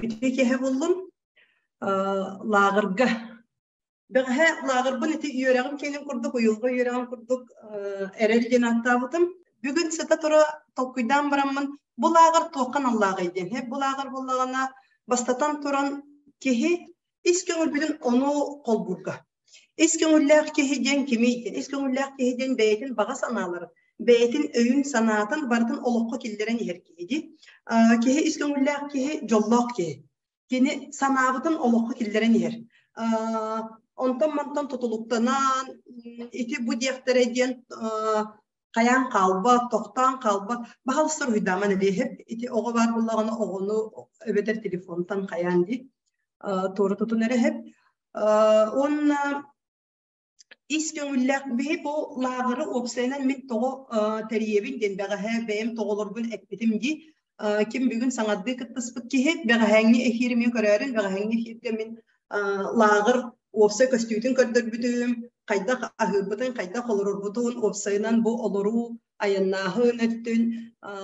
Үтүө киэһэ буоллун. Лааҕырга. Бэҕэһээ лааҕырбын ити үөрэҕим киэнин курдук, уйулҕа үөрэҕим курдук эрэл диэн ааттаабытым. Бүгүн сыта-тура толкуйдаан бараммын, бу лааҕыр туохха аналлааҕый диэн. Бу лааҕыр буоллаҕына, бастатан туран, киһи ис көҥүлбүтүн ону холбуурга. Ис көҥүллээх киһи диэн кимий диэн, ис көҥүллээх киһи диэн бэйэтин баҕа санааларын, бэйэтин өйүн-санаатын барытын олоххо киллэрэн иһэр киһи дии. Киһи ис көҥүллээх киһи дьоллоох киһи. Кини санаабытын олоххо киллэрэн иһэр. Онтон-мантан тутулуктанан, ити бу диэхтэрэ диэн хайаан хаалбат, тохтоон хаалбат. Баһалыстар уһуйдааман эбиэһэп ити оҕо баар буоллаҕына оҕону эбэтэр телефонтан хайаан дии туора тутун эрэһэп. Уонна ис көҥүллээх биһи бу лааҕыры уопсайынан мин тоҕо тэрийэбин диэн бэҕэһээ бэйэм тоҕолорбун эппитим дии. Ким бүгүн саҥардыы кыттыспыт киһи бэҕэһээҥҥи эфири мин көрөөрүн бэҕэһээҥҥи эфиргэ мин лааҕыр уопсай көстүүтүн көрдөрбүтүм, хайдах аһыырбытын, хайдах олорорбутун, уопсайынан бу олоруу, айаннааһын өттүн,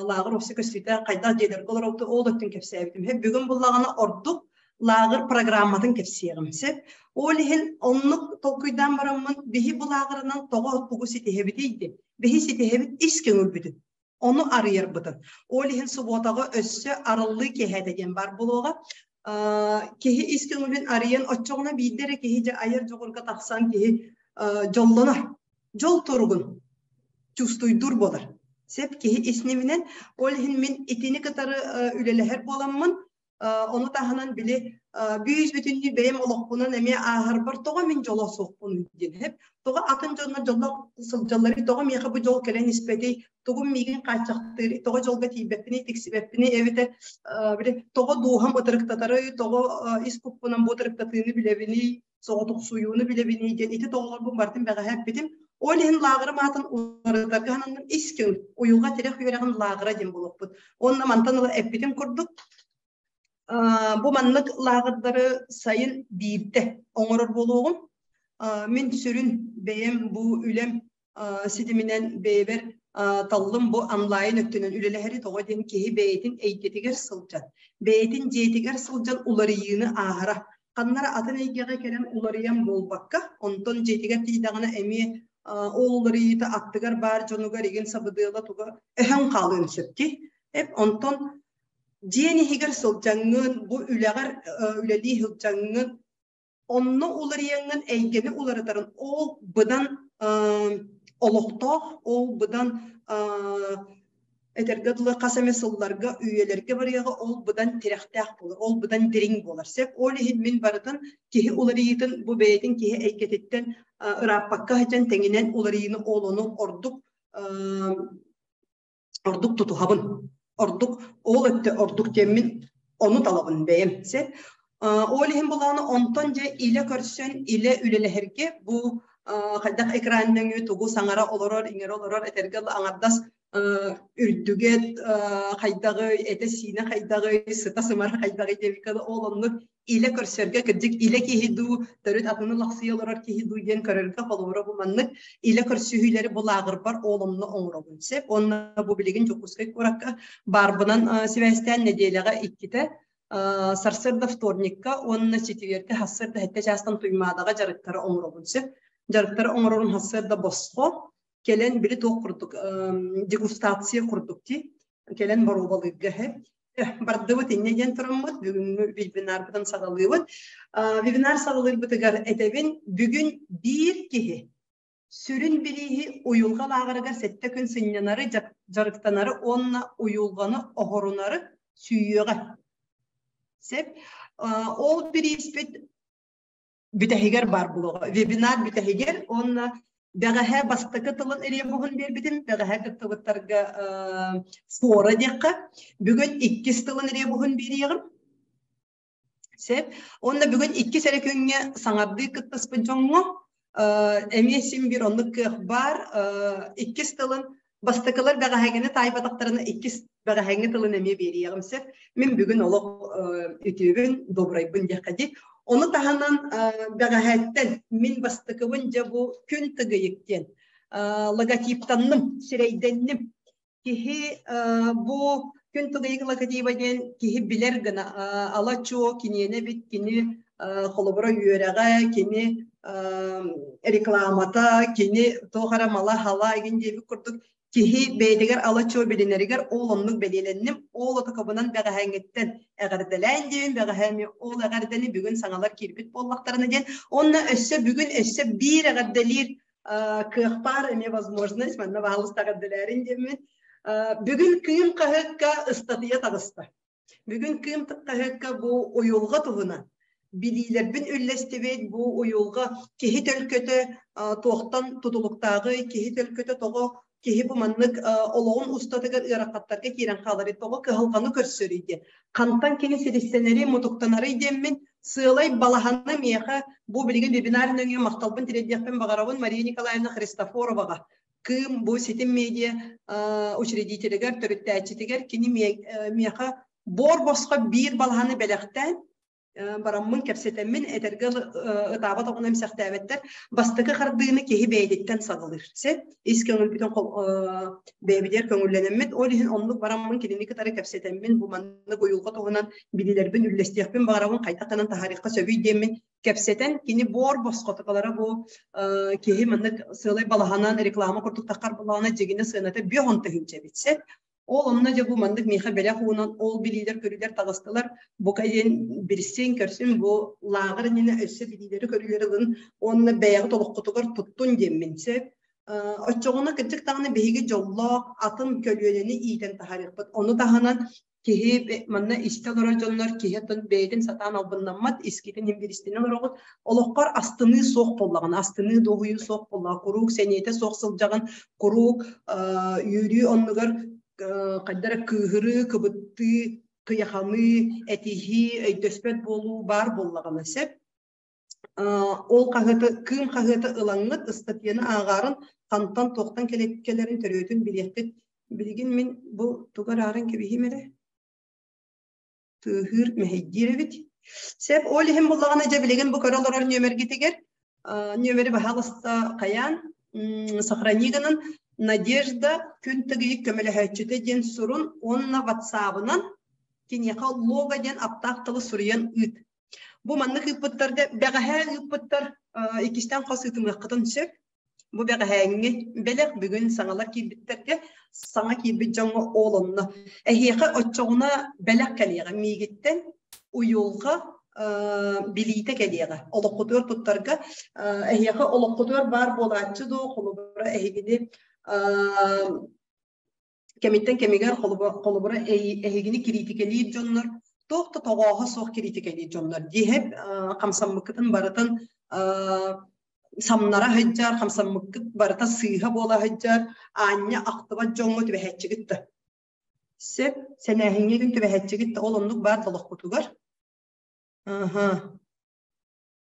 лааҕыр уопсай көстүүтэ хайдах дьиэлэргэ олоробутун ол өттүн кэпсээбитим. Бүгүн буллаҕына ордук лааҕыр программатын кэпсиэҕим сөп. Ол иһин оннук толкуйдаан бараммын биһи бу лааҕырынан тоҕо тугу ситиһэбитий диэн. Биһи ситиһэбит ис көҥүлбүтүн. Ону арыйарбытын. Ол иһин субуотаҕа өссө арыллыы киэһэтэ диэн баар буолуоҕа. Киһи ис көҥүлүн арыйан оччоҕуна биирдэ эрэ киһи дьэ айар дьоҕурга тахсан киһи дьоллонор. Дьол туругун чувствуйдуур буолар. Сеп киһи ис нэминэн. Ол иһин мин итини кытары үлэлэһэр буоламмын Ону таһынан били бүүс-бүтүннүү бэйэм олохпунан эмиэ ааһарбар тоҕо мин дьоло суохпунуй диэн иһип, тоҕо атын дьоннор дьоллоох сылдьалларый, тоҕо миэхэ бу дьол кэлэн испэтий, тугум миигин хааччахтыырый, тоҕо дьолго тиийбэппиний, тиксибэппиний эбэтэр били тоҕо дууһам ытырыктатарый, тоҕо ис куппунан бу ытырыктатыыны билэбиний, соҕотохсуйууну билэбиний диэн ити тоҕолорбун барытын бэҕэһээ эппитим. Ол иһин лааҕырым аатын уларытарга сананным ис көҥүл, уйулҕа тирэх үөрэҕин лааҕыра диэн буолуохпут. Уонна мантан ыла эппитим курдук, бу маннык лааҕырдары сайын биирдэ оҥорор буолуоҕум. Мин сүрүн бэйэм бу үлэм ситиминэн бэйэбэр таллым бу онлайн өттүнэн үлэлэһэри тоҕо диэн киһи бэйэтин эйгэтигэр сылдьан, бэйэтин дьиэтигэр сылдьан уларыйыыны ааһара. Ханна эрэ атын эйгэҕэ кэлэн уларыйан буолбакка, онтон дьиэтигэр тиийдэҕинэ эмиэ ол уларыйыыта аттыгар баар дьонугар игин сабыдыала туга өһөн хаалыан сөп дии. Онтон дьиэн иһигэр сылдьаҥҥын, бу үлэҕэр үлэлии сылдьаҥҥын Онно уларыйаҥҥын эйгэни уларытарын ол быдан олохтоох, ол быдан этэргэ дылы хас эмэ сылларга, үйэлэргэ барыаҕа ол быдан тирэхтээх буолар, ол быдан дириҥ буолар. Сөп ол иһин мин барытын киһи уларыйыытын бу бэйэтин киһи эйгэтиттэн ырааппакка сылдьан тэҥинэн уларыйыыны ол ону ордук ордук тутуһабын. Ордук ол өттө ордук диэммин ону талабын бэйэм. Сеп. Ол иһин булааны онтон дьэ илэ көрсөн, илэ үлэлэһэргэ бу хайдах экран нөҥүө тугу саҥара олорор, иҥэрэ олорор этэргэ аҥардас үрдүгэ хайдаҕый, этэ-сиинэ хайдаҕый, сыта-сымара хайдаҕый диэбиккэ ол оннук илэ көрсөргө кырдьык илэ киһи дуу, төрүт атыны лахсыйа олорор киһи дуу диэн көрөргө холобура бу маннык илэ көрсүһүүлэри бу лааҕырбар ол онно оҥоробун сөп. Уонна бу билигин Дьокуускай куоракка баарбынан сибээстээн нэдиэлэҕэ иккитэ сарсыарда вторникка уонна четвергэ сарсыарда сэттэ чаастан Туймаадаҕа дьарыктары оҥоробун сөп. Дьарыктары оҥорорум сарсыарда босхо кэлэн били туох курдук дегустация курдук дии кэлэн боруобалыырга бардыбыт инньэ диэн тураммыт бүгүҥҥү вебинарбытын саҕалыыбыт. Вебинар саҕалыырбытыгар этэбин бүгүн биир киһи сүрүн бирииһи уйулҕа лааҕырыгар сэттэ күн сынньанары, дьарыктанары уонна уйулҕаны оһорунары сүүйүөҕэ. Сөп. Ол бирииспит бүтэһигэр баар буолуоҕа. Вебинар бүтэһигэр уонна бэҕэһээ бастакы тылын ребуһун биэрбитим, бэҕэһээ кыттыбыттарга фора диэххэ. Бүгүн иккис тылын ребуһун биэриэҕим. Сөп. Уонна бүгүн иккис эрэ күҥҥэ саҥардыы кыттыспыт дьоҥҥо эмиэ син биир оннук кыах баар. Иккис тылын Бастакылар бэҕэһээҥҥини таайбатахтарына иккис бэҕэһээҥҥи тылын эмиэ биэриэҕим сөп. Мин бүгүн олох үтүөбүн, добрайбын диэххэ дии. Ону таһынан бэҕэһээттэн мин бастакыбын дьэ бу күн тыгыйык диэн логотиптанным, сирэйдэнним. Киһи бу Күн Тыгыйык логотиба диэн киһи билэр гына ала чуо киниэнэ эбит, кини холобура үөрэҕэ, кини рекламата, кини туох эрэ мала-хала игин диэбит курдук киһи бэйэтигэр ала-чуо билинэригэр ол оннук бэлиэлэнним, ол отокобунан бэҕэһээҥҥиттэн эҕэрдэлээн диэбин, бэҕэһээҥҥи ол эҕэрдэни бүгүн саҥалар киирбит буоллахтарына диэн, уонна өссө бүгүн өссө биир эҕэрдэлиир кыах баар эмиэ возможность, манна баһаалыста эҕэрдэлээрин диэммин. Бүгүн Кыым хаһыакка ыстатыйа таҕыста. Бүгүн Кыым хаһыакка бу уйулҕа туһунан билиилэрбин үллэстибит, бу уйулҕа киһи төлкөтө туохтан тутулуктааҕый, киһи төлкөтө тоҕо киһи бу маннык олоҕун устатыгар ыарахаттарга киирэн хааларый, тоҕо кыһалҕаны көрсөрүй диэн, хантан кини силистэнэрий, мутуктанарый диэммин сыалай балаһаны миэхэ бу билигин вебинар нөҥүө махталбын тириэрдиэхпин баҕарабын Мария Николаевна Христофороваҕа. Кыым бу ситим медиа учредителигэр, төрүттээччитигэр кини миэхэ буор босхо биир балаһаны бэлэхтээн бараммын кэпсэтэммин этэргэ ытаабат оҕону эмсэхтээбэттэр. Бастакы хардыыны киһи бэйэтиттэн саҕалыыр. Сөп ис көҥүлбүтүн бэйэбитигэр көҥүллэнэммит, ол иһин оннук бараммын кинини кытары кэпсэтэммин, бу маннык уйулҕа туһунан билиилэрбин үллэстиэхпин баҕарабын, хайдах гынан таһаарыахха сөбүй диэммин кэпсэтэн, кини буор босхотокалара бу киһи маннык сыалай балаһанан реклама курдук таххар булаҕына дьигинэ сыаната 50 тыһыынча эбит сөп. Ол онно дьэ бу маннык миэхэ бэлэх уунан ол билиилэр көрүүлэр таҕыстылар. Бука диэн билсин, көрсүн бу лааҕыр иннинэ өссө билиилэри көрүүлэри ылын уонна бэйэҕит олоххутугар туттун диэммин сөп. Оччоҕуна кырдьык даҕаны биһиги дьоллоох атын көлүөнэни иитэн таһаарыахпыт. Ону таһынан киһи манна истэ олорор дьоннор киһи оттон бэйэтин сатаан албыннаммат, искитин иһин олороҕут. Олоххор астыныы суох буоллаҕына, астыныы дуоһуйуу суох буоллаҕа, куруук сэниэтэ суох сылдьаҕын, куруук үөрүү оннугар хайдах эрэ кыыһырыы, кыбыттыы, кыйаханыы, этиһии, өйдөспөт буолуу баар буоллаҕына сөп. Ол хаһыаты, Кыым хаһыаты ылаҥҥыт ыстатыйаны ааҕаарын хантан туохтан кэлэрин төрүөтүн билиэххит. Билигин мин бу тугу арааран кэбиһиим эрэ? Тыаһыыр, мэһэйдиир эбит. Сөп, ол иһин буллаҕына дьэ билигин бу көрө олорор нүөмэргитигэр нүөмэри баһаалыста хайаан сохрани гынан Надежда күн тыгыйык көмөлөһөөччүтэ диэн сурун уонна ватсабынан киниэхэ лого диэн аптаах тылы суруйан ыыт. Бу маннык ыыппыттарга бэҕэһээ ыыппыттар иккистээн хос ыытымыаххытын сөп. Бу бэҕэһээҥҥи бэлэх бүгүн саҥалар киирбиттэргэ саҥа киирбит дьоҥҥо ол онно. Эһиэхэ оччоҕуна бэлэх кэлиэҕэ миигиттэн уйулҕа билиитэ кэлиэҕэ. Олоххутугар туттарга эһиэхэ олоххутугар баар буолааччы дуо, холобура эһигини кэмиттэн кэмигэр холобура эһигини кириитикэлиир дьоннор туох да тоҕооһо суох кириитикэлиир дьоннор диэһэп хамсаммыккытын барытын самнара сылдьар, хамсаммыккыт барыта сыыһа буола сылдьар, аанньа ахтыбат дьоҥҥо түбэһээччигит да. Сөп, сэнээһиҥҥэ күн түбэһээччигит да ол оннук баар олохпутугар. Аха.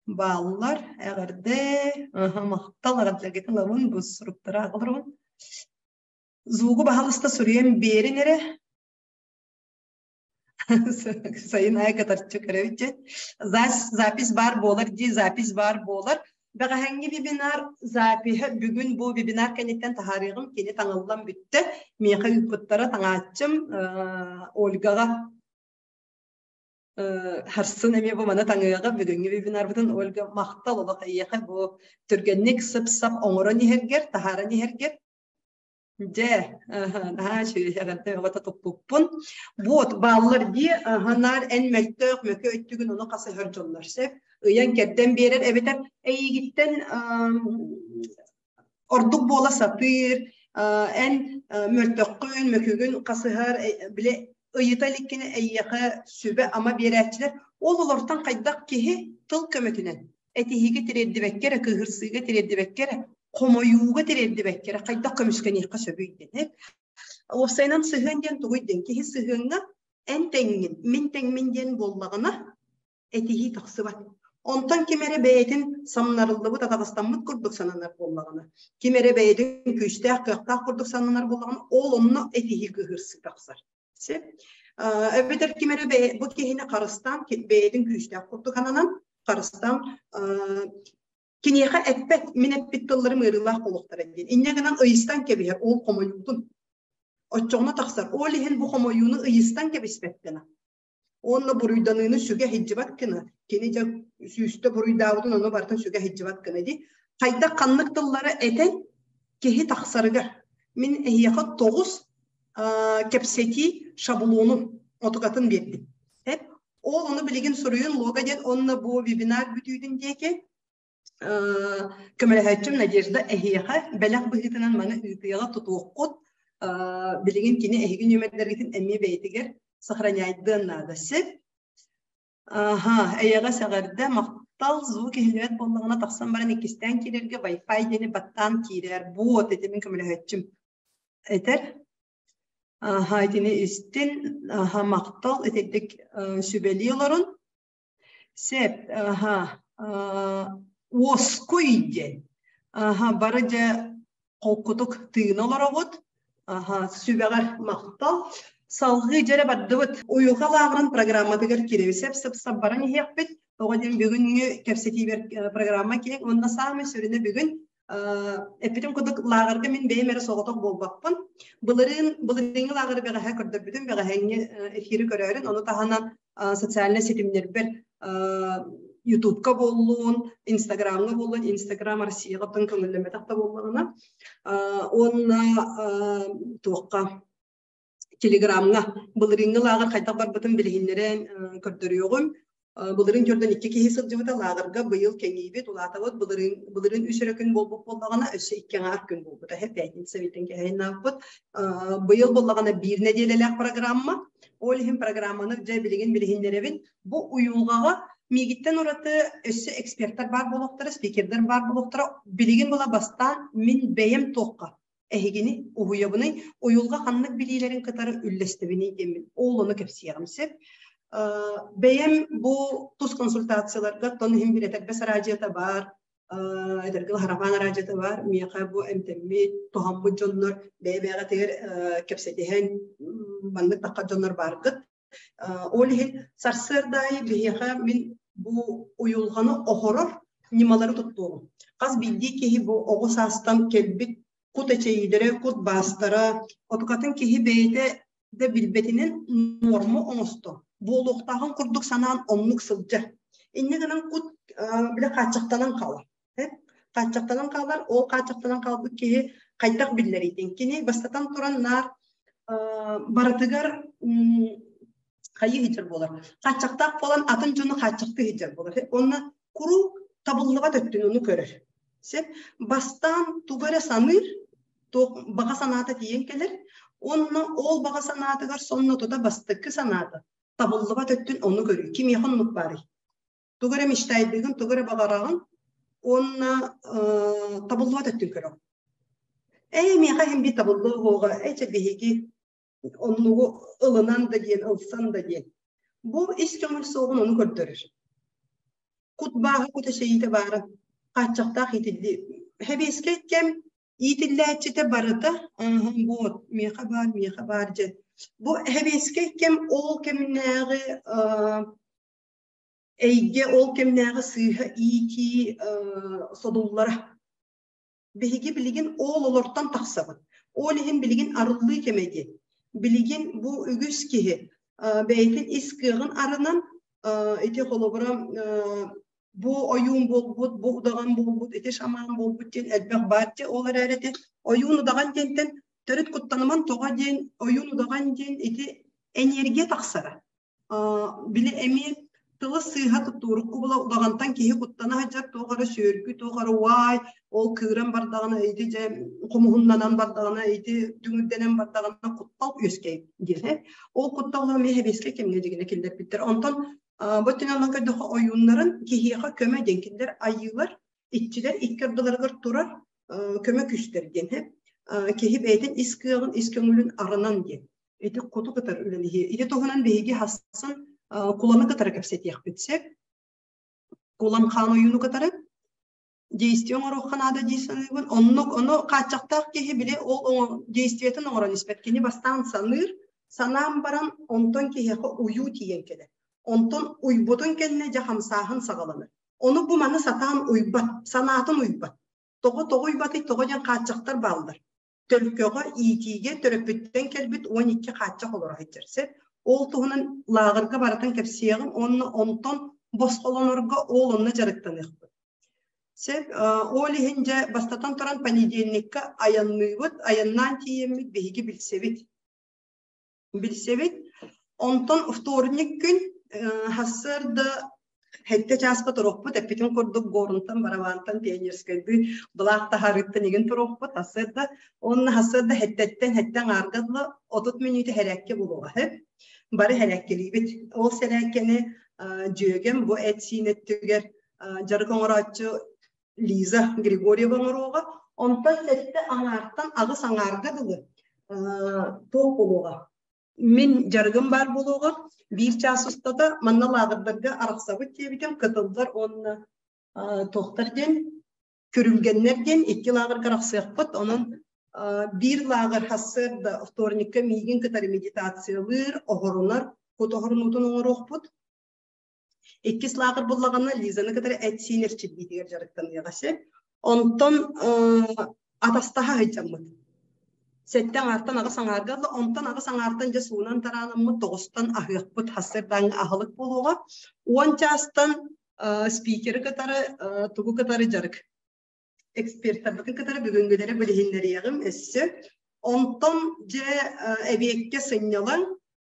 Бааллар, эҕэрдэ, аха, махтал эҕэрдэлэргитин ылабын, бу суруктары аҕаларбын. Звугу баһалыста суруйан биэрин эрэ. Сайын аайы кытарчы көрөбүт дьэ. Запись баар буолар дии, запись баар буолар. Бэҕэһээҥҥи вебинар запиһа бүгүн бу вебинар кэнниттэн таһаарыаҕым. Кини таҥыллан бүттэ. Миэхэ ыыппыттара таҥааччым Ольгаҕа Харсын эмиэ бу маны таҥыаҕа бүгүҥҥү вебинарбытын Ольга махтал олох эйиэхэ бу түргэнник сып-сап оҥорон иһэргэр, таһааран иһэргэр Дьэ, наһаа үчүгэй эҕэрдэ бөҕөтө туппуппун. Вот, бааллар дии, наар эн мөлтөх, мөкү өттүгүн ону хасыһар дьоннор сөп. Ыйан кэрдэн биэрэр эбэтэр эйигиттэн ордук буола сатыыр, эн мөлтөххүн, мөкүгүн хасыһар, бile ыйыта иликкинэ эйиэхэ сүбэ-ама биэрээччилэр. Ол олортон хайдах киһи тыл көмөтүнэн этиһиигэ тириэрдибэккэ эрэ, кыыһырсыыга тириэрдибэккэ эрэ, хомойууга тириэрдибэккэ эрэ хайдах көмүскэниэххэ сөбүй диэн. Уопсайынан сыһыан диэн тугуй диэн киһи сыһыаҥҥа эн тэҥҥин, мин тэҥмин диэн буоллаҕына этиһии тахсыбат. Онтон ким эрэ бэйэтин самнарыллыбыт, атаҕастаммыт курдук сананар буоллаҕына, ким эрэ бэйэтин күүстээх, кыахтаах курдук сананар буоллаҕына, ол онно этиһии кыыһырсыы тахсар. Сөп. Эбэтэр ким эрэ бу киһини харыстаан, бэйэтин күүстээх курдук ананан, харыстаан киниэхэ эппэт, мин эппит тылларым ыарыылаах буолуохтара диэн. Инньэ гынан ыйыстан кэбиһэр ол хомойуутун. Оччоҕуна тахсар. Ол иһин бу хомойууну ыйыстан кэбиспэт гына. Уонна буруйданыыны сүгэ сылдьыбат гына. Кини дьэ сүүстэ буруйдаабытын ону барытын сүгэ сылдьыбат гына дии. Хайдах ханнык тыллары этэн киһи тахсарыгар. Мин эһиэхэ 9 кэпсэтии шаблонун отукатын биэрдим. Ол ону билигин суруйун лога диэн онно бу вебинар бүтүүтүн диэки көмөлөһөөччүм Надежда эһиэхэ бэлэх быһыытынан маны ыытыаҕа тутуоххут. Билигин кини эһиги нүөмэрдэргитин эмиэ бэйэтигэр сохраняйдыан наада. Сөп. Аха, эйэҕэс эҕэрдэ, махтал, звук иһиллибэт буоллаҕына тахсан баран иккистээн киирэргэ Wi-Fi диэни баттаан киирэр. Буот, ити мин көмөлөһөөччүм этэр. Аха, итини истин, аха, махтал, итинник сүбэлии олорун. Сөп, аха, уоскуй диэн. Аха, бары дьэ холкутук тыына олороҕут. Аха, сүбэҕэр махтал. Салҕыы дьэрэ бардыбыт. Уйулҕа лааҕырын программатыгар киирэбит. Сөп-сөп баран иһиэхпит. Тоҕо диэн бүгүҥҥү кэпсэтиибэр программа киэҥ уонна саамай сүрүнэ бүгүн эппитим курдук лааҕырга мин бэйэм эрэ соҕотох буолбаппын. Былырыын былырыыҥҥы лааҕыры бэҕэһээ көрдөрбүтүм, бэҕэһээҥҥи эфири көрөөрүн, ону таһынан социальнай ситимнэрбэр Ютубка буоллун, Инстаграмҥа буоллун, Инстаграм Россияҕа оттон көҥүллэммэтэх да буоллаҕына, уонна туохха Телеграмҥа былырыыҥҥы лааҕыр хайдах барбытын билиһиннэрэн көрдөрүөҕүм. Былырыын көрдөн икки киһи сылдьыбыта лааҕырга быйыл кэҥиибит, улаатабыт. Былырыын, былырыын үс эрэ күн буолбут буоллаҕына, өссө икки аҥаар күн буолбута. Пятница бүтэн кэһэйиннаахпыт. Быйыл буоллаҕына биир нэдиэлэлээх программа. Ол иһин программаны дьэ билигин билиһиннэрэбин. Бу уйулҕаҕа миигиттэн ураты өссө экспертэр баар буолуохтара, спикердэр баар буолуохтара. Билигин була бастаан мин бэйэм туохха эһигини уһуйабыный, уйулҕа ханнык билиилэрин кытары үллэстэбиний диэммин ол ону кэпсиэҕим сөп. Бэйэм бу тус консультацияларга тон иһин билэтэрбэс араадьыйата баар, эдэргэ Харапаан араадьыйата баар, миэхэ бу эмтэммит, туһаммыт дьоннор бэйэ-бэйэҕитигэр кэпсэтиһэн маннык тахха дьоннор бааргыт. Ол иһин сарсыарда аайы биһиэхэ мин бу уйулҕаны оһорор ньымалары туттуоҕум. Хас биирдии киһи бу оҕо саастан кэлбит кут эчэйиилэрэ, кут баастара, отукатын киһи бэйэтэ да билбэтинэн нуорма оҥосто, буолуохтааҕын курдук санаан оннук сылдьар. Инньэ гынан кут бile хааччахтанан хаалар. Хааччахтанан хаалар, ол хааччахтанан хаалбыт киһи хайдах биллэрий Кини бастатан туран наар барытыгар хайыы сылдьар буолар. Хааччахтаах буолан атын дьону хааччахтыы сылдьар буолар. Онно куруук табыллыбат өттүн ону көрөр. Сөп. Бастаан тугу эрэ саныыр, туох баҕа санаата тиийэн кэлэр. Онно ол баҕа санаатыгар сонно тута бастакы санаата табыллыбат өттүн ону көрүү. Кимиэхэ оннук баарый? Тугу эрэ мечтайдыгын, тугу эрэ баҕараҕын уонна табыллыбат өттүн көрөҕүн. Ээ, миэхэ иһин биир табыллыы уоҕа, ээ, чэ биһиги оннугу ылынан да диэн, ылсан да диэн. Бу ис көҥүл суоҕун ону көрдөрөр. Кут бааһа, кут эчэйиитэ баара хааччахтаах иитиллии. Сэбиэскэй кэм иитиллээччитэ барыта вот миэхэ баар, миэхэ баар дьэ. Бу сэбиэскэй кэм ол кэминээҕи эйгэ ол кэмнээҕи сыыһа иитии содуллара. Биһиги билигин ол олортон тахсабыт. Ол иһин билигин арыллыы кэмэ диэн. Билигин бу үгүс киһи бэйэтин ис кыаҕын арынан ити холобура бу ойуун буолбут, бу удаҕан буолбут, ити шаман буолбут диэн элбэх баар дии. Ол эрээри ити ойуун удаҕан диэнтэн төрүт куттаныман тоҕо диэн ойуун удаҕан диэн ити энергия тахсара. Били эмиэ тылы сыыһа туттуурукку була удаҕантан киһи куттана сылдьар туох эрэ сүөргү, туох эрэ уай, ол кыыран бардаҕына ити дьэ хомуһуннанан бардаҕына ити дүҥүрдэнэн бардаҕына куттал үөскэй диэн ээ. Ол куттал эмиэ сэбиэскэй кэмҥэ дьигинэ киллэрбиттэр. Онтон бу өттүнэн ылан көрдөххө ойууннарын киһиэхэ көмө диэн кинилэр айыылар, иччилэр икки ардыларыгар турар көмө күүстэр диэн ээ. Киһи бэйэтин ис кыаҕын, ис көҥүлүн арынан диэн. Ити куту кытары үлэлиһии. Ити туһунан биһиги хассан Куланы кытары кэпсэтиэхпит сөп. Кулан хаан ойууну кытары действие оҥоруохха наада дии саныыбын. Оннук ону хааччахтаах киһи били ол действиетын оҥорон испэт. Кини бастаан саныыр, санаан баран онтон киһиэхэ уйуу тиийэн кэлэр. Онтон уйбутун кэннэ дьэ хамсааһын саҕаланар. Ону бу маны сатаан уйбат, санаатын уйбат. Тоҕо тоҕо уйбатый, тоҕо диэн хааччахтар бааллар. Төлкөҕө иитиигэ төрөппүттэн кэлбит 12 хааччах олоро сылдьар сөп. Ол туһунан лааҕырга барытын кэпсиэҕим уонна онтон босхолонорго ол онно дьарыктаныахпыт. Сөп, ол иһин дьэ бастатан туран понедельникка айанныыбыт, айаннаан тиийэммит биһиги билсэбит. Билсэбит. Онтон вторник күн сарсыарда сэттэ чааска туруохпут, эппитим курдук Горнтан, Барабантан, Пионерскайдыы былаах таһаарыыттан игин туруохпут сарсыарда. Уонна сарсыарда сэттэттэн сэттэ аҥаарга дылы 30 мүнүүтэ сэрээккэ буолуоҕа сөп. Бары сэрээккэлиибит. Ол сэрээккэни дьүөгэм бу эт-сиин өттүгэр дьарык оҥорооччу Лиза Григорьева оҥоруоҕа. Онтон сэттэ аҥаартан аҕыс аҥаарга дылы туох буолуоҕа? Мин дьарыгым баар буолуоҕа. Биир чаас устата манна лааҕырдарга арахсабыт диэбитим, кытыллар уонна туохтар диэн, күрүлгэннэр диэн икки лааҕырга арахсыахпыт. Онон биир лааҕыр сарсыарда вторникка миигин кытары медитациялыыр, оһорунар, кут оһорунуутун оҥоруохпут. Иккис лааҕыр буллаҕына Лизаны кытары эт-сиин эрчиллиитигэр дьарыктаныаҕа сөп. Онтон атастаһа сылдьаммыт. Сэттэ аҥаартан аҕыс аҥаарга ыла, онтон аҕыс аҥаартан дьэ суунан тараанаммыт, тоҕустан аһыахпыт, сарсыардааҥҥы аһылык буолуоҕа. 10 чаастан спикери кытары тугу кытары дьарык экспертарбытын кытары бүгүҥҥүлэри билиһиннэриэҕим өссө. Онтон дьэ эбиэккэ сынньалаҥ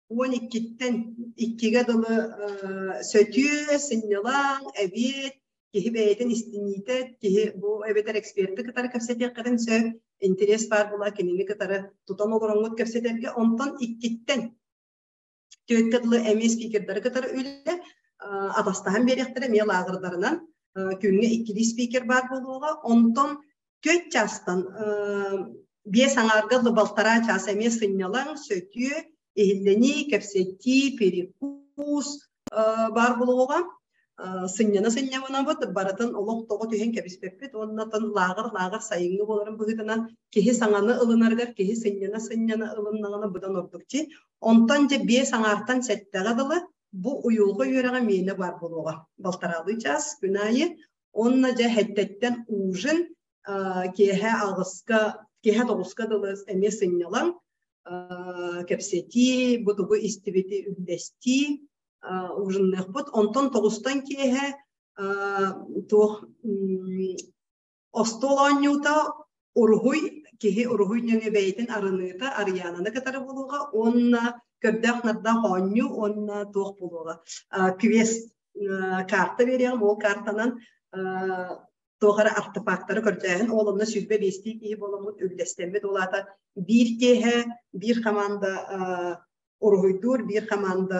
12-ттэн 2-гэ дылы сөтүө, сынньалаҥ, эбиэт, киһи бэйэтин истиниитэ, киһи бу эбэтэр эксперти кытары кэпсэтиэххитин сөп, интэриэс баар буолла кинини кытары тутан олороҥҥут кэпсэтэргэ. Онтон 2-ттэн түөрткэ дылы эмиэ спикердары кытары үлэ атастаһан биэриэхтэрэ эмиэ лааҕырдарынан күҥҥэ иккилии спикер баар буолуоҕа. Онтон түөрт чаастан биэс аҥаарга дылы балтараа чаас эмиэ сынньалаҥ, сөтүө, иһиллэнии, кэпсэтии, перекус баар буолуоҕа. Сынньана сынньанабыт, барытын олох тоҕо түһэн кэбиспэппит уонна лааҕыр лааҕыр сайыҥҥы буоларын быһыытынан киһи саҥаны ылынарыгар киһи сынньана сынньана ылыннаҕына быдан ордук дии. Онтон дьэ биэс аҥаартан сэттэҕэ дылы бу уйулҕа үөрэҕэ миэнэ баар буолуоҕа. Балтараалыы чаас күн аайы. Уонна дьэ сэттэттэн ужин киэһэ аҕыска, киэһэ тоҕуска дылы эмиэ сынньалаҥ, кэпсэтии, бу тугу истибити үллэстии, ужинныахпыт. Онтон тоҕустан киэһэ туох остуол оонньуута, уруһуй, киһи уруһуй нөҥүө бэйэтин арыныыта Арыйаананы кытары буолуоҕа уонна көрдөөх-нардаах оонньуу уонна туох буолуоҕа квест карта биэриэҕим, ол картанан туох эрэ артефактары көрдөөһүн, ол онно 25-тии киһи буоламмыт үллэстэммит, ол аата биир киэһэ биир хамаанда уруһуйдуур, биир хамаанда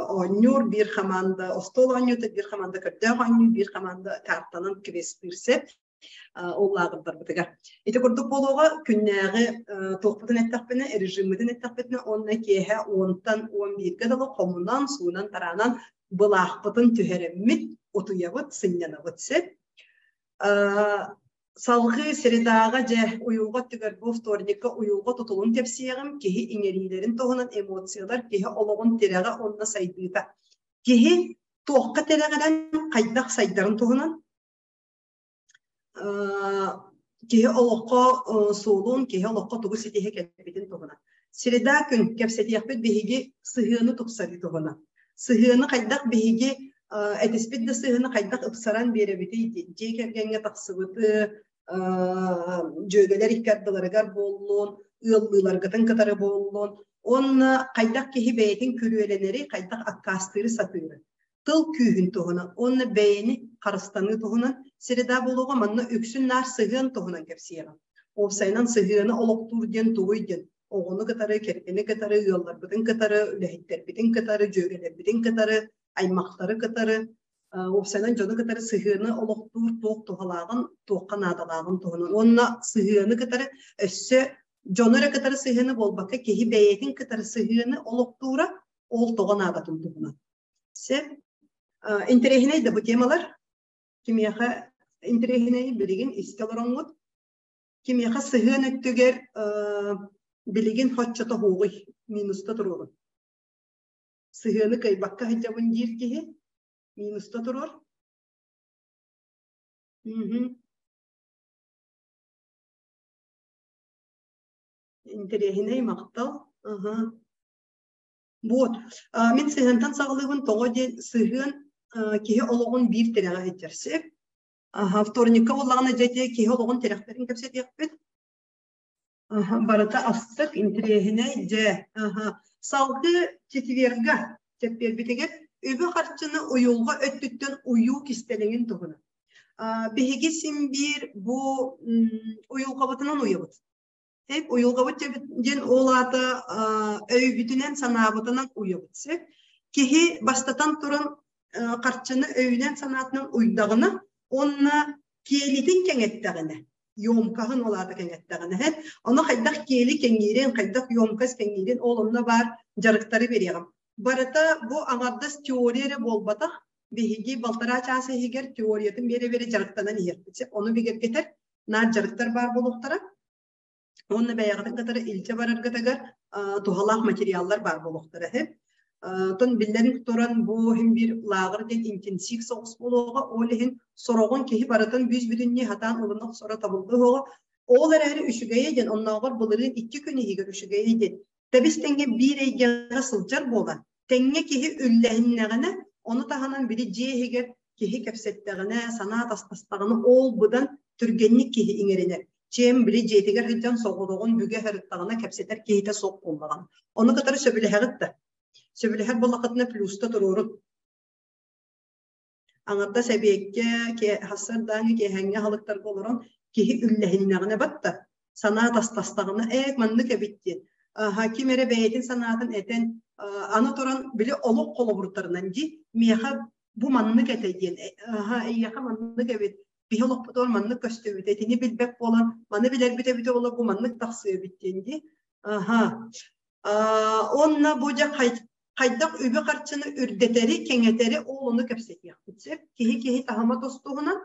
оонньуур, биир хамаанда остуол оонньуута, биир хамаанда көрдөөх оонньуур, биир хамаанда картанан квестыыр сөп ол лааҕырдарбытыгар. Ити курдук буолуоҕа күннээҕи туохпутун эттэхпинэ, режиммитин эттэхпитинэ уонна киэһэ уонтан 11-гэ дылы хомунан, суунан-тараанан былаахпытын түһэрэммит, утуйабыт, сынньанабыт сөп. Салгыы средаҕа дьэ уйулҕа өттүгэр бу вторникка уйулҕа тутулун кэпсиэҕим, киһи иҥэриилэрин туһунан эмоциялар, киһи олоҕун тирэҕэ уонна сайдыыта. Киһи туохха тирэҕирэн хайдах сайдарын туһунан киһи олоххо суолун, киһи олоххо тугу ситиһэ кэлбитин туһунан. Среда күн кэпсэтиэхпит биһиги сыһыаны тупсарыы туһунан. Сыһыаны хайдах биһиги этиспит да сыһыаны хайдах ыпсаран биэрэбитий дьиэ кэргэҥҥэ тахсыбыты дьүөгэлэр икки ардыларыгар буоллун, ыаллыыларгытын кытары буоллун, уонна хайдах киһи бэйэтин күрүөлэнэри, хайдах аккаастыыры сатыыры. Тыл күүһүн туһунан уонна бэйэни харыстаныы туһунан среда буолуоҕа манна үксүн наар сыһыан туһунан кэпсиэҕим. Уопсайынан сыһыаны олохтуур диэн тугуй диэн оҕону кытары, кэргэни кытары, ыалларбытын кытары, үлэһиттэрбитин кытары, дьүөгэлэрбитин кытары, аймахтары кытары, уопсайынан дьону кытары сыһыаны олохтуур туох туһалааҕын, туохха наадалааҕын туһунан. Уонна сыһыаны кытары өссө дьону эрэ кытары сыһыаны буолбакка, киһи бэйэтин кытары сыһыаны олохтуура ол тоҕо наадатын туһунан. Сөп. Интэриэһинэй да бу темалар. Кимиэхэ интэриэһинэй билигин истэ олороҥҥут. Кимиэхэ сыһыан өттүгэр билигин хоччото суоҕуй, минуста туруорун. Сыһыаны кыайбакка сылдьабын диир киһи минуста туруор. Интэриэһинэй махтал. Аһа. Вот. Мин сыһыантан саҕалыыбын тоҕо диэн сыһыан киһи олоҕун биир тирэҕэ сылдьар сөп. Аһа, вторникка буоллаҕына дьэ киһи олоҕун тирэхтэрин кэпсэтиэхпит. Аһа, барыта астык, интэриэһинэй дьэ. Аһа. Салгыы четверга чэппиэрбитигэр үбү-харчыны уйулҕа өттүттэн уйуу кистэлэҥин туһунан. Биһиги син биир бу уйулҕабытынан уйабыт. Сөп, уйулҕабыт диэн ол аата өйбүтүнэн, санаабытынан уйабыт. Сөп. Киһи бастатан туран харчыны өйүнэн санаатынан уйдаҕына уонна киэлитин кэҥэттэҕинэ, емкаһын ол аата кэҥэттэҕинэ, ону хайдах киэли кэҥиирин, хайдах емкость кэҥиирин ол онно баар дьарыктары биэриэҕим. Барыта бу аҥардас теория эрэ буолбатах, биһиги балтараа чаас иһигэр теориятын биэрэ-биэрэ дьарыктанан иһиэхпит. Ону бигэргэтэр наар дьарыктар баар буолуохтара. Уонна бэйэҕитин кытары илдьэ бараргытыгар туһалаах материаллар баар буолуохтара үһү. Оттон биллэн туран бу иһин биир лааҕыр диэн интенсив соҕус буолуоҕа. Ол иһин сороҕун киһи барытын бүүс-бүтүннүү сатаан ылына охсоро табыллыа суоҕа. Ол эрээри үчүгэйэ диэн оннооҕор былырыын 2 күн иһигэр үчүгэйэ диэн тэбис тэҥҥэ биир эйгэҕэ сылдьар буолан тэҥҥэ киһи үллэһиннэҕинэ, ону таһынан били дьиэ иһигэр киһи кэпсэттэҕинэ, санаа тастастаҕына ол быдан түргэнник киһи иҥэринэр. Чиэм били дьиэтигэр сылдьан соҕотоҕун бүгэ сырыттаҕына кэпсэтэр киһитэ суох буоллаҕына. Ону кытары сөбүлэһэҕит да? Сөбүлэһэр буоллаххытына плюста туруорун. Аҥардас эбиэккэ, сарсыардааҥҥы киэһээҥҥи аһылыктарга олорон киһи үллэһиннэҕинэ батта, санаа тастастаҕына ээ маннык эбит диэн ким эрэ бэйэтин санаатын этэн аны туран били олох холобурдарынан дии миэхэ бу маннык этэ диэн эйиэхэ маннык эбит биһи олохпутугар маннык көстүбүтэ итини билбэт буолан маны билэрбит эбитэ буоллар бу маннык тахсыа эбит диэн дии аха уонна бу дьэ хайдах үбү-харчыны үрдэтэри, кэҥэтэри ол ону кэпсэтиэхпит сөп. Киһи-киһи таһыма тостуһунан,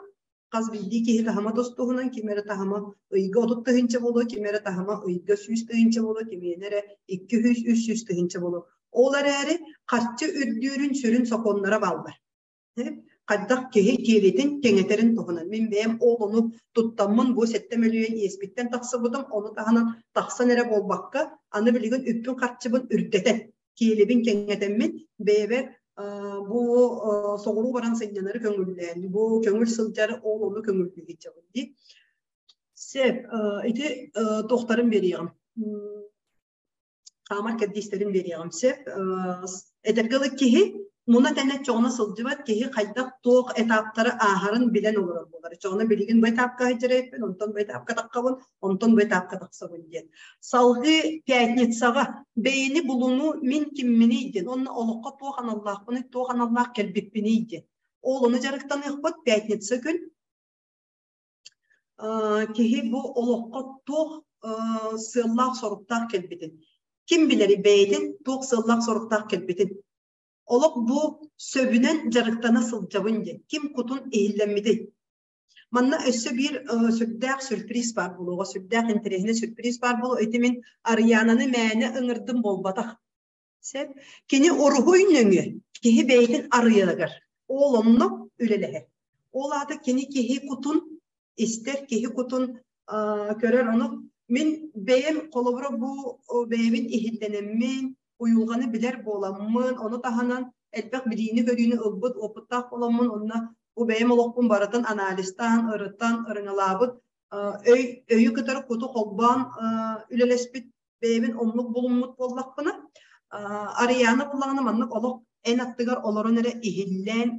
хас биирдии киһи таһыма тостуһунан, ким эрэ таһыма ыйга 30 тыһыынча буолуо, ким эрэ таһыма ыйга 100 тыһыынча буолуо, кимиэнэ эрэ 200, 300 тыһыынча буолуо. Ол эрээри харчы үрдүүрүн сүрүн сокуоннара бааллар. Хайдах киһи киэлитин кэҥэтэрин туһунан. Мин бэйэм ол ону туттаммын бу 7 мөлүйүөн иэспиттэн тахсыбытым, ону таһынан тахсан эрэ буолбакка, аны билигин үппүн-харчыбын үрдэтэн, киэлибин кэҥэтэммин, бэйэбэр бу соҕуруу баран сынньанары көҥүллээн, бу көҥүл сылдьар ол ону көҥүллүү сылдьабын дии. Сөп, ити туохтарын биэриэҕим. Хаамар кэрдиистэрин биэриэҕим сөп. Этэргэ дылы киһи муна тэнэ чоҕуна сылдьыбат киһи хайдах туох этаптары ааһарын билэн олорор буолар. Чоҕуна билигин бу этапка сылдьар эбиппин, онтон бу этапка таххабын, онтон бу этапка тахсабын диэн. Салгыы пятницаҕа бэйэни булунуу мин кимминий диэн, онно олоххо туох аналлаахпыный, туох аналлаах кэлбиппиний диэн. Ол ону дьарыктаныахпыт пятница күн киһи бу олоххо туох сыаллаах-соруктаах кэлбитин, ким билэрий бэйэтин туох сыаллаах-соруктаах кэлбитин. Олох бу сөбүнэн дьарыктана сылдьабын диэн ким кутун иһиллэммитий? Манна өссө биир сүрдээх сюрприз баар буолуоҕа, сүрдээх интэриэһинэй сюрприз баар буолуо. Ити мин Арыйаананы мээнэ ыҥырдым буолбатах. Сөп. Кини уруһуй нөҥүө киһи бэйэтин арыйарыгар ол онно үлэлэһэр. Ол аата кини киһи кутун истэр, киһи кутун көрөр. Ону мин бэйэм холобура бу бэйэбин иһиллэнэммин, уйулҕаны билэр буоламмын, ону таһынан элбэх билиини-көрүүнү ылбыт опыттаах буоламмын, онно бу бэйэм олохпун барытын анализтаан, ырытан, ырыҥалаабыт, өй, өйү кытары куту холбоон үлэлэспит бэйэбин оннук булуммут буоллахпына, Арыйаана буллаҕына маннык олох эн аттыгар олорон эрэ иһиллээн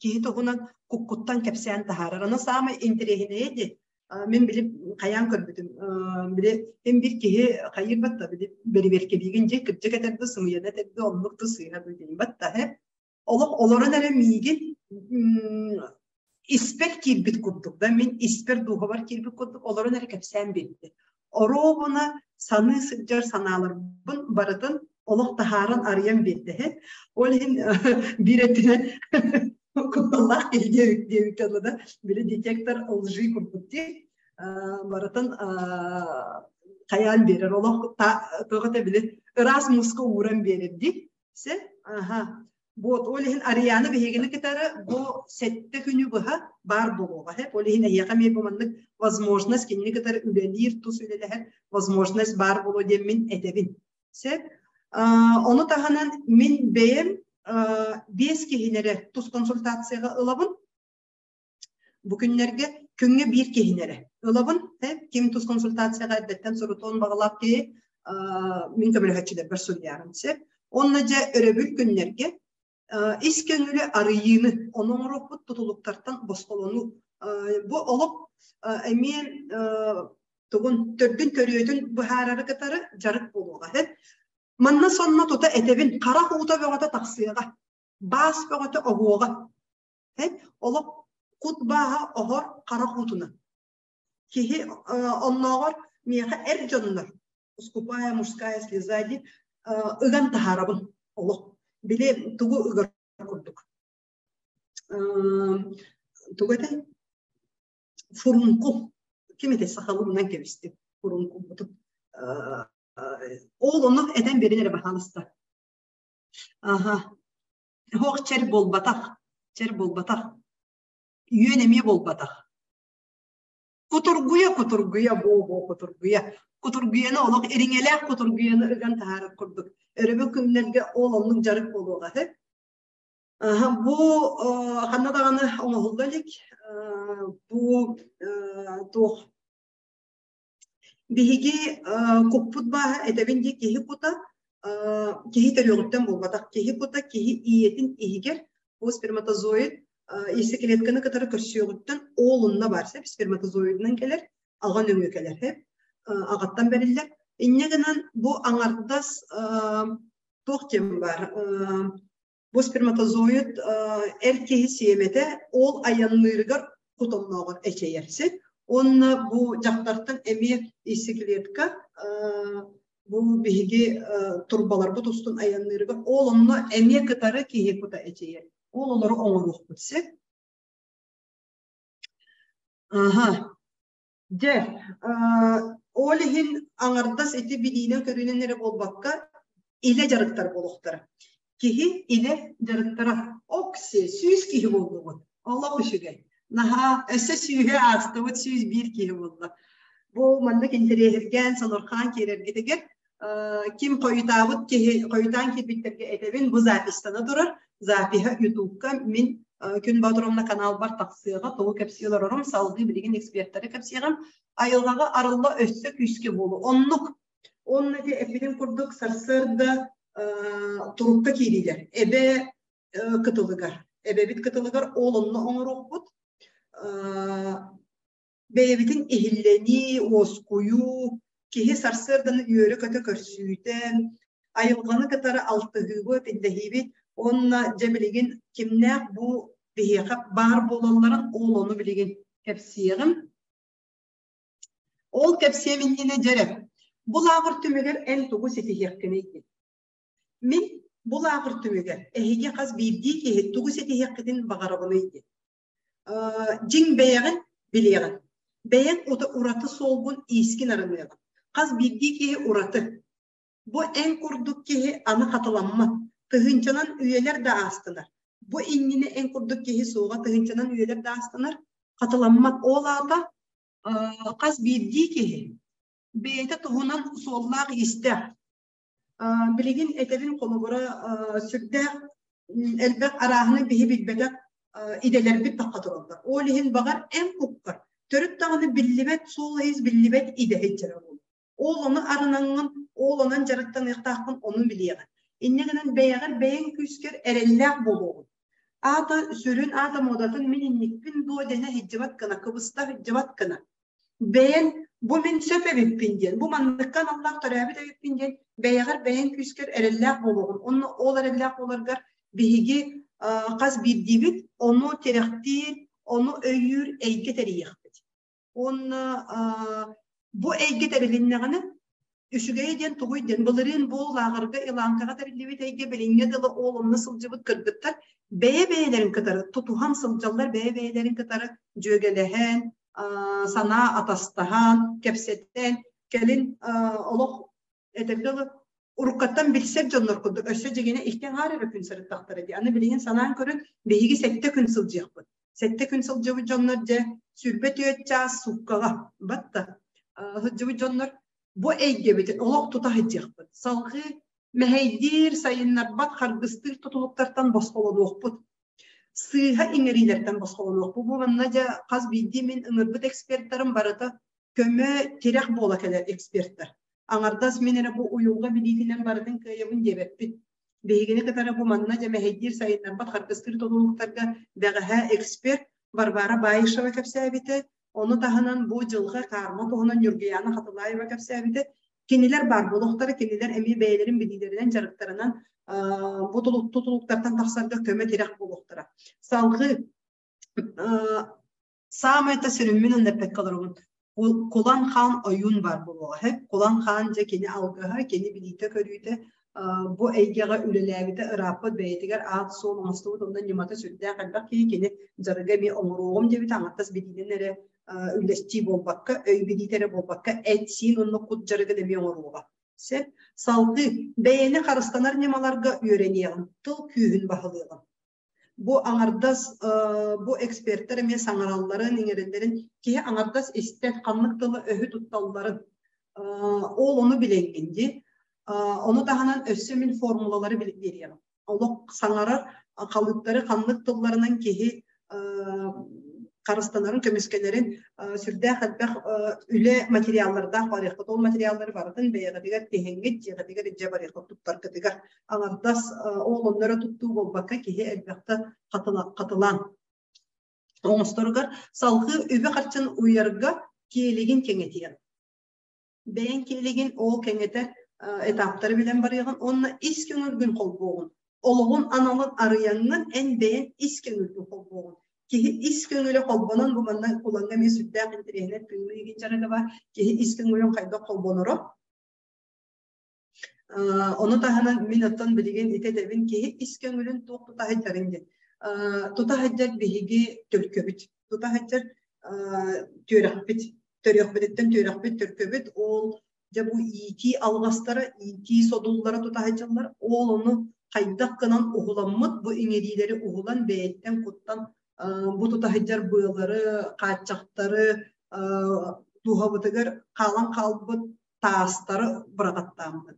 киһи туһунан куккуттан кэпсээн таһаарар. Ону саамай интэриэһинэйэ дии мин били хайаан көрбүтүм били мин биир киһи хайыыр батта били бэрэбиэркэлиигин дии кырдьык этэр да сымыйаны этэр да оннук да сыыһа да диэн батта олох олорон эрэ миигин испэр киирбит курдук да мин испэр дууһабар киирбит курдук олорон эрэ кэпсээн биэрдэ. Оруобуна саныы сылдьар санааларбын барытын олох таһааран арыйан биэрдэ. Ол иһин биир өттүнэн кутталлаах киһи диэбиккэ дылы да били детектор лжи курдук дии барытын хайаан биэрэр олох туох этэ били ыраас мууска ууран биэрэр дии. Се, аха. Вот, ол иһин Арыйаана биһигини кытары бу сэттэ күнү быһа баар буолуоҕа. Ол иһин эһиэхэ эмиэ бу маннык возможность кинини кытары үлэлиир, тус үлэлэһэр возможность баар буолуо диэн мин этэбин. Сөп. Ону таһынан мин бэйэм биэс киһини эрэ тус консультацияҕа ылабын. Бу күннэргэ күҥҥэ биир киһини эрэ ылабын. Ким тус консультацияҕа эрдэттэн сурутуон баҕалаах киһи мин көмөлөһөөччүлэрбэр суруйарым сөп. Онно дьэ өрөбүл күннэргэ ис көҥүлү арыйыыны, ону оҥоруохпут тутулуктартан босхолонуу. Бу олох эмиэ тугун төрдүн төрүөтүн быһаарары кытары дьарык буолуоҕа. Манна сонно тута этэбин, харах уута бөҕөтө тахсыаҕа, баас бөҕөтө оһуоҕа. Олох кут бааһа оһор харах уутунан. Киһи оннооҕор миэхэ эр дьоннор скупая мужская слеза диэн ыган таһаарабын олох. Били тугу ыгар курдук. Тугу этэй? Фурункул. Ким этэй сахалыы кэбистим. Фурункулбутун. Ол ону этэн биэрин эрэ баһаалыста. Аха. Оһох чэр буолбатах. Чэр буолбатах. Үөн эмиэ буолбатах. Кутургуйа, кутургуйа, буо-буо кутургуйа. Кутургуйаны олох ириҥэлээх кутургуйаны ыган таһаарар курдук. Өрөбүл күннэргэ ол оннук дьарык буолуоҕа үһү. Бу ханна даҕаны оҥоһулла илик. Бу туох Биһиги куппут бааһа этэбин дии киһи кута киһи төрүөҕүттэн буолбатах. Киһи кута киһи ийэтин иһигэр бу сперматозоид яйцеклетканы кытары көрсүөҕүттэн оолунна баар сөп сперматозоидынан кэлэр, аҕа нөҥүө кэлэр сөп аҕаттан бэриллэр. Инньэ гынан бу аҥардас туох диэн баар Бу сперматозоид эр киһи сиэмэтэ ол айанныырыгар хотоннооҕор эчэйэр сир. Уонна бу дьахтартан эмиэ яйцеклетка бу биһиги турбаларбыт устун айанныырыгар ол онно эмиэ кытары киһи кута эчэйэр. Ол олору оҥоруохпут сир. Аха. Дьэ, ол иһин аҥардас ити билиинэн-көрүүнэн эрэ буолбакка, илэ дьарыктар буолуохтара. Киһи илэ дьарыктара окси, сүүс киһи буоллубут. Олох үчүгэй. Наһаа өссө сүүһү аастыбыт, 101 киһи буолла. Бу маннык интэриэһиргээн, сонурхаан киирэргитигэр ким хойутаабыт киһи хойутаан киирбиттэргэ этэбин, бу записьтана турар. Запиһа Ютубка мин Күн Боотуровна каналбар тахсыаҕа, тугу кэпсии олорорум, салгыы билигин экспертэри кэпсиэҕим. Айылҕаҕа арылла өссө күүскэ буолуо. Оннук. Онно ити эппитим курдук сарсыарда турукка киириилэр. Эбэ кытылыгар. Эбэбит кытылыгар ол онно оҥоруохпут. Бэйэбитин иһиллэнии, уоскуйуу, киһи сарсыарданы үөрэ-көтө көрсүүтэ, айылҕаны кытары алтыһыыбыт, иллэһиибит уонна дьэ билигин кимнээх бу биһиэхэ баар буолалларын ол ону билигин кэпсиэҕим. Ол кэпсиэм иннинэ дьэ бу лааҕыр түмүгэр эн тугу ситиһиэххиний диэн. Мин бу лааҕыр түмүгэр эһиги хас биирдии киһи тугу ситиһиэххитин баҕарабыный диэн. Дьиҥ бэйэҕин билиэҕин. Бэйэҥ ураты суолгун иискин арыныаҕын. Хас биирдии киһи ураты. Бу эн курдук киһи аны хатыламмат. Тыһыынчанан үйэлэр да аастылар. Бу иннинэ эн курдук киһи суоҕа тыһыынчанан үйэлэр да аастынар. Хатыламмат. Ол аата хас биирдии киһи бэйэтэ туһунан суоллаах-иистээх. Билигин этэбин холобура сүрдээх элбэх арааһынай биһи билбэтэх идэлэрбит тахха тураллар. Ол иһин баҕар эн куккар төрүт даҕаны биллибэт суол-иис биллибэт идэ сылдьара буолуо. Ол ону арынаҥҥын, ол онон дьарыктаныахтааххын ону билиэҕин. Инньэ гынан бэйэҕэр бэйэҥ күүскэр эрэллээх буолуоҕун. Аата сүрүн аата муодатын мин инникпин дуо дэнэ сылдьыбат гына, кыбыста сылдьыбат гына. Бэйэҥ бу мин сөп эбиппин диэн, бу манныкка аналлаах төрөөбүт эбиппин диэн бэйэҕэр бэйэҥ күүскэр эрэллээх буолуоҕун. Онно ол эрэллээх буоларгар биһиги хас биирдиибит ону тирэхтиир, ону өйүүр эйгэ тэрийиэхпит. Уонна бу эйгэ тэрилиннэҕинэ Үчүгэйэ диэн тугуй диэн, былырыын бу лааҕырга Иланкаҕа тэриллибит эйгэ билиҥҥэ дылы ол онно сылдьыбыт кыргыттар бэйэ-бэйэлэрин кытары тутуһан сылдьаллар, бэйэ-бэйэлэрин кытары дьүөгэлэһэн, санаа атастаһан, кэпсэтэн, кэлин олох этэргэ дылы. Уруккаттан билсэр дьоннор курдук өссө дьиҥинэ икки аҥаар эрэ күн сырыттахтара дии. Аны билигин санаан көрүн, биһиги 7 күн сылдьыахпыт. 7 күн сылдьыбыт дьоннор дьэ 24 чаас сууккаҕа батта сылдьыбыт дьоннор бу эйгэбитин олох тута сылдьыахпыт. Салгыы мэһэйдиир, сайыннарбат, харгыстыыр тутулуктартан босхолонуохпут. Сыыһа иҥэриилэртэн босхолонуохпут. Бу манна дьэ хас биирдии мин ыҥырбыт экспертарым барыта көмө, тирэх буола кэлэр экспертэр. Аҥардас мин эрэ бу уйулҕа билиитинэн барытын кыайабын диэбэппит. Биһигини кытары бу манна дьэ мэһэйдиир сайыннарбат харгыстыыр тутулуктарга бэҕэһээ эксперт Варвара Баишева кэпсээбитэ, ону таһынан бу дьылҕа карма туһунан Ньургуйаана Хатылаева кэпсээбитэ. Кинилэр баар буолуохтара, кинилэр эмиэ бэйэлэрин билиилэринэн, дьарыктарынан бу тутулуктартан тахсарга көмө-тирэх буолуохтара. Салгыы Саамай да сүрүммүн онноппекка олоробун. Кулан хаан ойуун баар буолуоҕа һэ. Кулан хаан дьэ кини алгыһа, кини билиитэ-көрүүтэ бу эйгэҕэ үлэлээбитэ ырааппыт бэйэтигэр аат-суол оҥостубут онно ньымата сүрдээх элбэх киһи кини дьарыга эмиэ оҥоруоҕум диэбитэ аҥардас билиинэн эрэ үллэстии буолбакка, өй билиитэ эрэ буолбакка, эт-сиин уонна кут дьарыгын эмиэ оҥоруоҕа. Сөп. Салгыы бэйэни харыстанар ньымаларга үөрэниэҕим, тыл күүһүн баһылыаҕым. Бу аҥардас бу экспертэр эмиэ саҥаралларын, иҥэрэллэрин киһи аҥардас истэн ханнык тылы өһү тутталларын ол ону билэҥҥин дии. Ону таһынан өссө мин формулалары биэриэҕим. Олох саҥарар халыыптары ханнык тылларынан киһи харыстанарын, көмүскэнэрин сүрдээх элбэх үлэ материаллардаах барыаххыт. Ол материаллары барытын бэйэҕитигэр тиһэҥҥит, дьиэҕитигэр илдьэ барыаххыт туттаргытыгар. Аҥардас ол онно эрэ туттуу буолбакка, киһи элбэхтэ хатылаан оҥосторугар салгыы үбү-харчыны уйарга киэлигин кэҥэтиэҕин. Бэйэҥ киэлигин ол кэҥэтэр этаптары билэн барыаҕын уонна ис көҥүлгүн холбуоҕун. Олоҕун аналын арыйаҥҥын эн бэйэҥ ис көҥүлгүн холбуоҕун. Киһи ис көҥүлэ холбонон бу манна кулаҥҥа эмиэ сүрдээх интэриэһинэй тыыныы игин дьарыга бар. Киһи ис көҥүлүн хайдах холбоноро. Ону таһынан мин оттон билигин ити этэбин киһи ис көҥүлүн туох тута сылдьарын диэн. Тута сылдьар биһиги төлкөбүт. Тута сылдьар түөрэхпит. Төрүөхпүтүттэн түөрэхпит, төлкөбүт. Ол дьэ бу иитии алҕастара, иитии содуллара тута сылдьаллар. Ол ону хайдах гынан уһуламмыт бу иҥэриилэри уһулан бэйэттэн куттан бу тута сылдьар быалары, хааччахтары дууһабытыгар хаалан хаалбыт таастары быраҕаттааммыт.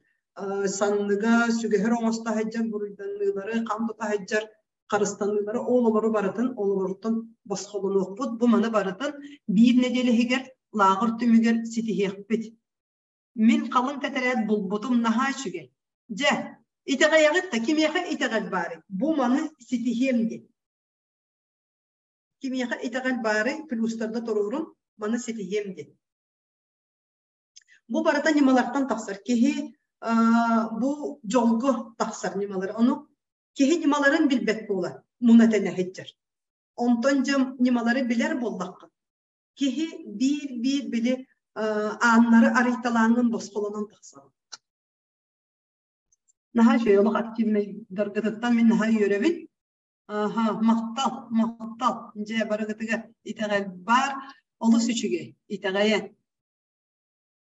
Санныга сүгэһэр оҥосто сылдьар буруйданыылары, хам тута сылдьар харыстаныылары ол олору барытын олоруттан босхолонуохпут. Бу маны барытын биир нэдиэлэ иһигэр лааҕыр түмүгэр ситиһиэхпит. Мин халыҥ тэтэрээт булбутум наһаа үчүгэй. Дьэ, итэҕэйэҕит да кимиэхэ итэҕэл баарый? Бу маны ситиһиэм диэн. Кимиэхэ итэҕэл баарый? Плюстарда туруорун, маны ситиһиэм диэн. Бу барыта ньымалартан тахсар. Киһи бу дьолго тахсар ньымалар. Ону киһи ньымаларын билбэт буолар, муна тэнэ сылдьар. Онтон дьэ ньымалары билэр буоллахха, киһи биир-биир били ааннары арыйталааҥҥын босхолонон тахсаҕын. Наһаа үчүгэй олох активнайдаргытыттан мин наһаа үөрэбин. Аха, махтал, махтал. Дьэ, барыгытыгар итэҕэл баар, олус үчүгэй, итэҕэйэн.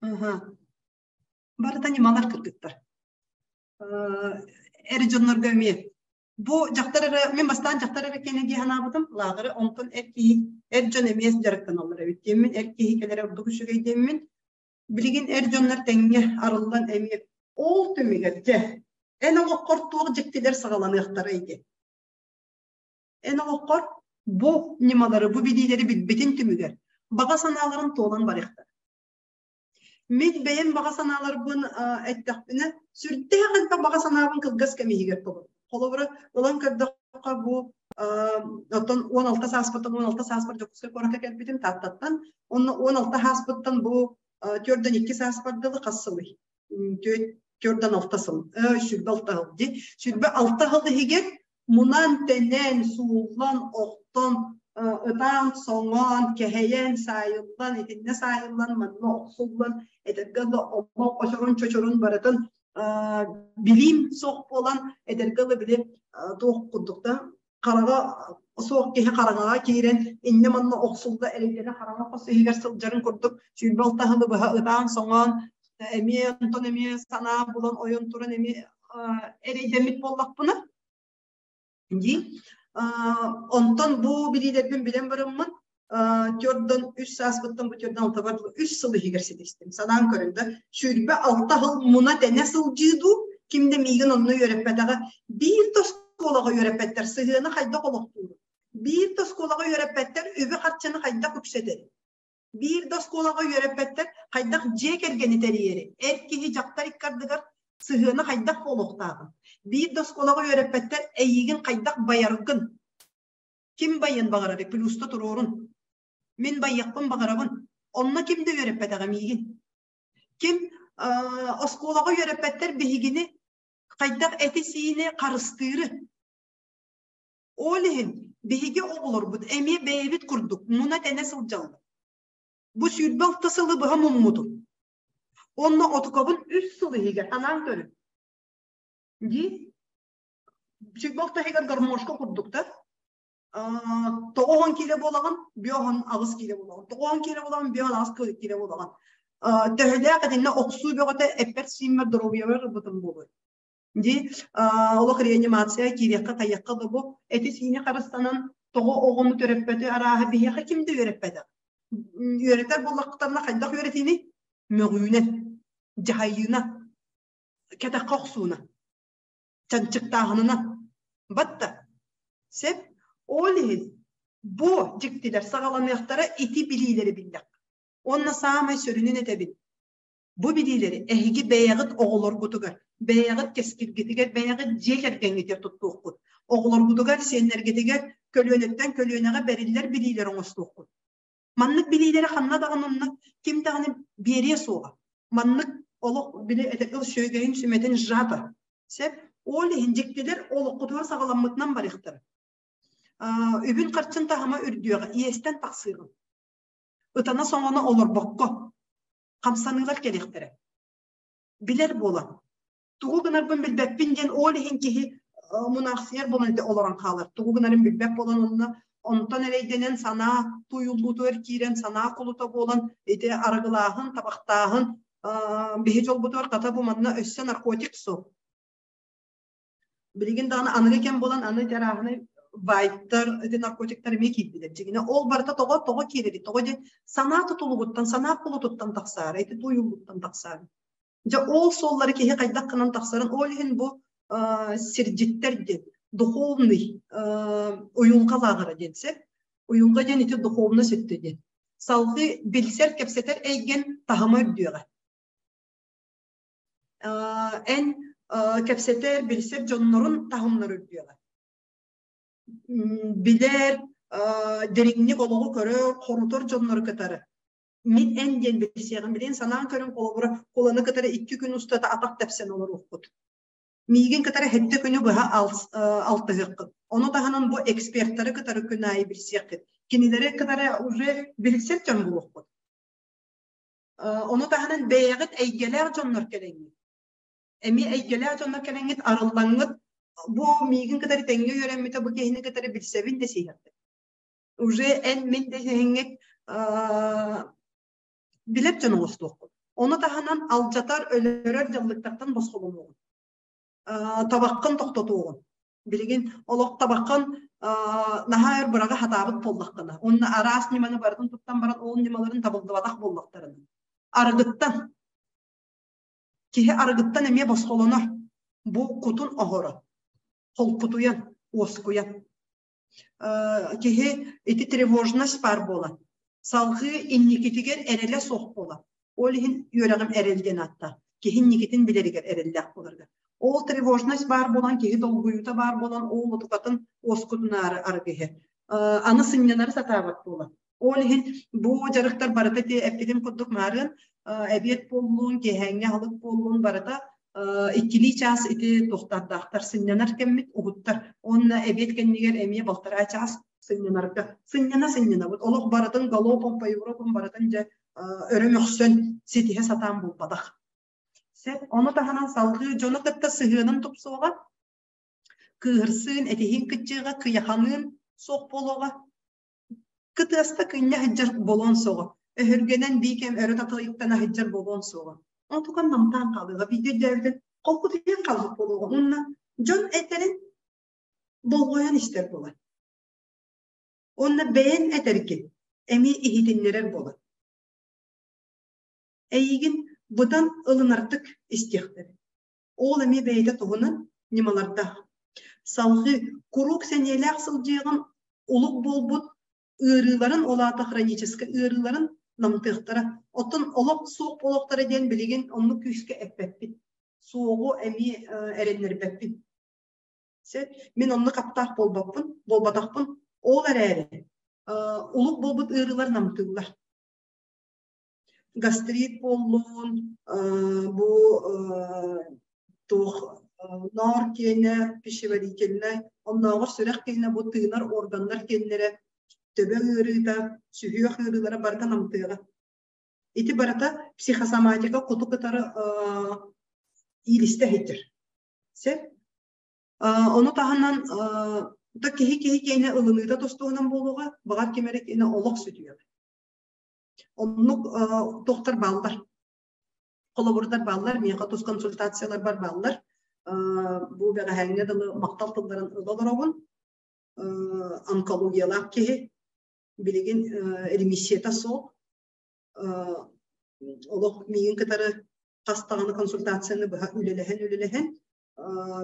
Аха. Барыта ньымалар кыргыттар. Эр дьоннорго эмиэ. Бу дьахтар эрэ, мин бастаан дьахтар эрэ киэнэ дии санаабытым, лааҕыры онтон эр киһи, эр дьон эмиэ дьарыктаналлар эбит диэммин, эр киһи кэлэрэ ордук үчүгэй диэммин, билигин эр дьоннор тэҥҥэ арыллан эмиэ ол түмүгэр дьэ эн олоххор туох дьиктилэр саҕаланыахтарай диэн. Эн олоххор бу ньымалары, бу билиилэри билбитин түмүгэр баҕа санааларын туолан барыахтара. Мин бэйэм баҕа санааларбын эттэхпинэ, сүрдээх элбэх баҕа санаабын кылгас кэм иһигэр толордум. Холобура, ылан көрдөххө, бу оттон 16 сааспыттан 16 сааспар Дьокуускай куоракка кэлбитим Тааттаттан. Онно 16 сааспыттан бу 42 сааспар дылы хас сылый? 46 сыл. 26 сыл дии. 26 сыл иһигэр мунан-тэнэн, сууллан, охтон, ытаан-соҥоон, кэһэйэн, саайыллан, итиннэ саайыллан, манна охсуллан, этэргэ дылы олох очурун-чочурун барытын билиим суох буолан, этэргэ дылы били туох курдук да хараҕа суох киһи хараҥаҕа киирэн иннэ-манна охсулла эрэйдэнэ хараҥа хос иһигэр сылдьарын курдук 26 сылы быһа ытаан-соҥоон. Эмиэ онтон эмиэ санаа булан ойон туран эмиэ эрэйдэммит буоллахпына дии. Онтон бу билиилэрбин билэн бараммын төрдөн үс сааспыттан бу төрдөн алтабар үс сыл иһигэр ситистим. Санаан көрүн да, 26 сыл муна тэнэ сылдьыы дуу, ким да миигин онно үөрэппэтэҕэ. Биир да оскуолаҕа үөрэппэттэр сыһыаны хайдах олохтууру. Биир да оскуолаҕа үөрэппэттэр үбү-харчыны хайдах үксэтэри. Биир да оскуолаҕа үөрэппэттэр хайдах дьиэ кэргэни тэрийэри, эр киһи дьахтар икки ардыгар сыһыана хайдах буолуохтааҕын. Биир да оскуолаҕа үөрэппэттэр эйиигин хайдах байаргын. Ким байыан баҕарарый, плюста туруорун. Мин байыахпын баҕарабын. Онно ким да үөрэппэтэҕэ миигин. Ким оскуолаҕа үөрэппэттэр биһигини хайдах эти-сиини харыстыыры. Ол иһин биһиги оҕолорбут эмиэ бэйэбит курдук муна-тэнэ сылдьаллар. Бу 26 сылы быһа муммутум. Онно отукабын үс сыл иһигэр анаан көрүн. Дии 26 иһигэр гармошка курдук да 90 киилэ буолаҕын, 58 киилэ буолаҕын. 90 киилэ буолаҕын, 58 киилэ буолаҕын. Төһөлөөх итиннэ охсуу бөҕөтө эппэр-сииммэр доруобуйабар ылбытым буолуой. Дии олох реанимация киириэххэ хайыахха да бу эти-сиини харыстанан тоҕо оҕону төрөппөтү арааһа биһиэхэ ким да үөрэппэтэх. Үөрэтэр буоллахтарына хайдах үөрэтиини? Мөҕүүнэн, дьаһайыына, кэтэххэ охсууна, чанчыктааһынына. Батта. Сеп ол иһин бу дьиктилэр саҕаланыахтара ити билиилэри биллэххэ. Уонна саамай сүрүнүн этэбин. Бу билиилэри эһиги бэйэҕит оҕолоргутугар, бэйэҕит кэскилгитигэр, бэйэҕит дьиэ кэргэҥҥитигэр туттуоххут. Оҕолоргутугар, сиэннэргитигэр көлүөнэттэн көлүөнэҕэ бэриллэр билиилэри оҥостуоххут. Маннык билиилэри ханна даҕаны онно ким даҕаны биэриэ суоҕа. Маннык олох били этэргэ сүөгэйин сүмэтин сжата. Сөп? Ол иһин дьиктилэр олоххутугар саҕаламмытынан барыахтара. Үбүн-харчын таһыма үрдүөҕэ, иэстэн тахсыаҕын. Ытана-соҥоно олорбокко, хамсаныылар кэлиэхтэрэ. Билэр буолан, тугу гынарбын билбэппин диэн ол иһин киһи мунаахсыйар буолан ити олорон хаалар. Тугу гынарын билбэт буолан онно онтон эрэйдэнэн санаа тууйуллуутугар киирэн санаа кулута буолан ити арыгылааһын, табахтааһын биһи дьолбутугар хата бу манна өссө наркотик суох. Билигин даҕаны аныгы кэм буолан аны ити арааһынай вайптар, ити наркотиктар эмиэ киирдилэр. Дьиҥинэ ол барыта тоҕо тоҕо киирэрий? Тоҕо диэн санаа тутулугуттан, санаа кулутуттан тахсаары, ити тууйуллууттан тахсаары. Дьэ ол суоллары киһи хайдах гынан тахсарын, ол иһин бу сирдьиттэр диэн духовный уйулҕа лааҕыра диэн сөп. Уйулҕа диэн ити духовность өттө диэн. Салгыы билсэр, кэпсэтэр эйгэн таһыма үрдүөҕэ. Эн кэпсэтэр, билсэр дьоннорун таһымнар үрдүөҕэ. Билэр, дириҥник олоҕу көрөр, хорутар дьоннору кытары мин эн диэн билсиэҕим. Билигин санаан көрүҥ, холобура, Куланы кытары икки күн устата атах тэпсэн олоруохпут. Миигин кытары сэттэ күнү быһа алтыһыаххыт. Ону таһынан бу экспертары кытары күн аайы билсиэххит. Кинилэри кытары уже билсэр дьон буолуохпут. Ону таһынан бэйэҕит эйгэлээх дьоннор кэлэҥҥит. Эмиэ эйгэлээх дьоннор кэлэҥҥит арыллаҥҥыт бу миигин кытары тэҥҥэ үөрэммитэ бу киһини кытары билсэбин дэсиһэххит. Уже эн мин дэсиһэҥҥит билэр дьон оҥостуоххут. Ону таһынан алдьатар, өлөрөр дьаллыктартан босхолонуоҕун. Табаххын тохтотуоҕун. Билигин олох табаххын наһаа өр быраҕа сатаабыт буоллаххына, уонна араас ньыманы барытын туттан баран ол ньымаларын табыллыбатах буоллахтарына, арыгыттан киһи арыгыттан эмиэ босхолонор. Бу кутун оһоро, холкутуйан, уоскуйан. Киһи ити тревожность баар буолан, салгыы инникитигэр эрэлэ суох буолан, ол иһин үөрэҕим эрэл диэн ааттаах. Киһи инникитин билэригэр эрэллээх буоларга. Ол тревожность баар буолан, киһи долгуйуута баар буолан, ол мутукатын уоскутунаары арыгы иһэр. Аны сынньанары сатаабат буолан. Ол иһин бу дьарыктар барыта ити эппитим курдук маарыан эбиэт буоллун, киэһээҥҥи аһылык буоллун барыта иккилии чаас ити туохтардаахтар сынньанар кэммит уһуттар. Уонна эбиэт кэннигэр эмиэ балтараа чаас сынньанарга. Сынньана сынньанабыт. Олох барытын галопом по Европам барытын дьэ өрө мөхсөн ситиһэ сатаан буолбатах. Сөп. Ону таһынан салгыы дьону кытта сыһыанын тупсуоҕа, кыыһырсыын, этиһиин кыччыаҕа, кыйаханыын суох буолуоҕа. Кытыаста кынньа сылдьар буолуон суоҕа. Өһүргэнэн биикэм өрө татыйыктана сылдьар буолуон суоҕа. Онтукан намтаан хаалыаҕа, биирдэ өйдөөбүтүн холкутуйан хаалбыт буолуоҕа уонна дьон этэрин болҕойон истэр буолар. Уонна бэйэн этэргин эмиэ иһитиннэрэр буолар. Эйигин быдан ылынардык истиэхтэрэ. Ол эмиэ бэйэтэ туһунан ньымалардаах. Салҕыы куруук сэниэлээх сылдьыаҕын улук буолбут ыарыыларын, ол аата хроническай ыарыыларын намтыахтара. Оттон олох суох буолуохтара диэн билигин оннук күүскэ эппэппит. Суоҕу эмиэ эрэннэрбэппин. Сөп. Мин оннук аптаах буолбаппын, буолбатахпын. Ол эрээри улук буолбут ыарыылар намтыыллар. Гастрит буоллун, бу туох ноор киэнэ, пищеварительнай, оннооҕор сүрэх киэнэ бу тыынар органнар киэннэрэ, төбө ыарыыта, сүһүөх ыарыылара барыта намтыаҕа. Ити барыта психосоматика куту кытары иилистэ иһиттэр. Сөп. Ону таһынан да киһи киһи киэнэ ылыныыта тустуһунан буолуоҕа, баҕар ким эрэ киэнэ олох сүтүөҕэ. Оннук тохтор бааллар. Холобурдар бааллар, миэхэ тус консультацияларбар бааллар. Бу бэҕэһээҥҥэ дылы махтал тылларын ыла олоробун. Онкологиялаах киһи билигин ремиссията суох. Олох миигин кытары хас даҕаны консультацияны быһа үлэлэһэн-үлэлэһэн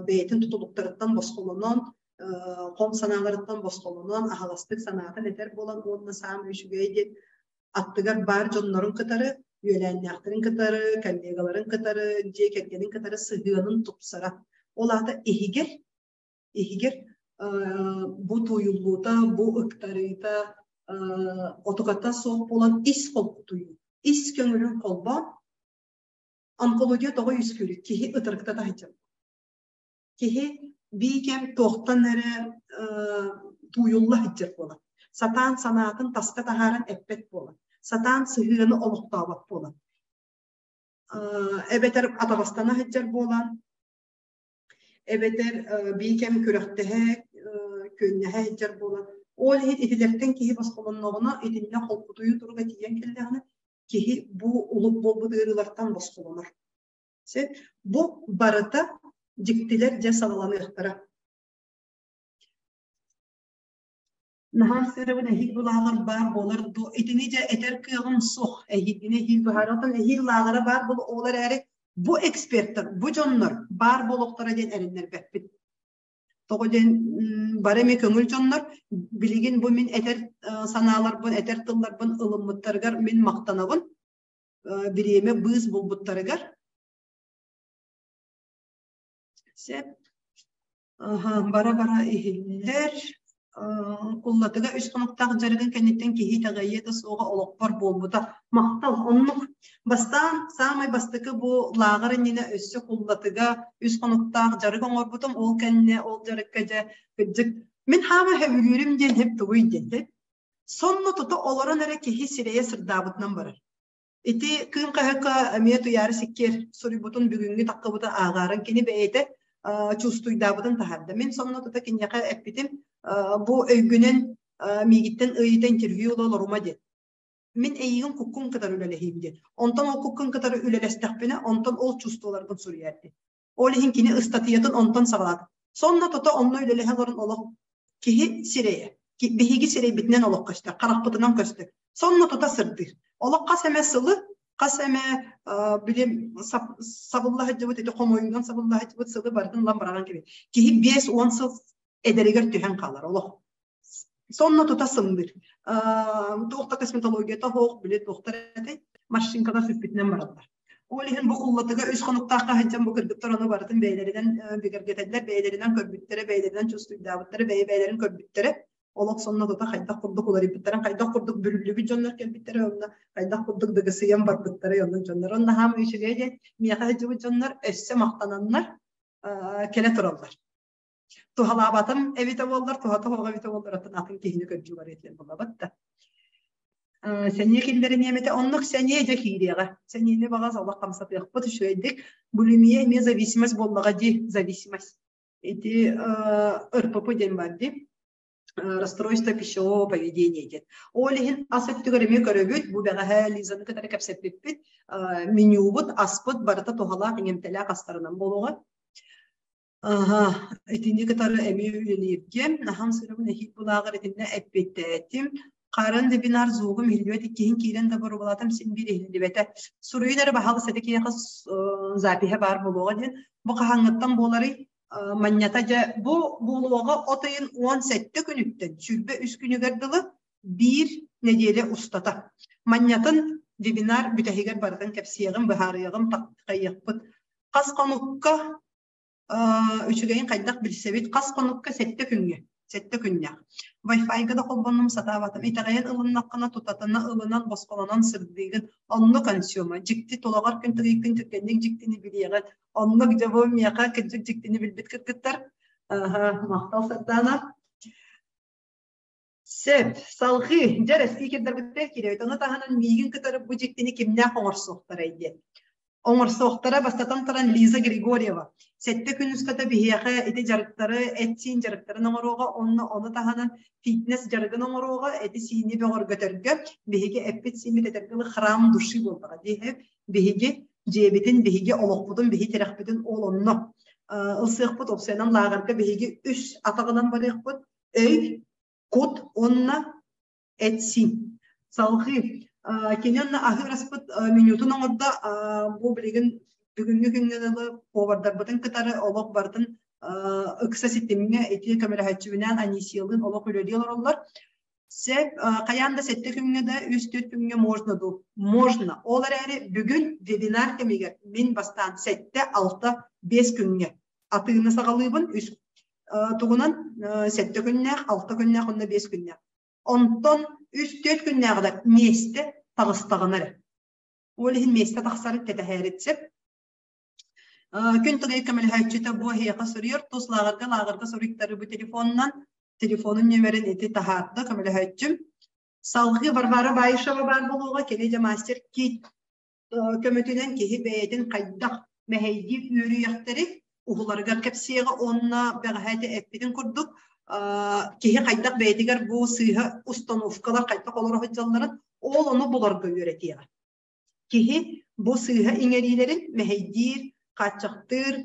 бэйэтин тутулуктарыттан босхолонон, хом санааларыттан босхолонон, аһаҕастык санаатын этэр буолан уонна саамай үчүгэй диэн аттыгар баар дьоннорун кытары, үөлээннээхтэрин кытары, коллегаларын кытары, дьиэ кэргэнин кытары сыһыанын тупсара. Ол аата иһигэр, иһигэр бу тууйуллуута, бу ыктарыыта отуката суох буолан ис холкутуйуу, ис көҥүлүн холбоон Онкология тоҕо үөскүүрүй? Киһи ытырыктата сылдьар. Киһи биикэм туохтан эрэ тууйулла сылдьар буолар. Сатаан санаатын таска таһааран эппэт буолар. Сатаан сыһыаны олохтообот буолар. Эбэтэр атаҕастана сылдьар буолан, эбэтэр биикэм күрэхтэһэ, күөннэһэ сылдьар буолан. Ол иһин итилэртэн киһи босхолонноҕуна, итиннэ холкутуйуу туруга тиийэн кэллэҕинэ, киһи бу улук буолбут ыарыылартан босхолонор. Бу барыта дьиктилэр дьэ саҕаланыахтара. Наһаа сырыбын эһиил лааҕыр баар буолар дуо? Итини дьэ этэр кыаҕым суох. Эһиилгини эһиил быһаарыахтан эһиил лааҕыра баар буол ол эрээри бу экспертэр, бу дьоннор баар буолуохтара диэн эрэннэрбэппин. Тоҕо диэн бары эмиэ көҥүл дьоннор билигин бу мин этэр санааларбын, этэр тылларбын ылыммыттарыгар мин махтанабын. Бириэмэ быыс булбуттарыгар. Сөп. Бара-бара иһиллэр. Куллатыга үс хонуктаах дьарыгын кэнниттэн киһи итэҕэйиэ да суоҕа олохпор буолбута. Махтал, оннук. Бастаан саамай бастакы бу лааҕыр иннинэ өссө Куллатыга үс хонуктаах дьарык оҥорбутум. Ол кэннэ ол дьарыкка дьэ кырдьык мин хаама сөбүлүүрүм диэн сөп тугуй диэн Сонно тута олорон эрэ киһи сирэйэ сырдаабытынан барар. Ити Кыым хаһыакка эмиэ Туйаара Сиккиэр суруйбутун бүгүҥҥү таххыбыты ааҕаарыҥ кини бэйэтэ чувствуйдаабытын таһаарда. Мин сонно тута киниэхэ эппитим, бу өйгүнэн миигиттэн ыйыта интервью ыла олорума диэн. Мин эйигин куккун кытары үлэлэһиим диэн. Онтон ол куккун кытары үлэлэстэхпинэ, онтон ол чувстволарбын суруйар диэн. Ол иһин кини ыстатыйатын онтон саҕалаата. Сонно тута онно үлэлэһэ олорон олох киһи сирэйэ, биһиги сирэйбитинэн олох көстөр, харахпытынан көстөр. Сонно тута сырдыыр. Олох хас эмэ сылы, хас эмэ били сабылла сылдьыбыт, ити хомойуунан сабылла сылдьыбыт сылы барытын ылан быраҕан кэбиһэр. Киһи 5-10 сыл эдэригэр түһэн хаалар олох. Сонно тута сымныыр. Туох да косметологията суох, били туохтар этэй, машинкалар сүппүтүнэн бараллар. Ол иһин бу куллатыга үс хонуктаахха сылдьан бу кыргыттар ону барытын бэйэлэринэн бигэргэтэллэр, бэйэлэринэн көрбүттэрэ, бэйэлэринэн чувствуйдаабыттара, бэйэ-бэйэлэрин көрбүттэрэ. Олох сонно тута хайдах курдук уларыйбыттарын, хайдах курдук бүрүллүбүт дьоннор кэлбиттэрэ, онно хайдах курдук дыгысыйан барбыттара, онно дьоннор онно хаам үчүгэй диэн миэхэ сылдьыбыт дьоннор өссө махтананнар кэлэ тураллар. Туһалаабатым эбитэ буоллар, туһата суох эбитэ буоллар, атын атын киһини көрдүү барыа диэн буолабыт да. Сэниэ киллэриниэм этэ. Оннук сэниэ дьэ киириэҕэ. Сэниэни баҕас олох хамсатыахпыт үчүгэйдик. Булимия эмиэ зависимость буоллаҕа дии, зависимость. Ити РПП диэн бар дии. Расстройство пищевого поведения диэн. Ол иһин ас өттүгэр эмиэ көрөбүт. Бу бэҕэһээ Лизаны кытары кэпсэппиппит. Менюбут, аспыт барыта туһалаах, иҥэмтэлээх астарынан буолуоҕа. Аха, итини кытары эмиэ үлэлииргэ наһам сырыбын эһиил булааҕар итиннэ эппиэттээтим. Хаарыан вебинар звугум иһиллибэт иккиһин киирэн да боруобалаатым син биир иһиллибэтэ. Суруйун эрэ баһаалыста ити киһиэхэ запиһа баар буолуоҕа диэн. Бу хаһааҥҥыттан буоларый? Манньата дьэ бу буолуоҕа от ыйын 17 күнүттэн 23 күнүгэр дылы биир нэдиэлэ устата. Манньатын вебинар бүтэһигэр барытын кэпсиэҕим, быһаарыаҕым, такайыахпыт. Хас хонукка үчүгэйин хайдах билсэбит? Хас хонукка сэттэ күҥҥэ, сэттэ күннээх. Wi-Fi-га да холбоннум сатаабатым. Итэҕэйэн ылыннаххына тутатына ылынан босхолонон сырдыыгын. Оннук ансиома. Дьикти тулаҕар күн тыгыйкын түргэнник дьиктини билиэҕин. Оннук дьэ бу миэхэ кырдьык дьиктини билбит кыргыттар. Махтал Сардаана. Сөп, салҕыы, дьэ эрэ спикердарбытыгар киирэбит. Ону таһынан миигин кытары бу дьиктини кимнээх оҥорсуохтарай диэн. Оҥорсуохтара бастатан туран Лиза Григорьева. Сэттэ күн устата биһиэхэ ити дьарыктары, эт-сиин дьарыктарын оҥоруоҕа уонна ону таһынан фитнес дьарыгын оҥоруоҕа, эти-сиини бөҕөргөтөргө биһиги эппит-сииммит этэргэ дылы храм души буоллаҕа дии. Биһиги дьиэбитин, биһиги олохпутун, биһи тирэхпитин ол онно ылсыахпыт, уопсайынан лааҕырга биһиги үс атаҕынан барыахпыт өй, кут уонна эт-сиин. Салҕыы кини онно аһыыр аспыт менютун оҥордо. Бу билигин бүгүҥҥү күҥҥэ дылы повардарбытын кытары олох барытын ыкса ситимҥэ ити көмөлөһөөччүбүнээн Анисиялыын олох үлэлии олороллор. Сөп, хайаан да сэттэ күҥҥэ да, үс-түөрт күҥҥэ можно дуу? Можно. Ол эрээри бүгүн вебинар кэмигэр мин бастаан сэттэ, алта, биэс күҥҥэ атыыны саҕалыыбын. Үс тугунан сэттэ күннээх, алта күннээх уонна биэс күннээх. Онтон үс-түөрт күннээҕилэр миэстэ таҕыстаҕына эрэ. Ол иһин миэстэ тахсарын кэтэһээрит сөп. Күн тыгай көмөлөһөөччүтэ бу эһиэхэ суруйар, тус лааҕырга лааҕырга суруйтарыы бу телефонунан, телефонун нүөмэрин ити таһаарда көмөлөһөөччүм. Салгыы Варвара Баишева баар буолуоҕа, кини дьэ мастер кит көмөтүнэн киһи бэйэтин хайдах мэһэйдиир үөрүйэхтэри уһуларыгар кэпсиэҕэ уонна бэҕэһээ ити эппитин курдук киһи хайдах бэйэтигэр бу сыыһа установкалар хайдах олоро сылдьалларын ол ону буларга үөрэтиэҕэ. Киһи бу сыыһа иҥэриилэрин мэһэйдиир, хааччахтыыр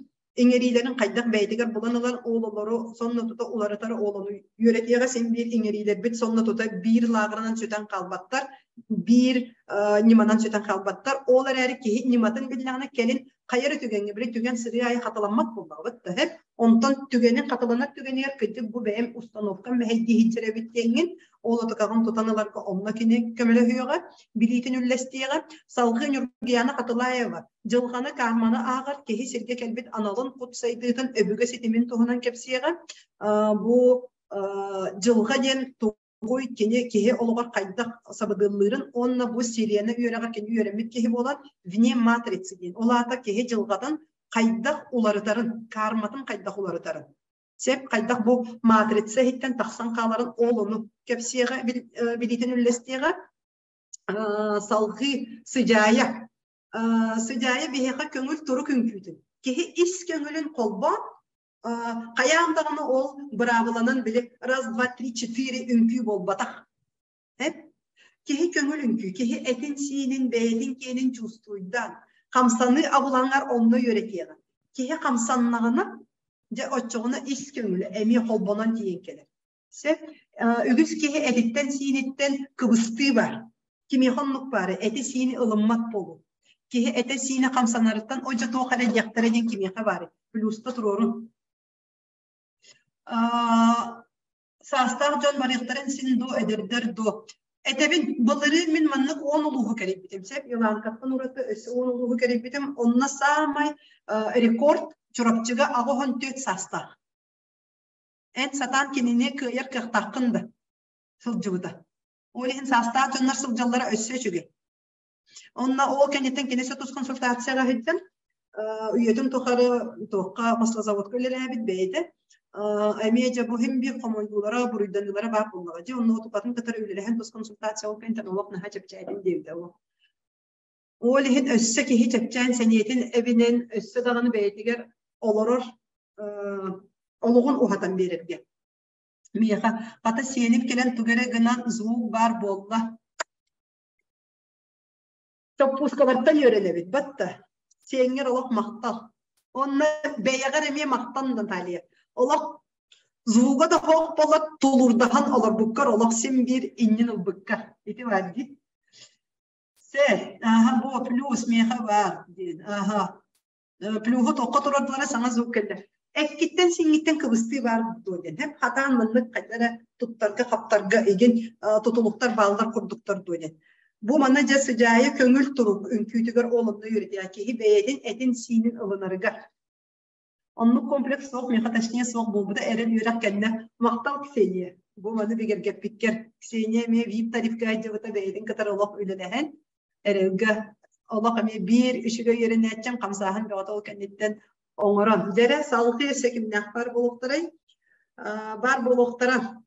иҥэриилэрин хайдах бэйэтигэр булан ылан ол олору сонно тута уларытар ол ону үөрэтиэҕэ син биир иҥэриилэрбит сонно тута биир лааҕырынан сүтэн хаалбаттар, биир ньыманан сүтэн хаалбаттар. Ол эрээри киһи ньыматын биллэҕинэ кэлин хайа эрэ түгэҥҥэ били түгэн сырыы аайы хатыламмат буоллаҕыбыт да сөп. Онтон түгэнин хатыланар түгэнигэр кырдьык бу бэйэм установкам мэһэйдии сылдьар эбит диэҥҥин ол отукаҕын тутан ыларга онно кини көмөлөһүөҕэ, билиитин үллэстиэҕэ. Салгыы Ньургуяна Хатылаева дьылҕаны карманы ааҕар киһи сиргэ кэлбит аналын кут сайдыытын өбүгэ ситимин туһунан кэпсиэҕэ. Бу дьылҕа диэн тугуй кини киһи олоҕор хайдах сабыдыаллыырын уонна бу Селена үөрэҕэр кини үөрэммит киһи буолан вне матрицы диэн ол аата киһи дьылҕатын хайдах уларытарын, карматын хайдах уларытарын Сөп хайдах бу матрица иһиттэн тахсан хааларын ол ону кэпсиэҕэ, билиитин үллэстиэҕэ. Салҕыы Сыдьаайа. Сыдьаайа биһиэхэ көҥүл турук үҥкүүтүн. Киһи ис көҥүлүн холбоон хайаан даҕаны ол быраабыланан били раз, два, три, четыре үҥкүү буолбатах. Киһи көҥүл үҥкүү, киһи этин-сиинин, бэйэтин киэнин чувствуйдаан, хамсаныы абылаҥар онно үөрэтиэҕэ. Киһи хамсаннаҕына, дьэ оччоҕуна ис көҥүлэ эмиэ холбонон тиийэн кэлэр. Сөп. Үгүс киһи этиттэн-сииниттэн кыбыстыы бар. Кимиэхэ оннук баары, эти-сиини ылыммат буолуу. Киһи этэ-сиинэ хамсанарыттан о дьэ туох эрэ диэхтэрэ диэн кимиэхэ баары. Плюста туруорун. Саастаах дьон барыахтарын син дуу, эдэрдэр дуу. Этэбин, былырыын мин маннык уон улууһу кэрийбитим. Сөп, Еланкаттан ураты өссө уон улууһу кэрийбитим. Онно саамай рекорд Чурапчыга 84 саастаах. Эн сатаан кинини кыайар кыахтааххын да сылдьыбыта. Ол иһин саастаах дьоннор сылдьаллара өссө үчүгэй. Онно ол кэнниттэн кини тус консультацияҕа сылдьан үйэтин тухары туохха маслозаводка үлэлээбит бэйэтэ эмиэ дьэ бу иһин биир хомойуулара, буруйданыылара баар буоллаҕа. Дьэ онно тупатын кытары үлэлэһэн тус консультация ол кэнниттэн олох наһаа чэпчээтим диэбитэ ол. Ол иһин өссө киһи чэпчээн сэниэтин эбинэн өссө даҕаны бэйэтигэр олорор олоҕун уһатан биэрэргэ. Миэхэ хата сиэним кэлэн тугу эрэ гынан звук баар буолла. Чоппуускалартан үөрэнэбит батта. Сиэҥҥэр олох махтал. Онно бэйэҕэр эмиэ махтан Наталья. Олох звуга да хоох буола тулуурдаһан олорбуккар олох син биир иннин ылбыккар. Ити баар дии. Сэ, аха, бу плюс миэхэ баар диэн. Аха. Плюһу туохха туруордулара саҥа звук кэллэ. Эккиттэн сиҥҥиттэн кыбыстыы баар дуо диэн. Һэп хатаан маннык хайда эрэ туттарга-хаптарга игин тутулуктар бааллар курдуктар дуо диэн. Бу манна дьэ сыдьаайа көҥүл турук үҥкүүтүгэр ол онно үөрэтиэҕэ киһи бэйэтин этин-сиинин ылынарыгар. Оннук комплекс суох, миэхэ точнее суох буолбута эрэл үөрэх кэннэ. Махтал Ксения. Бу маны бигэргэппиккэр. Ксения эмиэ VIP тарифка сылдьыбыта бэйэтин кытары олох үлэлэһэн эрэлгэ олох эмиэ биир үчүгэй үөрэнээччим хамсааһын бөҕөтө ол кэнниттэн оҥорон. Дьэрэ салгыы өссө кимнээх баар буолуохтарай? Баар буолуохтара.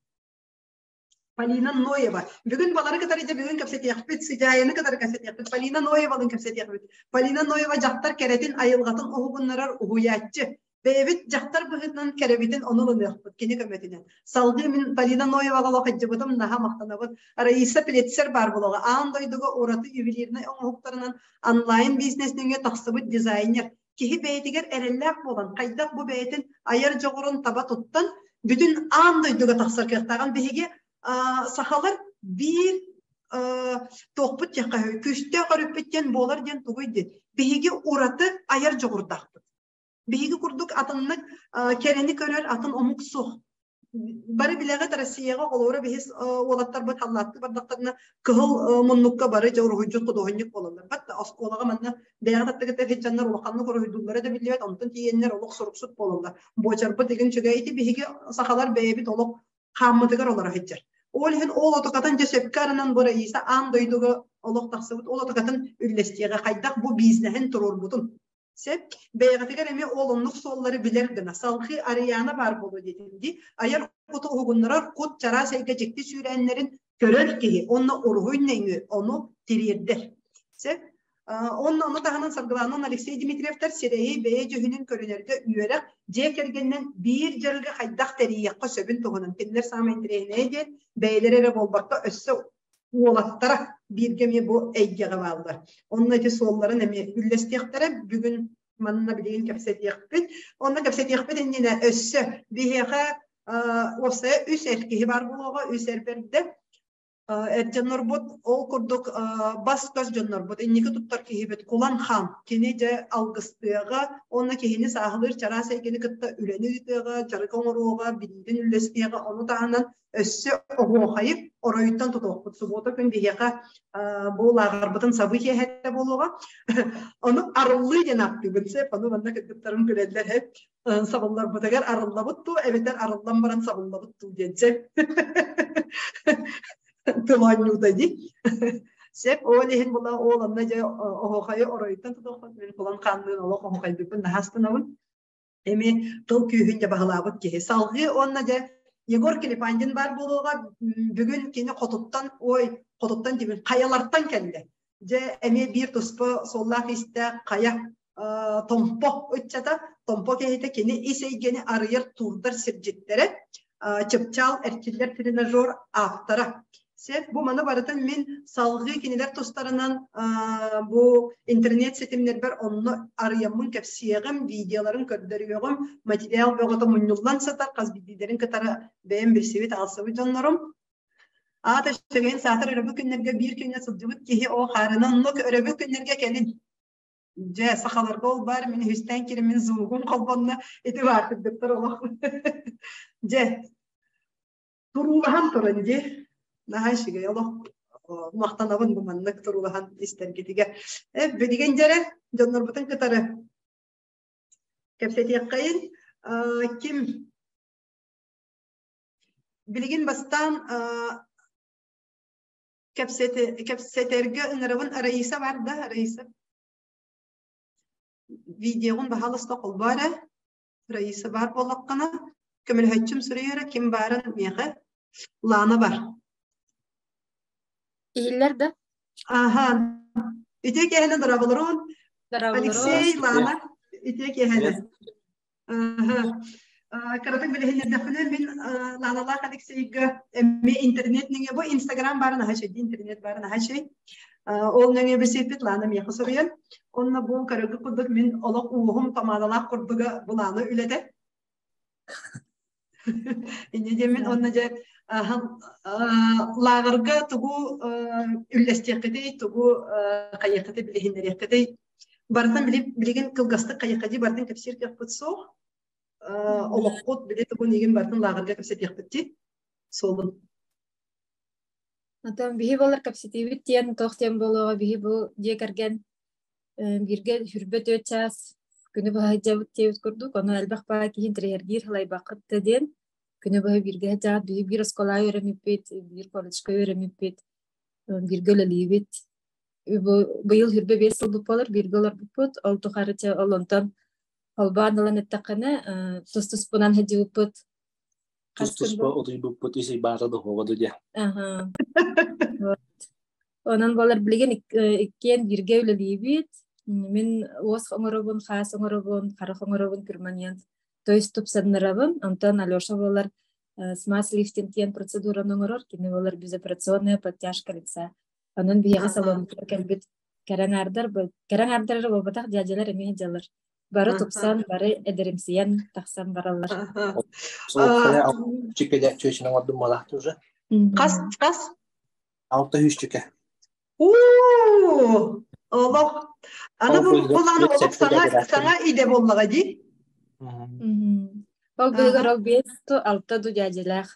Полина Ноева. Бүгүн балары кытары дьэ бүгүн кэпсэтиэхпит, Сыдьаайаны кытары кэпсэтиэхпит, Полина Ноевалын кэпсэтиэхпит. Полина Ноева дьахтар кэрэтин айылҕатын уһугуннарар уһуйааччы. Бэйэбит дьахтар быһыытынан кэрэбитин ону ылыныахпыт кини көмөтүнэн. Салгыы мин Полина Ноеваҕа олох илдьибитим наһаа махтанабыт. Раиса Плетцер баар буолуоҕа. Аан дойдуга ураты ювелирнай оҥоһуктарынан онлайн бизнес нөҥүө тахсыбыт дизайнер. Киһи бэйэтигэр эрэллээх буолан, хайдах бу бэйэтин айар дьоҕурун таба туттан, бүтүн аан дойдуга тахсар кыахтааҕын биһиги сахалар биир туохпут диэххэ күүстээх өрүппүт диэн буолар диэн тугуй диэн биһиги ураты айар дьоҕурдаахпыт. Биһиги курдук атыннык кэрэни көрөр атын омук суох. Бары билэҕит Россияҕа олоро биһис уолаттарбыт халлааттыы бардахтарына кыһыл муннукка бары дьэ уруһуйдьут худуоһунньук буолаллар. Бат оскуолаҕа манна бэйэҕит аттыгыт дьоннор улаханнык уруһуйдууллара да биллибэт, онтон тиийэннэр олох суруксут буолаллар. Буочарбыт игин үчүгэй ити биһиги сахалар бэйэбит олох хааммытыгар олоро сылдьар. Ол иһин ол отукатын дьэ сөпкө арынан бу Раиса аан дойдуга олох тахсыбыт ол отукатын үллэстиэҕэ хайдах бу бизнеһин туруорбутун Сөп. Бэйэҕитигэр эмиэ ол оннук суоллары билэр гына. Салгыы Арыйаана баар буолуо диэтим дии. Айар куту уһугуннарар кут чараас эйгэ дьикти сүүрээннэрин көрөр киһи уонна уруһуй нөҥүө ону тириэрдэр. Сөп. Онно ону таһынан Саргылаанан Алексей Дмитриевтар сирэйи бэйэ дьүһүнүн көрүнэргэ үөрэх дьиэ кэргэнинэн биир дьарыгы хайдах тэрийиэххэ сөбүн туһунан кинилэр саамай интэриэһинэйэ диэн бэйэлэрэ эрэ буолбакка өссө уолаттара бииргэ эмиэ бу эйгэҕэ бааллар. Онно ити суолларын эмиэ үллэстиэхтэрэ. Бүгүн манна билигин кэпсэтиэхпит. Онно кэпсэтиэхпит иннинэ өссө биһиэхэ уопсайа үс эр киһи баар буолуоҕа, үс эр бэрдэ. Эр дьоннорбут ол курдук бас-көс дьоннорбут инники туттар киһибит Кулан Хан кини дьэ алгыстыаҕа уонна киһини сааһылыыр чараас эйгэни кытта үлэни ыытыаҕа, дьарык оҥоруоҕа, билиитин үллэстиэҕэ, ону таһынан өссө оһуохайы оройуттан тутуохпут. Субуота күн биһиэхэ бу лааҕырбытын сабыы киэһэтэ буолуоҕа. Ону арыллыы диэн ааттыыбын сөп. Ону манна кыргыттарым күлэллэр һэп. Сабылларбытыгар арыллабыт дуу, эбэтэр арыллан баран сабыллабыт дуу диэн сөп. Тыл оонньуута дии. Сөп, ол иһин була ол онно дьэ оһуохайы оройуттан тутуохпут. Мин кулан хаанныын олох оһуохайдыыбын наһаа астынабын. Эмиэ тыл күүһүн дьэ баһылаабыт киһи. Салгыы уонна дьэ Егор Клепандин баар буолуоҕа. Бүгүн кини хотуттан, ой, хотуттан диибин, хайалартан кэллэ. Дьэ эмиэ биир туспа суоллаах-иистээх хайа Томпо ыччата, Томпо киһитэ кини ис эйгэни арыйар туурдар сирдьиттэрэ, Чыпчаал эрчиллэр тренажер автора. Сөп, бу маны барытын мин салгыы кинилэр тустарынан бу интернет ситимнэрбэр онно арыйаммын кэпсиэҕим, видеоларын көрдөрүөҕүм, материал бөҕөтө мунньуллан сытар, хас биирдиилэрин кытары бэйэм билсибит, аалсыбыт дьоннорум. Аата үчүгэйин саатар өрөбүл күннэргэ биир күҥҥэ сылдьыбыт киһи оо хаарынан оннук өрөбүл күннэргэ кэлин. Дьэ, сахаларга ол баар, мин үһүстээн киирэммин звугум холбонно, ити баар кыргыттар олох. Дьэ, туруулаһан туран дии наһаа үчүгэй олох махтанабын бу маннык туруулаһан истэргитигэр билигин дьэрэ дьоннорбутун кытары кэпсэтиэххэйин ким билигин бастаан кэпсэтэргэ ыҥырабын Раиса бар да Раиса видеоҕун баһаалыста холбоо эрэ Раиса баар буоллаххына, көмөлөһөччүм суруйара ким баарын миэхэ Лана бар. Иһиллэр да? Аха. Үтүө киэһэнэн дорооболорун. Алексей, Лана, үтүө киэһэнэн. Аха. Кыратык билиһиннэрдэхпинэ, мин Ланалаах Алексейга эмиэ интернет нөҥүө бу Инстаграм баарын аһа чэй, интернет баарын аһа чэй. Ол нөҥүө бисиппит Лана миэхэ суруйан, онно бу көрөргө курдук мин олох ууһум помадалаах курдуга бу Лана үлэтэ. Инньэ диэммин уонна дьэ лааҕырга тугу үллэстиэххитий, тугу хайыаххытый билиһиннэриэххитий. Барытын билигин кылгастык хайыахха дии барытын кэпсиир кыахпыт суох. Олоххут били тугун игин барытын лааҕырга кэпсэтиэхпит дии суолун. Отон биһи болар кэпсэтиибит диэн туох диэн буолуоҕа биһи бу дьиэ кэргэн бииргэ хүрбэ түөрт чаас күнү быһа сылдьабыт диэбит курдук, ону элбэх баай киһи интэриэһиргиир һылайбаккыт да диэн күнү быһа бииргэ сылдьаҕыт, биһи биир оскуолаҕа үөрэммиппит, биир колледжка үөрэммиппит, бииргэ үлэлиибит. Бу быйыл хүрбэ биэс сылбыт буолар, бииргэ олорбуппут. Ол тухары чэ ол онтон холбоон ылан эттэххинэ, тус-туспунан сылдьыбыппыт. Хас күн Тус-туспа утуйбуппут ис баата духуоҕа диэ. Аха. Вот. Онон буолар билигин иккиэн бииргэ үлэлиибит. Мин уос оҥоробун, хаас оҥоробун, харах оҥоробун перманент. То есть тупсаннарабын. Онтон Алеша буолар смаз лифтинг диэн процедураны оҥорор. Кини буолар безоперационная подтяжка лица. Онон биһиэхэ салонугар кэлбит кэрэ аҥаардар, кэрэ аҥаардар эрэ буолбатах, дьээдьэлэр эмиэ дьаллар. Бары тупсан, бары эдэримсийэн тахсан бараллар. Чиккэ чүөчүн оҥордум буолаахты уже. Хас хас? Алта сүүсчүкэ. Уу, олох. Аны бу буланы олох саҥа саҥа идэ буоллаҕа дии. Ол быыгар ол биэс ту алта ду дьээдьэлээх.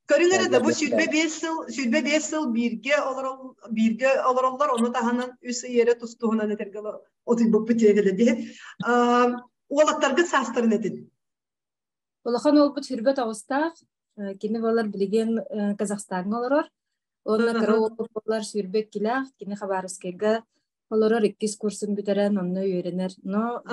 Көрүҥ эрэ да бу 25 сыл 25 сыл бииргэ олорол бииргэ олороллор, ону таһынан үс ый эрэ тус-туһунан этэргэ отуйбуппут диэхэлэ дии. Уолаттаргыт саастарын этин. Улахан уолбут сүрбэ тоҕустаах, кини буолар билигин Казахстаҥҥа олорор. Уонна кыра уолбут буолар сүүрбэ иккилээх, кини Хабаровскайга олорор, иккис курсун бүтэрэн онно үөрэнэр. Но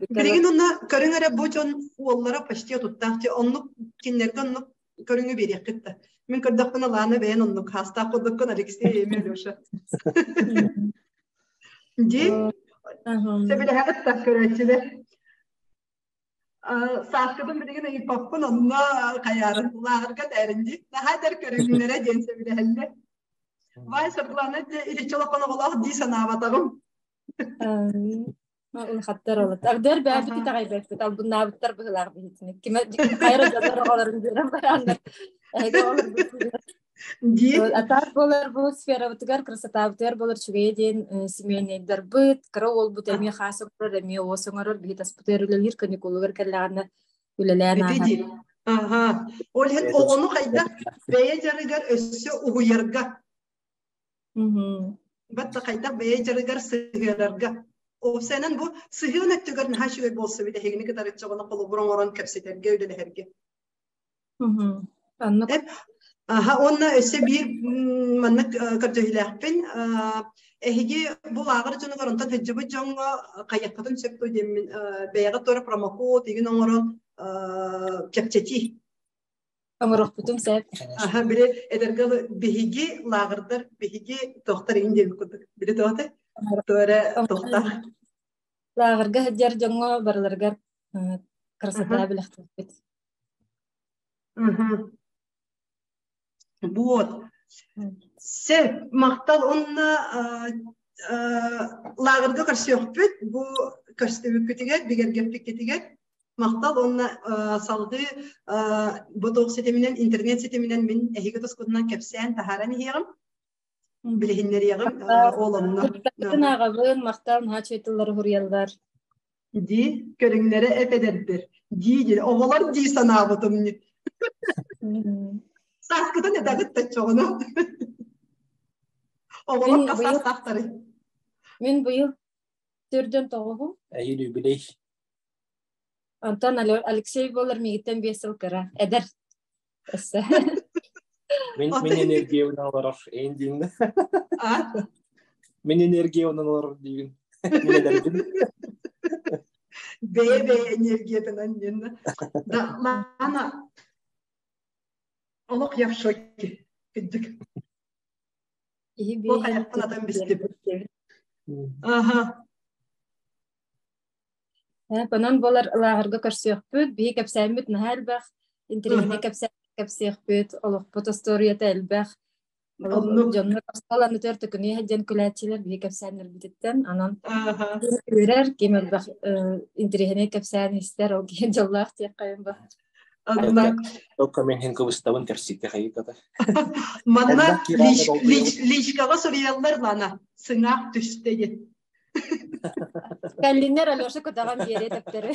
Билигин онно көрүҥ эрэ бу дьон уоллара почти отуттаах дии оннук кинилэргэ оннук көрүҥү биэриэххит да. Мин көрдөхпүнэ Лана бэйэн оннук хаастаах курдуккун Алексей эми Алеша. Дии сөбүлэһэҕит да көрөөччүлэр. Сааскытын билигин ыйыппаппын, онно хайаарын лааҕырга тээринди. Наһаа эдэр көрүҥнэрэ диэн сөбүлэһэллэр. Вай Саргылана итиччэ улахан оҕолоох дии санаабатаҕым. Улахаттар олот. Ардыар бэйэбит итэҕэйбэппит, албыннаабыттар быһыылаах биһитини. Кимэ хайра дьоннор оҕолорун биэрэн барааннар. Эһиги оҕолорбут Дии. Атаах буолар бу сферабытыгар, красотабытыгар буолар үчүгэйэ диэн семейнайдарбыт, кыра уолбут эмиэ хаас оҥорор, эмиэ уос оҥорор, биһи таспытыгар үлэлиир, каникулугар кэллэҕинэ үлэлээн Ити ааһар. дии. Аха. Ол иһин оҕону хайдах бэйэ дьарыгар өссө уһуйарга, батта хайдах бэйэ дьарыгар сыһыарарга. Уопсайынан бу сыһыан өттүгэр наһаа үчүгэй буолса эбит эһигини кытары чоҕоно холобур оҥорон кэпсэтэргэ, үлэлэһэргэ. Оннук. Аха, уонна өссө биир маннык көрдөһүүлээхпин. Эһиги бу лааҕыр дьонугар онтон сылдьыбыт дьоҥҥо хайыаххытын сөп дуо диэммин бэйэҕит туора промокод игин оҥорон чэпчэтии. Оҥоруохпутун сөп. Аха, били эдэргэ биһиги лааҕырдар, биһиги тохтор игин диэбит курдук. Били тоҕо туора тохтоох. Лааҕырга сылдьар дьоҥҥо барыларыгар красота билэхтиэхпит. Вот. Сөп, махтал уонна лааҕырга көрсүөхпүт бу көрсүбүккүтүгэр, бигэргэппиккитигэр махтал уонна салгыы бу туох ситиминэн, интернет ситиминэн мин эһиги тускутунан кэпсээн таһааран иһиэҕим, билиһиннэриэҕим ол онно. ааҕабын, махтал, наһаа үчүгэй тыллары суруйаллар. Дии, көрүҥнэрэ эп-эдэрдэр. Дии диэн, оҕолор дии санаабытым. Сааскытын этэҕит да чоҕуну. Оҕолор хас саастаахтарый? Мин быйыл төрдөн тоҕуһум. Эһиил юбилей. Онтон Алексей буолар миигиттэн биэс сыл кыра. Эдэр. Өссө. Мин мин энергиябын олорор эйин диин. Мин энергиябын олорор диибин. Мин эдэрбин. Бэйэ-бэйэ энергиятынан диэн. Да, Лана, олох я в шоке. Кырдьык. Бу хайахпын атан бистим. Аха. Онон буолар лааҕырга көрсүөхпүт, биһи кэпсээммит наһаа элбэх, интэриэһинэй кэпсээн. кэпсиэхпит, олохпут остуоруйата элбэх. Дьоннор остуол аннытыгар төкүнүйэ диэн күлээччилэр биһи кэпсээннэрбититтэн. Онон үөрэр, ким элбэх интэриэһинэй кэпсээн истэр, ол киһи дьоллоох диэххэ ба. Только мен хин кыбыстабын кэпсииккэ хайыката. Манна личкаҕа суруйаллар лана сыҥаах түстэ диэн. Кэллиннэр Алеша көтөҕөн биэриэ төптөрү.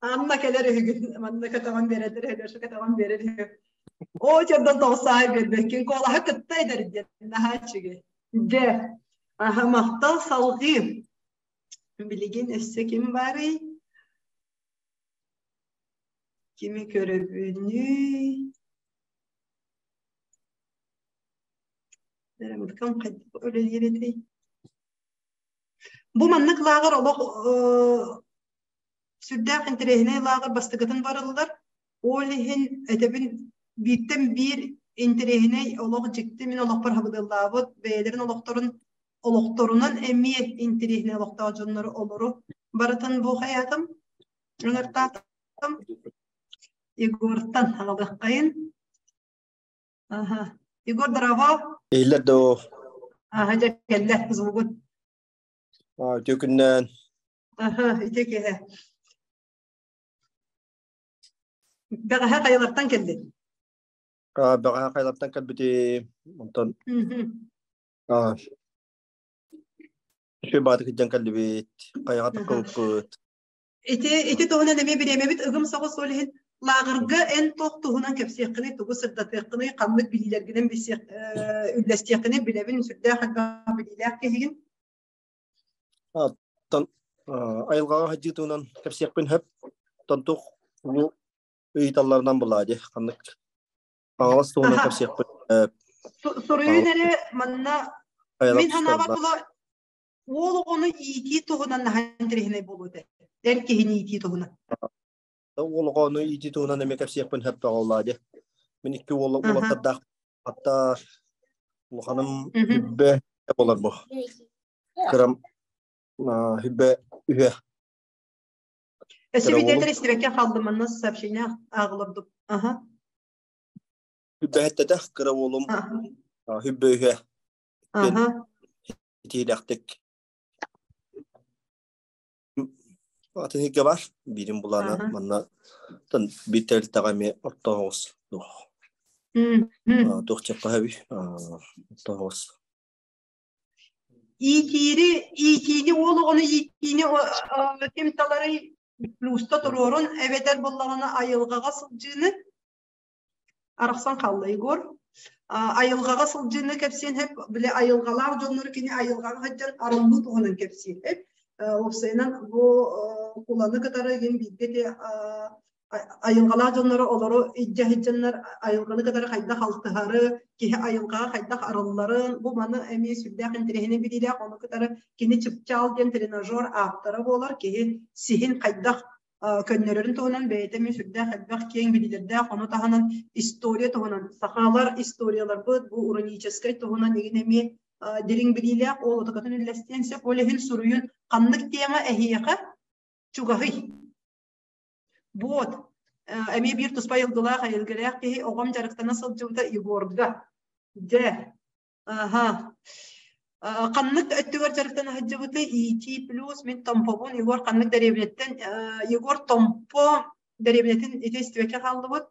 Анна кэлэр үһүгүн, манна көтөҕөн биэрэллэр, Алеша көтөҕөн биэрэр үһү. Оо, чордон тоҕусаай биэрбэккин, куолаһа кытта эдэр диэн, наһаа үчүгэй. Дьэ, аха, махтал салҕыы. Билигин өссө ким баарый? Кими көрөбүнүй? Эрэмикам хайдах үлэлиир этэй? Бу маннык лааҕыр олох сүрдээх интэриэһинэй лааҕыр бастакытын барыллар. Ол иһин этэбин бииртэн биир интэриэһинэй олох дьикти мин олохпор хабыдыаллаабыт бэйэлэрин олохторун олохторунан эмиэ интэриэһинэй олохтоох дьоннору олору барытын бу хайаатым ыҥыртаатым Егортан аҕалыаххайын Аха. Егор, здорово. Иһиллэр доо. Аха, дьэ кэллэ звугун. Үтүө күннээн. Аха, ити киһи. Бэҕэһээ хайалартан кэллин? Бэҕэһээ хайалартан кэлбити онтон үчүгэй баатык илдьэн кэллибит, хайаҕа такылыппыт. Ити ити туһунан эмиэ бириэмэбит ыгым соҕус ол иһин лааҕырга эн туох туһунан кэпсиэххиний, тугу сырдатыаххыный, ханнык билиилэргинэн билсиэх үллэстиэххиний билэбин, сүрдээх элбэх билиилээх киһигин. Оттон айылҕаҕа сылдьыы туһунан кэпсиэхпин сөп. Оттон туох улуу ыйыталларынан булаа дии ханнык Хаҥалас туһунан кэпсиэхпин Суруйун эрэ манна мин санаабар була уол оҕону иитии туһунан наһаа интэриэһинэй буолуо этэ. Эр киһини иитии туһунан. Уол оҕону иитии туһунан эмиэ кэпсиэхпин сөп бөҕөллаа дии. Мин икки уол уолаттардаах хатта улаханым хүббэ болар бу. Кырам хүббэ үһэ. Өссө видеотер истибэккэ хаалдым манна сообщение ааҕылырдым. Аха. Хүббэһэттэтэх кыра уолум хүббэ үһэ. Итиилэхтик атын иһиргэ бар биирин булаана манна тан биир тэрилтэҕэ эмиэ ортоһоҕус туох туох чаппаһаби ортоһоҕус Иитиири иитиини уол оҕону иитиини ким таларый плюста туруорун эбэтэр буоллаҕына айылҕаҕа сылдьыыны арахсан хаалла Егор. Айылҕаҕа сылдьыыны кэпсиэн сөп, били айылҕалаах дьоннору кини айылҕаҕа сылдьан арыллыы туһунан кэпсиэн сөп. Уопсайынан бу куланы кытары игин бииргэ ити айылҕалаах дьоннору олору илдьэ сылдьаннар айылҕаны кытары хайдах алтыһары, киһи айылҕаҕа хайдах арылларын, бу маны эмиэ сүрдээх интэриэһинэй билиилээх, ону кытары кини чыпчаал диэн тренажер ааптара буолар, киһи сиһин хайдах көннөрөрүн туһунан бэйэтэ эмиэ сүрдээх элбэх киэҥ билиилэрдээх, ону таһынан история туһунан, сахалар историяларбыт бу ураническай туһунан игин эмиэ дириҥ билиилээх, ол отокотун үллэстиэн сөп, ол иһин суруйун ханнык тема эһиэхэ чугаһый? Вот, эмиэ биир туспа айылгылаах, айылгылаах киһи оҕом дьарыктана сылдьыбыта Егорга. Дьэ, Аха. Ханнык өттүгэр дьарыктана сылдьыбытай? ИТ плюс мин Томпобун Егор ханнык дэриэбинэттэн Егор Томпо дэриэбинэтин ити истибэккэ хааллыбыт.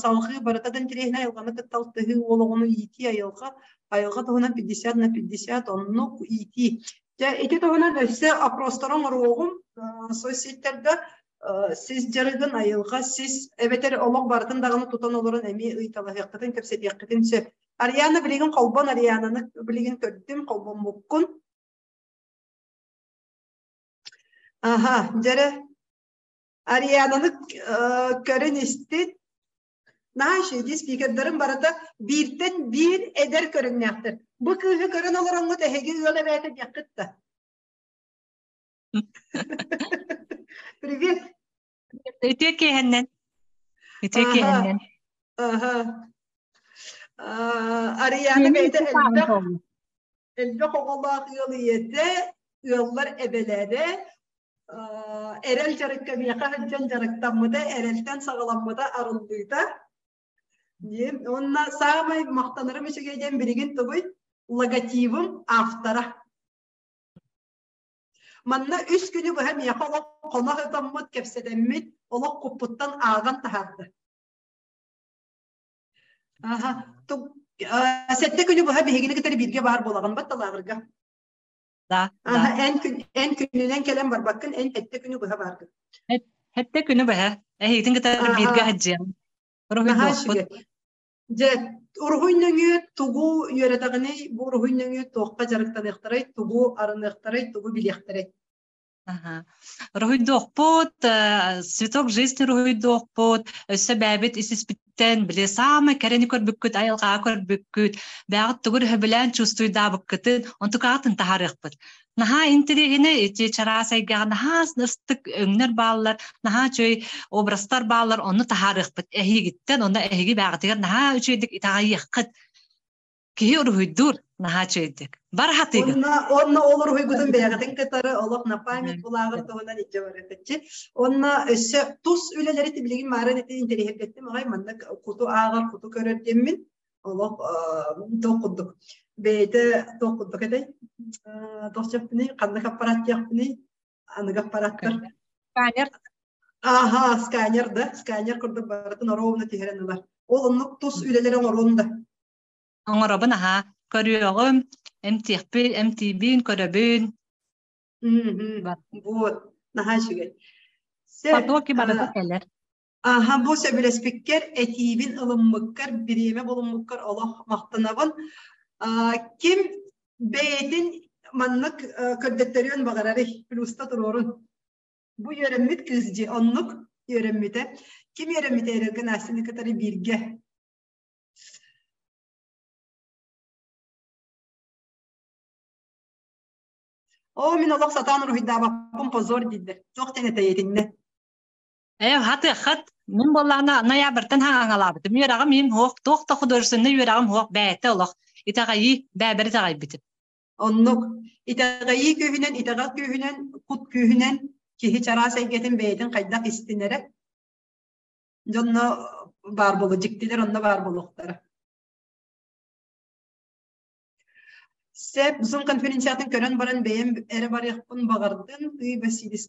Салҕыы барыта да интэриэһинэй айылҕаны кытта алтыһыы уол оҕону иитии айылҕа айылҕа туһунан 50 на 50 оннук иитии. Дьэ ити туһунан өссө опростары оҥоруоҕум соцсетьтэргэ сис дьарыгын айылҕа сис эбэтэр олох барытын даҕаны тутан олорон эмиэ ыйыталаһыаххытын кэпсэтиэххитин сөп. Ариана билигин холбон Ариананы билигин көрдүм, холбоммуккун. Аха, дьэрэ. Ариананы көрөн истин. Наһаа үчүгэй спикердэрим барыта бииртэн биир эдэр көрүҥнээхтэр. Бу кыыһы көрөн олороҥҥут эһиги ыал эбээтэ диэххит да. Привет. Үтүө киэһэннэн. Үтүө киэһэннэн. Аха. Ариана бэйэтэ элбэх элбэх оҕолоох ыал ийэтэ, ыаллар эбэлэрэ. Эрэл дьарыкка миэхэ сылдьан дьарыктаммыта, эрэлтэн саҕаламмыта арыллыыта. Диэн. Уонна саамай махтанарым үчүгэй диэн билигин тугуй? Логотибым автора. Манна үс күнү быһа миэхэ олох хоно сытаммыт, кэпсэтэммит, олох куппуттан ааҕан таһаарда. Аха. 7 күнү быһа биһигини кытары бииргэ баар буолаҕын бат лааҕырга. Да, да. Эн, күн, эн күнүнэн кэлэн барбаккын, эн сэттэ күнү быһа бааргын. Сэттэ күнү быһа. Эһигитин кытары бииргэ сылдьыам. Уруһуйдуохпут. Дьэ, уруһуй нөҥүө тугу үөрэтэҕиний, бу уруһуй нөҥүө туохха дьарыктаныахтарай, тугу арыныахтарай, тугу билиэхтэрэй? Уруһуйдуохпут, цветок жизни уруһуйдуохпут, өссө бэйэбит ис-испиттэн били саамай кэрэни көрбүккүт, айылҕаҕа көрбүккүт, бэйэҕит тугу эрэ сөбүлээн чувствуйдаабыккытын, онтукаҕытын таһаарыахпыт. Наһаа интэриэһинэй ити чараас эйгэҕэ наһаа ыстык өҥнөр бааллар, наһаа үчүгэй образтар бааллар, ону таһаарыахпыт эһигиттэн, онно эһиги бэйэҕитигэр наһаа үчүгэйдик итэҕэйиэххит. Киһи уруһуйдуур наһаа үчүгэйдик. Бар хатыыгын. Онно, онно ол уруһуйгутун бэйэҕитин кытары олох на память булааҕыр туһунан илдьэ барыаххытчы. Онно өссө тус үлэлэри билигин маарын ити интэриэһиргэттим аҕай маннык куту ааҕар, куту көрөр диэммин олох туох курдук бэйэтэ туох курдук этэй туох диэхпиний ханнык аппарат диэхпиний аныгы аппараттар сканер аха сканер да сканер курдук барытын оруобуна түһэрэн ылар ол оннук тус үлэлэри оҥоруон да Оҥоробун аһаа, көрүөҕүм, эмтиэхпин, эмтиибин, көрөбүн. Вот, наһаа үчүгэй. Потоки барыта кэлэр. Аха, бу сөбүлэспиккэр, этиибин ылыммыккар, бириэмэ булуммуккар олох махтанабын. Ким бэйэтин маннык көрдөттөрүөн баҕарарый, плюста туруорун. Бу үөрэммит кыыс дьи оннук үөрэммитэ. Ким үөрэммитэ эрэргэ Настяны кытары бииргэ? Оо, мин олох сатаан уруһуйдаабаппын позор дииллэр. Туох диэн этэйэтиннэ? Ээ, хатыаххат. Мин буоллаҕына ноябрьтан хаҥаҥалаабытым. Үөрэҕим иһин суох, туох да художественнай үөрэҕим суох бэйэтэ олох. Итэҕэйии, бэйэбэр итэҕэйбитим. Оннук. Итэҕэйии күүһүнэн, итэҕэл күүһүнэн, кут күүһүнэн киһи чараас эйгэтин бэйэтин хайдах истинэрэ дьонно баар буолу, дьиктилэр онно баар буолуохтара. Сөп, Zoom конференциятын көрөн баран бэйэм эрэ барыахпын баҕардым. Тыый Василий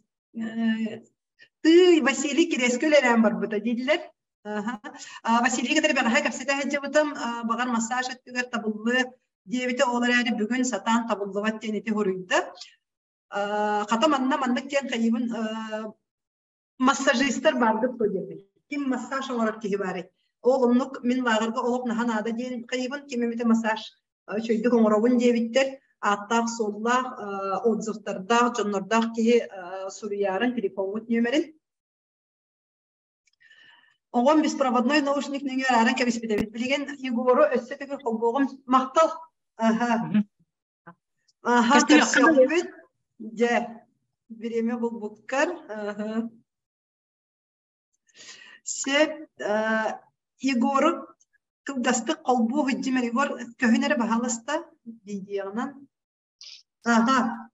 Тыый Василий Кириэскэ үлэлээн барбыта дииллэр. Василий кытары бэҕэһээ кэпсэтэ сылдьыбытым, баҕар массаж өттүгэр табыллыа диэбитэ, ол эрээри бүгүн сатаан табыллыбат диэн ити хоруйда. Хата манна маннык диэн хайыбын массажистар бааргыт дуо диэбит. Ким массаж оҥорор киһи баарый? Ол оннук мин лааҕырга олох наһаа наада диэн хайыбын, ким эмитэ массаж үчүгэйдик оҥоробун диэбиттэр. Ааттаах-суоллаах, отзывтардаах, дьоннордоох киһи суруйаарын телефоммут нүөмэрин. Оҕом беспроводной наушник нөҥүө арааран кэбиспит эбит. Билигин Егору өссө төгүл холбуоҕум. Махтал. Аха. Аха, көрсүөхпүт. Дьэ, бириэмэ булбуккар. Аха. Сөп, Егору кылгастык холбуу сылдьым Егор көһүн эрэ баһаалыста видеонан. Аха.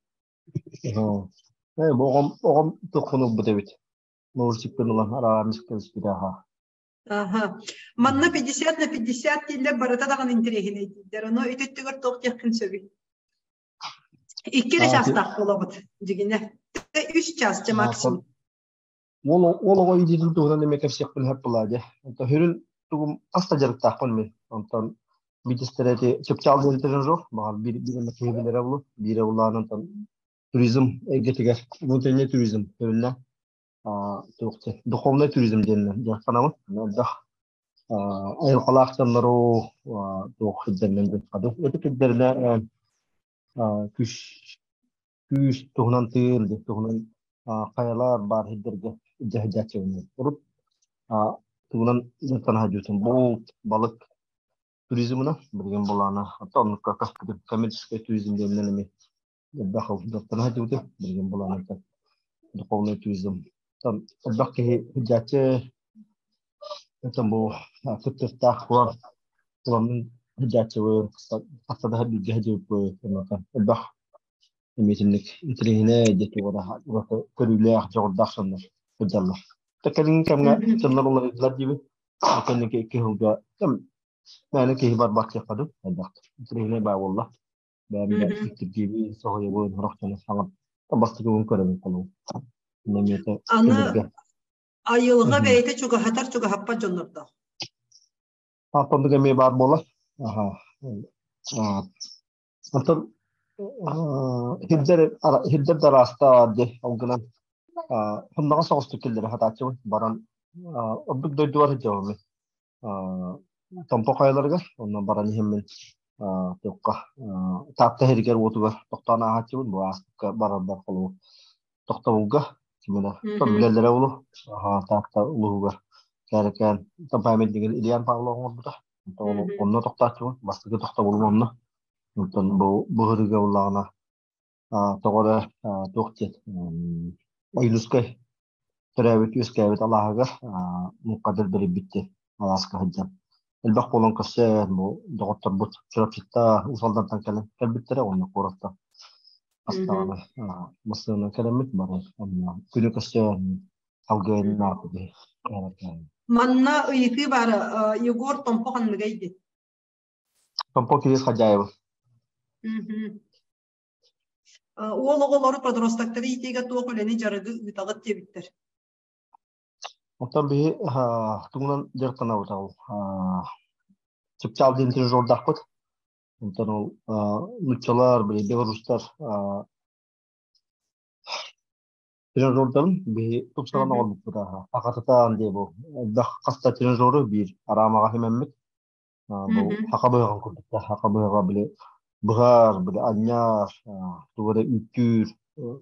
Э, бу оҕом оҕом туххун ылбыт эбит. Наушникпын ылан арааран кэбиспитэ аха. Аха. Манна 50 на 50 дииллэр барыта даҕаны интэриэһинэй дииллэр. Ону ити өттүгэр туох диэххин сөбүй? Икки эрэ чаастаах буолабыт дьигинэ. Үс чаас дьэ максимум. Уол уол оҕо иитиитин туһунан эмиэ кэпсиэхпин сөп буолаа дьэ. Онтон сүрүн тугум хас да дьарыктаахпын мин. Онтон биитистэрэ ити чыпчаал диэн тренажер, баҕар биир биир эмэ киһи билэрэ буолуо. Биирэ улаан онтон туризм эйгэтигэр внутренний туризм көрүллэ туох духовный туризм диэннэр дьарыктанабын. Элбэх айылҕалаах дьоннору туох сирдэринэн дьарыктанабын. Ытык сирдэринэ күүс күүс туһунан тыын туһунан хайалар баар сирдэргэ илдьэ сылдьааччыбын. Урут тугунан дьарыктана сылдьыбытым. Булт, балык туризмына билигин булаана. Оттон оннукка коммерческий туризм диэнинэн эмиэ элбэх дьарыктана сылдьыбытым. Билигин булаана духовный туризм. Там элбэх киһи сылдьааччы Оттон бу кыттыктаах кулан куламмын сылдьааччыбын, хастадаһа бииргэ сылдьыбыппыт, онуоха элбэх. Эмиэтинник интэриэһинэй диэки ураты көрүүлээх, дьоҕурдаах дьоннор сылдьаллар. Кэлиҥҥи кэмҥэ дьоннор уларыйдылар диибин. Кэнники икки сылга мээнэ киһи барбат диэххэ дуу, элбэхтэр. Интэриэһинэй баа буолла. Бэйэм да иккирдиибин, соһуйабын, сорох дьону саҥа бастакыбын көрөбүн холобур. Эмиэтэ Аны айылҕа бэйэтэ чугаһатар чугаһаппат дьоннордоох. Оннук эмиэ баар буолар. Аха. Онтон хирдэр хирдэр да араастаар дии ол гынан хонноҕо соҕустук киллэрэ сатааччыбын баран ордук дойдубар сылдьабын Томпо хайаларыгар онно баран иһэммин туохха Таатта иһэригэр-уотугар тохтоон ааһааччыбын бу ааспыкка барарбар холобур тохтобулга киминэ билэллэрэ улу Таатта улууһугар Кээрэкээн памятнигын Ильян Павлов оҥорбута онно тохтооччубун бастакы тохтобулум онно онтон бу быһырыга буллаҕына тоҕо эрэ туох диэн Ойуунускай төрөөбүт үөскээбит алааһыгар муҥхадыр бэрийбит диэн алааска сылдьан элбэх буолан көрсөн бу доҕотторбут Чурапчытта Уус Алдантан кэлэн кэлбиттэрэ уонна куораттан астаҕына массыынанан кэлэммит бары онно күнү көрсөн алгыайын ааппыт. Манна ыйытыы баара Егор Томпо ханныгай диэн? Томпо Кирилл Хадьаева. Уол оҕолору подростоктары иитиигэ туох үлэни дьарыгы ыытаҕыт диэбиттэр. Оттон биһи тугунан дьарыктанабыт ол чыпчаал диэн тренажердаахпыт. Онтон ол нуччалар, били белорустар тренажердарын биһи тупсаран оҥорбуппут аха. Хахатытаан диэ бу. Элбэх хаста тренажеру биир араамаҕа химэммит. Бу хака быһаҕын курдук да хака быһаҕа били быһар, били анньар, тугу эрэ үүттүүр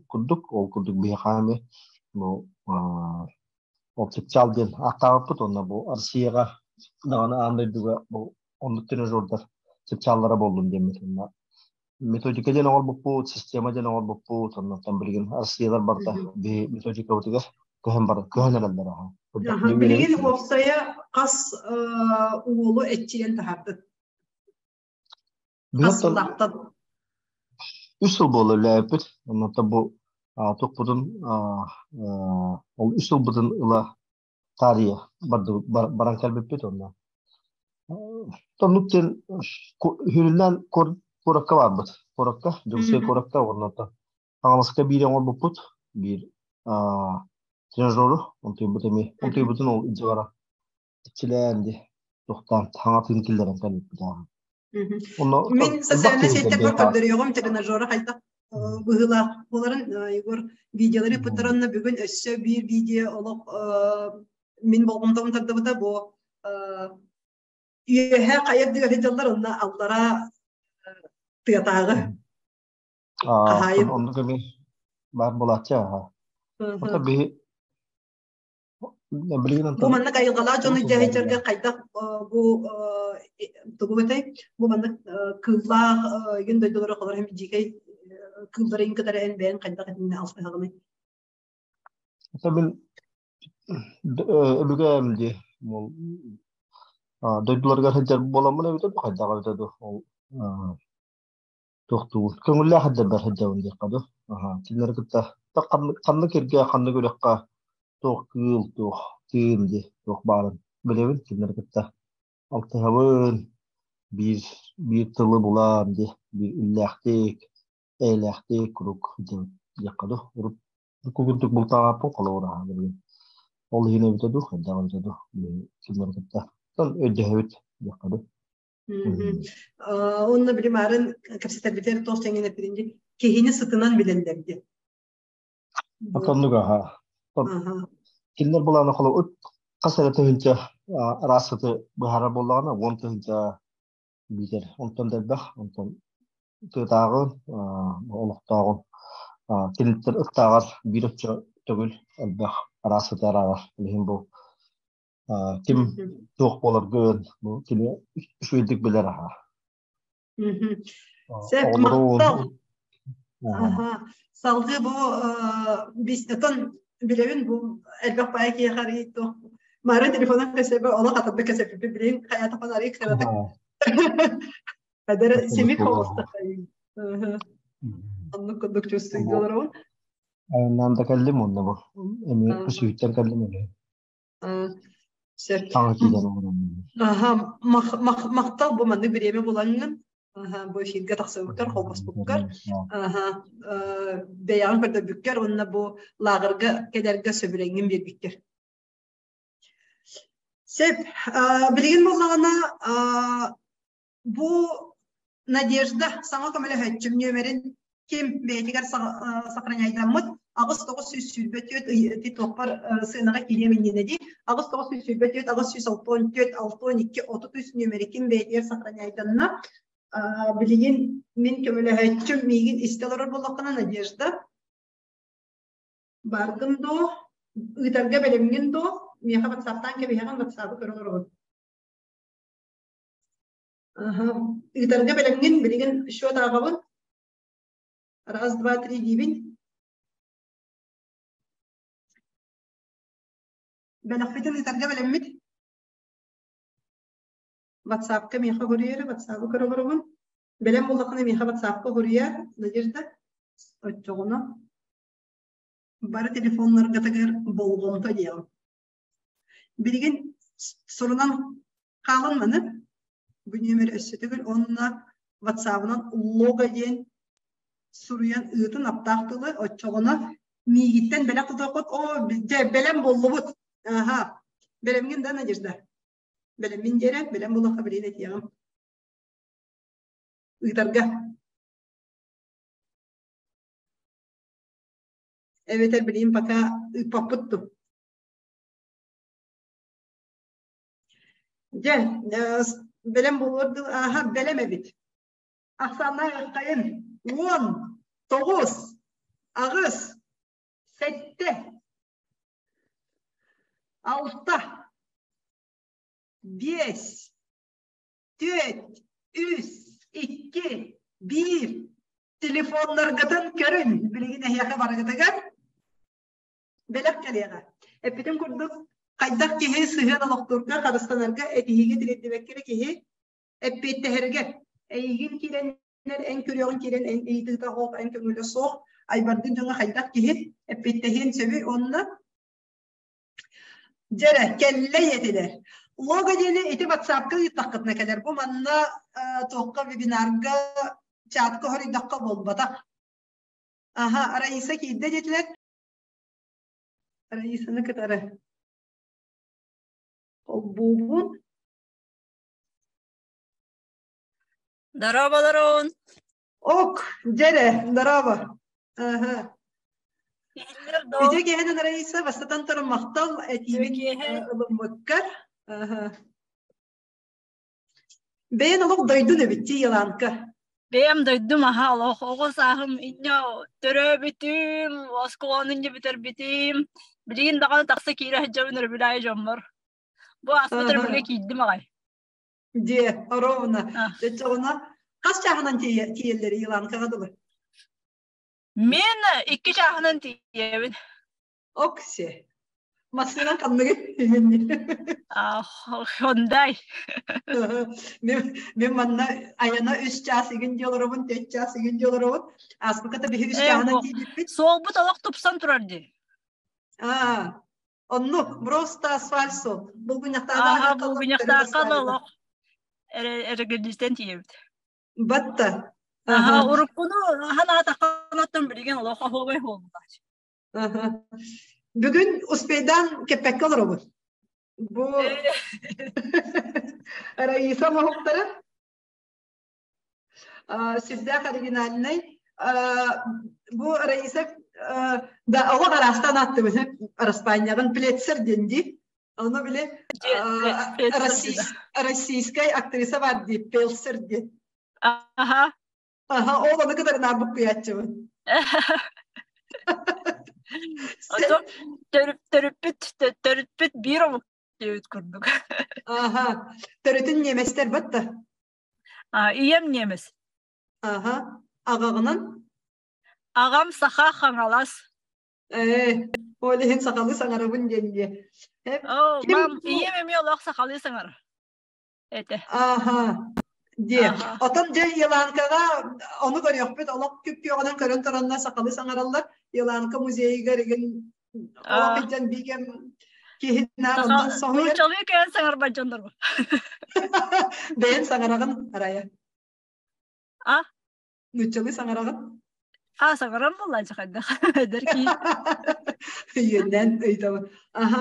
курдук, ол курдук биһиэхэ эмиэ бу ол чыпчаал диэн ааттаабыппыт уонна бу Россияҕа даҕаны аан дойдуга бу оннук тренажердар чыпчааллара буоллун диэммит уонна методика диэн оҥорбуппут, система диэн оҥорбуппут, оннуттан билигин Россиялар барыта биһи методикабытыгар көһөн бар көһөн эрэллэр аха. Билигин уопсайа хас уолу эччийэн таһаардыт? Хас сыллаахтан? Үс сыл буола үлээппит. Оннуттан бу тукпутун ол үс сылбытын ыла таарыйа баран кэлбиппит онно. Тоннук диэн хүрүллээн куоракка барбыт. Куоракка, Дьокуускай куоракка уонна Хаҥаласка биир оҥорбуппут, биир тренажеру, онтуйбут эмиэ, онтуйбутун ол илдьэ бара иччилээн ди тохтоон хаҥатын киллэрэн кэлбиппит ааһан. Онно Мин социальнай сетьтэрбэр көрдөрүөҕүм тренажера хайдах быһыылаах буоларын Егор видеолары ыппыттаранна бүгүн өссө биир видео олох мин болҕомтобун тардыбыта бу үөһэ хайа үрдүгэр сылдьаллар онно аллара тыатааҕы хаһаайын Оннук эмиэ баар буолааччы аха. Ото биһи Бу маннык айылҕалаах дьону дьаһайдьарга хайдах бу тугу этэй? Бу маннык кыыллаах игин дойдулары холор һэм дьиикэй кыылларын кытары эн бэйэн хайдах итиннэ алтыһаҕыный? Мин өбүгэм дии дойдуларыгар сылдьар буоламмын эбитэ дуу хайдах эбитэ дуу ол туохтуур көҥүллээх сылдьарбар сылдьабын диэххэ дуу аһаа кинилэри кытта ханнык сиргэ ханнык үрэххэ туох кыыл туох тыын дии туох баарын билэбин кинилэри кытта алтыһабын биир биир тылы булан дии биир иллээхтик эйэлээхтик куруук сылдьабын диэххэ дуу урут курдук бултаабаппын холобур аһаа билигин ол иһин эбитэ дуу хайдах эбитэ дуу кинилэри кытта өйдөһөбүт диэххэ дуу. Онно били маарын кэпсэтэрбитигэр туох тэҥин эппитин киһини сытынан билэллэр диэн. Оннук аха. Кинилэр булааны холобур хас эрэ тыһыынча араас сыты быһаарар буоллаҕына 10 тыһыынча биитэр онтон да элбэх онтон тыатааҕын олохтооҕун кинилэр ыттааҕар биир оччо төгүл элбэх араас сыты араарар билигин бу ким туох буоларгын бу кини үчүгэйдик билэр аха. Сөп махтал. Салгыы бу бистэтон билэбин бу элбэх баай киһиэхэ арый туох Мара телефонун кэсэбэ олох атында кэсэппиппи билин хайатахан арый кыратык. Эдэр семик холостахайын. Оннук курдук чувствуйдулар Айаннаан да кэллим онно бу. Эми үсүһүттэн кэллим эми. Сөп. Саҥа киирэн олорон. Аха, махтал бу маннык бириэмэ булаҥҥын. Аха, бу эфиргэ тахсыбыккар, холбоспуккар. Аха, бэйэҕин көрдөрбүккэр уонна бу лааҕырга кэлэргэ сөбүлэҥҥин биэрбиккэр. Сөп. Билигин буоллаҕына бу Надежда саҥа көмөлөһөөччүм нүөмэрин ким бэйэтигэр сохраняйдаммыт 8924 ити туохпар сыанаҕа киириэм иннинэ дии 8924 864 62 33 нүөмэри ким бэйэтигэр сохраняйданна билигин мин көмөлөһөөччүм миигин истэ олорор буоллаххына Надежда бааргын дуо ыытарга бэлэмҥин дуо миэхэ ватсаптаан кэбиһэҕин ватсабы көрө олоробун Ыытарга бэлэмҥин билигин счет ааҕабын. Раз, два, три диибин. Бэлэхпитин ыытарга бэлэммит. Ватсапка миэхэ хоруйар, ватсабы көрө олоробун. Бэлэм буоллаххына миэхэ ватсапка хоруйар, Надежда. Оччоҕуна бары телефоннаргытыгар болҕомто диэҕим. Билигин сурунан хаалан маны бу нүөмэр өссө төгүл уонна ватсабынан лого диэн суруйан ыытын аптаах тылы оччоҕуна миигиттэн бэлэх тутуоххут оо дьэ бэлэм буоллубут аха бэлэмҥин да Надежда бэлэммин диэрэ бэлэм буолуохха билигин этиэҕим ыытарга эбэтэр билигин пока ыыппаппыт дуу Дьэ, бэлэм буолуор дылы ааһа бэлэм эбит. Ахсааннаах ыаххайын 10, 9, 8, 7, 6, 5, 4, 3, 2, 1 телефоннаргытын көрүн билигин эһиэхэ барыгытыгар бэлэх кэлиэҕэ. Эппитим курдук, хайдах киһи сыһыан олохтуурга, харыстанарга, этиһиигэ тириэрдибэккэ эрэ киһи эппиэттэһэргэ эйигин киирэннэр эн көрүөҕүн киирэн эн ыйытыыта суох, эн көҥүлэ суох айбардыыр дьоҥҥо хайдах киһи эппиэттэһиэн сөбүй уонна дьэрэ кэллэй этилэр. Лого диэни ити ватсапка ыыттаххытына кэлэр. Бу манна туохха вебинарга чатка хоруйдахха буолбатах. Аха, Раиса киирдэ диэтилэр. Раисаны кытары холбуубун. Здорово, Ок, дьэрэ, здорово. Аха. Үтүө киэһэнэн Раиса, бастатан туран махтал этиибин ылыммыккар. Аха. Бэйэн олох дойдун эбит дии Еланка. Бэйэм дойдум аһа олох оҕо сааһым инньэ төрөөбүтүм, оскуоланы инньэ бүтэрбитим. Билигин даҕаны тахса киирэ сылдьабын өрөбүлээйи дьоммор. Бу ааспыт өрөбүлгэ киирдим аҕай. Дьиэ, ровно. Оччоҕуна хас чааһынан тиийэллэр Еланкаҕа дылы? Мин икки чааһынан тиийэбин. Окси. Массыынан ханныгы Хондай. Мен манна айана үс чаас игин дии олоробун, төрт чаас игин дии олоробун. Ааспыката биһиги үс чааһынан тиийбиппит. Суолбут олох тупсан турар дии. Аа, оннук, просто асфальт суол. Булгунньахтааҕа Булгунньахтаахха олох эрэгирдиистэн тиийэбит. Батта. Аха, уруккуну ханаатахханаттан билигин олох оһуобай буолбутаач. Бүгүн успейдаан кэппэккэ олоробут. Бу Раиса оҥоһуктара сүрдээх оригинальнай. Бу Раиса да оҕо араастаан ааттыбыт Араспаанньаҕын Плетцер диэн дии. Ону били российскай актриса бар дии Пелсер диэн. Аха. Аха, ол ону кытары наар буккуйааччыбын. Ото төрүппүт төрүппүт биир омук диэбит курдук. Аха, төрүтүн немецтэр батта. А, ийэм немец. Аха, аҕаҕынан? Аҕам саха Хаҥалас. Ээ, ол иһин сахалыы саҥарабын диэн диэ. Оо, мам, ийэм эмиэ олох сахалыы саҥарар. Этэ. Аха. Диэ. Отон дьэ Еланкаҕа ону көрүөхпүт, олох күп-күөҕүнэн көрөн тураннар сахалыы саҥараллар. Еланка музейыгар игин олох илдьэн биигем киһиннээх онтон соһуйар. Нууччалыы кээн саҥарбат дьоннор бу. Бэйэн саҥараҕын арая. А? Нууччалыы саҥараҕын? А, саҥаран буолла дьахайдах. Эдэр киһи. Үйэннэн ыйтабын. Аха.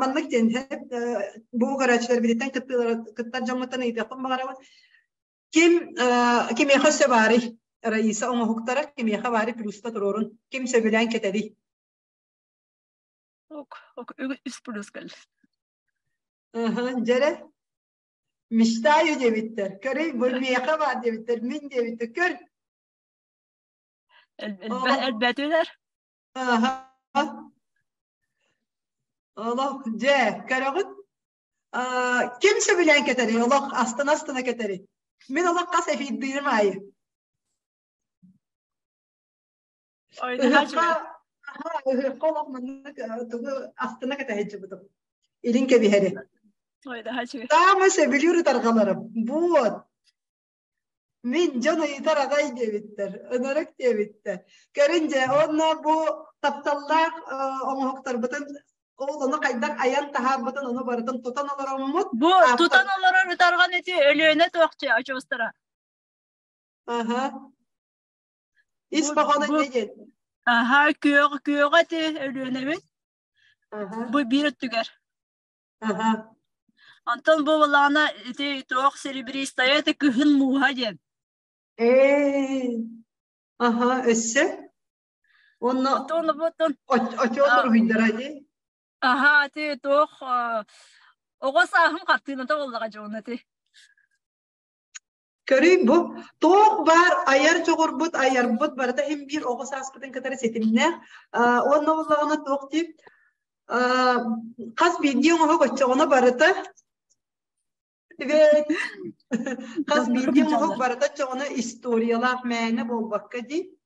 Маннык диэн бу көрөөччүлэр бириттэн кыттыылар кыттар дьоммуттан ыйытыахпын баҕарабын. Ким кимиэхэ өссө баарый? Раиса оҥоһуктара кимиэхэ баарый плюста туруорун. Ким сөбүлээн кэтэрий? Ок, ок, үс плюс кэл. Дьэрэ. Мечтаю диэбиттэр. Көрүй, бу миэхэ баар диэбиттэр, мин диэбиттэр. Көр. Элбэтилэр. Олох, дьэ, көрөҕүт? Ким сөбүлээн кэтэрий? Олох астына-астына кэтэрий? Мин олох хас эфирдиирим аайы. Ыһыахха ыһыахха олох маннык тугу астына кэтэһэччибитим. Илин кэбиһэри. Таама сөбүлүүр ытарҕаларым. Вот. Мин дьон ыйытар аҕай диэбиттэр, ынырык диэбиттэр. Көрүн дьэ, уонна бу тапталлаах оҥоһуктарбытын ол ону хайдах айан таһаарбытын ону барытын тутан олороммут. Бу тутан олорор ытарҕан ити Өлүөнэ туохчу очуостара. Аха. Ис хоһооно не диэн? Аха, күөх күөҕэ ити Өлүөнэбит. Бу биир өттүгэр. Аха. Онтон бу былаана ити туох серебристая ити кыһын мууһа диэн. Ээ. Аха, өссө? Онно Отон оботон очуос уруһуйдара дии. Аха, ити туох оҕо сааһым хартыыната буоллаҕа дьон ити. Көрүй бу, туох баар айар дьоҕурбут, айарбыт барыта иһин биир оҕо сааспытын кытары ситимнээх. Уонна буоллаҕына туох диир, хас биирдии оҥоһук оччоҕуна барыта хас биирдии оҥоһук барыта оччоҕуна историялаах мээнэ буолбакка дии.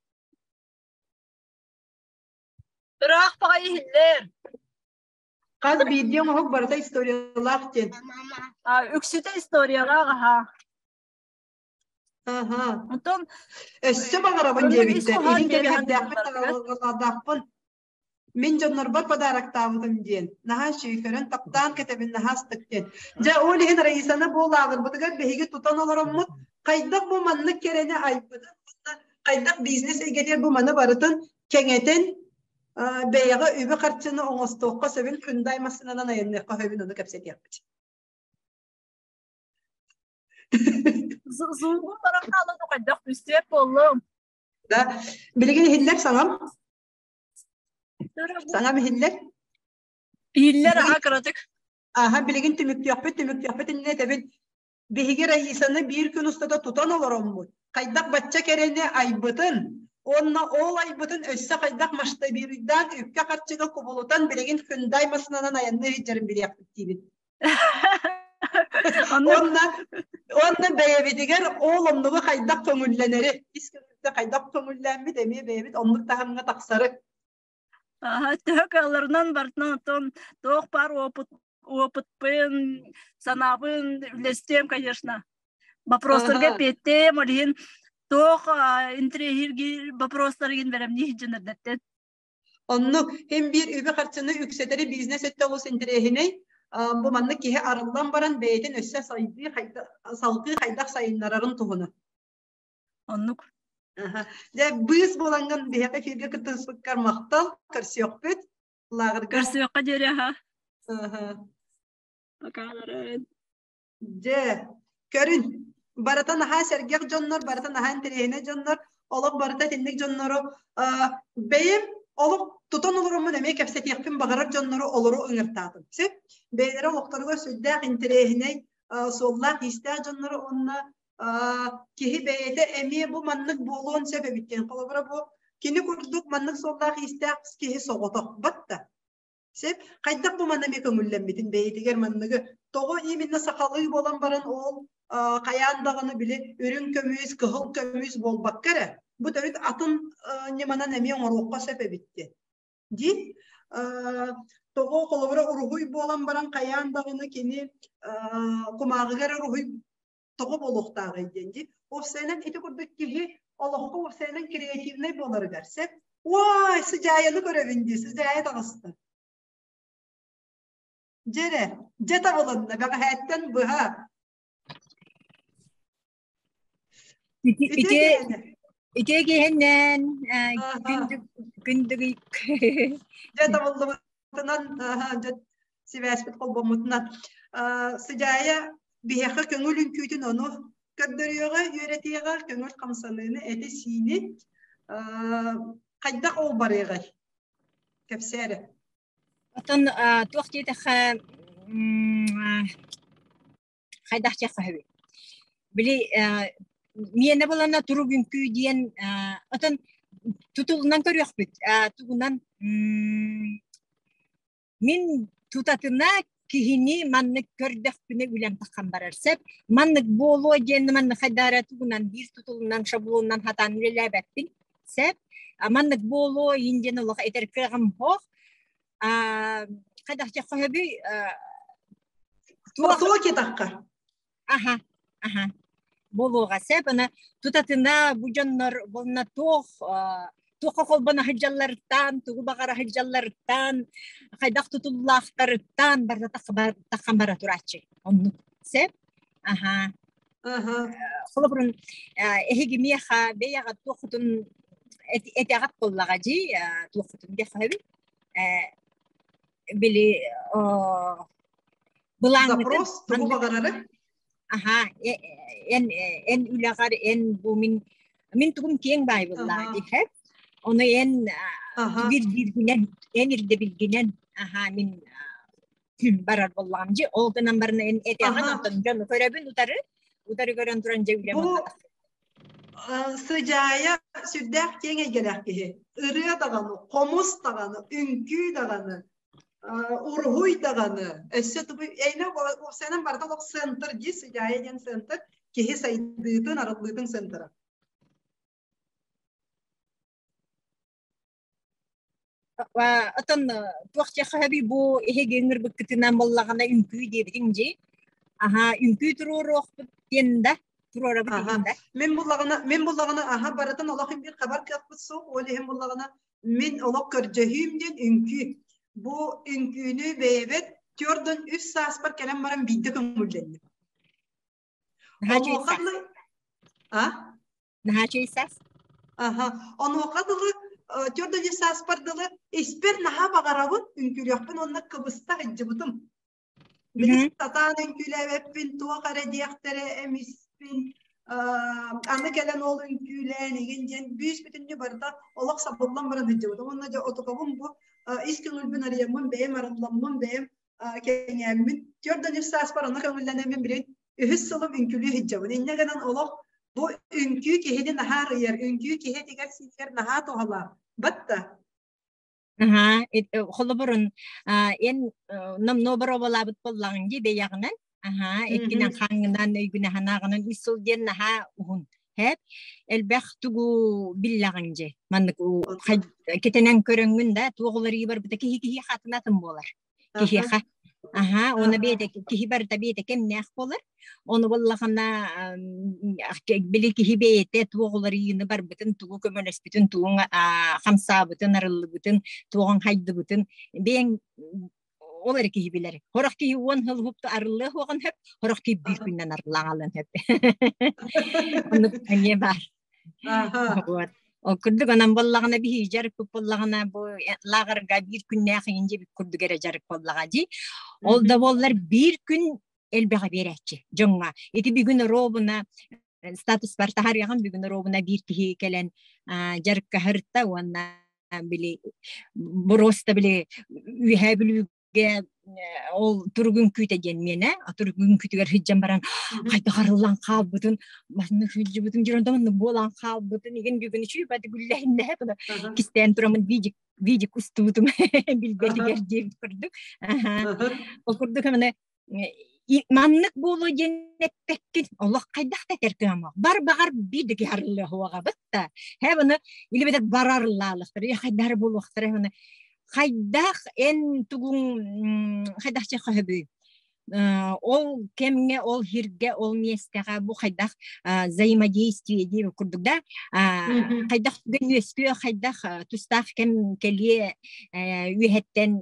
Ыраах баҕайы иһиллэр. Хас биирдии оҥоһук барыта историялаах диэн. Үксүтэ историялаах аһа. Аха. Онтон Өссө баҕарабын диэбиттэр. Илин кэбиһэрдээхпин таҕаладаахпын. Мин дьоннорбор подароктаабытым диэн. Наһаа үчүгэй таптаан кэтэбин наһаа астык диэн. Дьэ, ол иһин Раисаны бу лааҕырбытыгар биһиги тутан олороммут хайдах бу маннык кэрэни айбытын хайдах бизнес эйгэтигэр бу маны барытын кэҥэтэн бэйэҕэ үбү-харчыны оҥостуохха сөбүн Hyundai массыынанан айанныахха сөбүн ону кэпсэтиэхпит. Зуугум баран хаалан хайдах түстүөк буоллум. Да, билигин иһиллэр саҥам. Саҥам иһиллэр. Иһиллэр аха кыратык. Аха билигин түмүктүөхпүт, түмүктүөхпүт иннинэ этэбин. Биһиги Раисаны биир күн устата тутан олороммут, хайдах бачча кэрэни айбытын уонна ол айбытын өссө хайдах масштабируйдаан үпкэ-харчыга кубулутан билигин Hyundai массыынанан айанныы сылдьарын билиэхпит диибин. Уонна уонна бэйэбитигэр ол оннугу хайдах көҥүллэнэри, ис көҥүлтэ хайдах көҥүллээммит эмиэ бэйэбит оннук таһымҥа тахсары. Төһө кыалларынан барытынан оттон туох баар опыт опытпын, санаабын үллэстиэм, конечно. Вопростарга эппиэттиэм, ол иһин туох интириэһиргиир вопростаргын бэлэмнии сылдьан эрдэттэн. Оннук һин биир үбү-харчыны үксэтэри бизнес өттө олус интэриэһинэй. Бу маннык киһи арыллан баран бэйэтин өссө сайдыы салгыы хайдах сайыннарарын туһунан. Оннук. Дьэ, быыс буолаҥҥын биһиэхэ эфиргэ кыттыспыккар махтал, көрсүөхпүт. Лааҕырга. Көрсүөххэ диэри аха. Покаларын. Дьэ, көрүн. Барыта наһаа сэргэх дьоннор, барыта наһаа интэриэһинэй дьоннор, олох барыта итинник дьоннору бэйэм олох тутан олороммун эмиэ кэпсэтиэхпин баҕарар дьоннору олору ыҥыртаатым. Сөп? Бэйэлэрэ олохторугар сүрдээх интэриэһинэй суоллаах-иистээх дьоннору уонна киһи бэйэтэ эмиэ бу маннык буолуон сөп эбит диэн. Холобура бу кини курдук маннык суоллаах-иистээх киһи соҕотох батта. Сөп? Хайдах бу манна эмиэ көҥүллэммитин бэйэтигэр манныгы тоҕо именно сахалыы буолан баран ол хайаан даҕаны били үрүҥ көмүс, кыһыл көмүс буолбакка эрэ бу төрүт атын ньыманан эмиэ оҥоруохха сөп эбит диэн. Дии тоҕо холобура уруһуй буолан баран хайаан даҕаны кини кумааҕыга эрэ уруһуй. Тоҕо буолуохтааҕый диэн дии. Уопсайынан ити курдук киһи олоххо уопсайынан креативнай буоларыгар сөп. Уой, сыдьаайаны көрөбүн дии, сыдьаайа таҕыста. Дьэ дьэ табылынна, бэҕэһээттэн быһа. Ити ити киһиннэн күндүгүй. Дьэ табыллыбытынан, дьэ сибээспит холбоммутунан. Сыдьаайа биһиэхэ көҥүл үҥкүүтүн ону көрдөрүөҕэ, үөрэтиэҕэ, көҥүл хамсаныыны, эти-сиини хайдах ол барыаҕай? Кэпсээ эрэ. Оттон туох диэтэххэ хайдах диэххэ сөбүй? Били миэнэ булана турук үҥкүү диэн отон тутулунан көрүөхпүт. Тугунан мин тутатына киһини маннык көрдөхпүнэ үлэм таххан барар сөп. Маннык буолуо диэн маннык хайдаара тугунан биир тутулунан шаблонунан хатаан үлэлээбэппин сөп. Маннык буолуо иин диэн олох этэр кыаҕым суох. Хайдах диэххэ сөбүй? Туох тахха? Аха, аха. Буолуоҕа сөп. Аны тутатына бу дьоннор буолна туох туохха холбоно сылдьалларыттан, тугу баҕара сылдьалларыттан, хайдах тутуллаахтарыттан барыта таххан бара турааччы. Оннук. Сөп? Аха. Холобурун эһиги миэхэ бэйэҕэ туоххутун этэҕит буоллаҕа дии, туоххутун диэххэ сөбүй? Били былааҥҥытын Запрос тугу баҕарары? Аха, эн эн үлэҕэр эн бу мин мин тугум киэҥ баай буоллаҕа дии Ону эн биир бииргинэн эн ирдэбилгинэн аха мин барар буоллаҕым дьи ол гынан баран эн этэҕин онтон дьону көрөбүн утары утары көрөн туран дьэ үлэм Бу сыдьаайа сүрдээх киэҥ эйгэлээх киһи. Ырыа даҕаны, хомус даҕаны, үҥкүү даҕаны, уруһуй даҕаны. Өссө тугу эйнэ уопсайынан барыта олох центр дии, сыдьаайа диэн центр, киһи сайдыытын, арыллыытын центра. Отон туох диэххэ сөбүй бу эһиги ыҥырбыккытынан буоллаҕына үҥкүү диэбитиҥ дии. Аһа, үҥкүү туруоруохпут диэн да, туруорабыт Аха. диэн да. Мин буллаҕына, мин буллаҕына аха барытын олох биир хабар кыахпыт суох, ол иһин буллаҕына мин олох көрдөһүүм диэн үҥкүү. Бу үҥкүүнү бэйэбэр 43 сааспар кэлэн баран биирдэ көҥүллэнним. Наһаа үчүгэй Онуоха саас. дылы а? Наһаа үчүгэй саас. Аха. Онуоха дылы 43 сааспар дылы испэр наһаа баҕарабын, үҥкүүлүөхпүн уонна кыбыста сылдьыбытым. Били сатаан үҥкүүлээбэппин, туох эрэ диэхтэрэ эмиспин, аны кэлэн ол үҥкүүлээн игин диэн бүүс бүтүннүү барыта олох сабыллан баран сылдьыбытым. Уонна дьэ отукабын бу ис көҥүлбүн арыйаммын, бэйэм арылламмын, бэйэм кэҥээммин. 43 сааспар онно көҥүллэнэммин билин үһүс сылым үҥкүүлүү сылдьабын. Инньэ гынан олох бу үҥкүү киһини наһаа арыйар, үҥкүү киһи этигэр-сиинигэр наһаа туһалаах. Батта. Аһаа, холобурун эн номнуо боруобалаабыт буоллаҕыҥ дии бэйэҕинэн. Аһаа, эккинэн хааҥҥынан, өйгүнэн-санааҕынан үс сыл диэн наһаа уһун. Һээп, элбэх тугу биллэҕиҥ дии. Маннык кэтэнэн көрөҥҥүн да, туох уларыйыы барбыта киһи киһиэхэ атын атын буолар. Киһиэхэ. Аһаа, уонна бэйэтэ киһи барыта бэйэтэ кэмнээх буолар. Ону буоллаҕына били киһи бэйэтэ туох уларыйыыны барбытын, тугу көмөлөспүтүн, тугуҥ хамсаабытын, арыллыбытын, туоҕуҥ хайдыбытын бэйэҥ ол эрэ киһи билэр. Сорох киһи уон сыл уһукту арыллыа суоҕун сөп, сорох киһи биир күннэн арыллаҕалын сөп. Оннук эмиэ баар. Вот. Ол курдук онон буоллаҕына биһиги дьарыкпыт буоллаҕына бу лааҕырга биир күннээх иҥин дьиэбит курдук эрэ дьарык буоллаҕа дии. Ол да буоллар биир күн элбэҕи биэрээччи дьоҥҥо. Ити бүгүн оруобуна статуспар таһаарыаҕым бүгүн оруобуна биир киһи кэлэн дьарыкка уонна били боруоста били үөһээ бүлүүгэ ол туругун күүтэ диэн миэнэ туругун күүтүгэр сылдьан баран хайдах арыллан хаалбытын маннык сылдьыбытын дьон маннык буолан хаалбытын игин бүгүн үчүй бады гүллэһиннэһэ буна кистээн турамын видик видик устубутум билбэтигэр диэбит курдук ол курдук эмне маннык буолуо диэн эппэккин олох хайдах да этэр кыамах бар баҕар биир да киһи арыллыа да һэ бұны или бэтэр бар арыллаалахтар я хайдары буолуохтара бұны хайдах эн тугуҥ хайдах чехөбүй. Ол кэмҥэ, ол хиргэ, ол миэстэҕэ бу хайдах взаимодействие диир курдук да, хайдах түгэн үөскүө, хайдах тустаах кэм кэлиэ үөһэттэн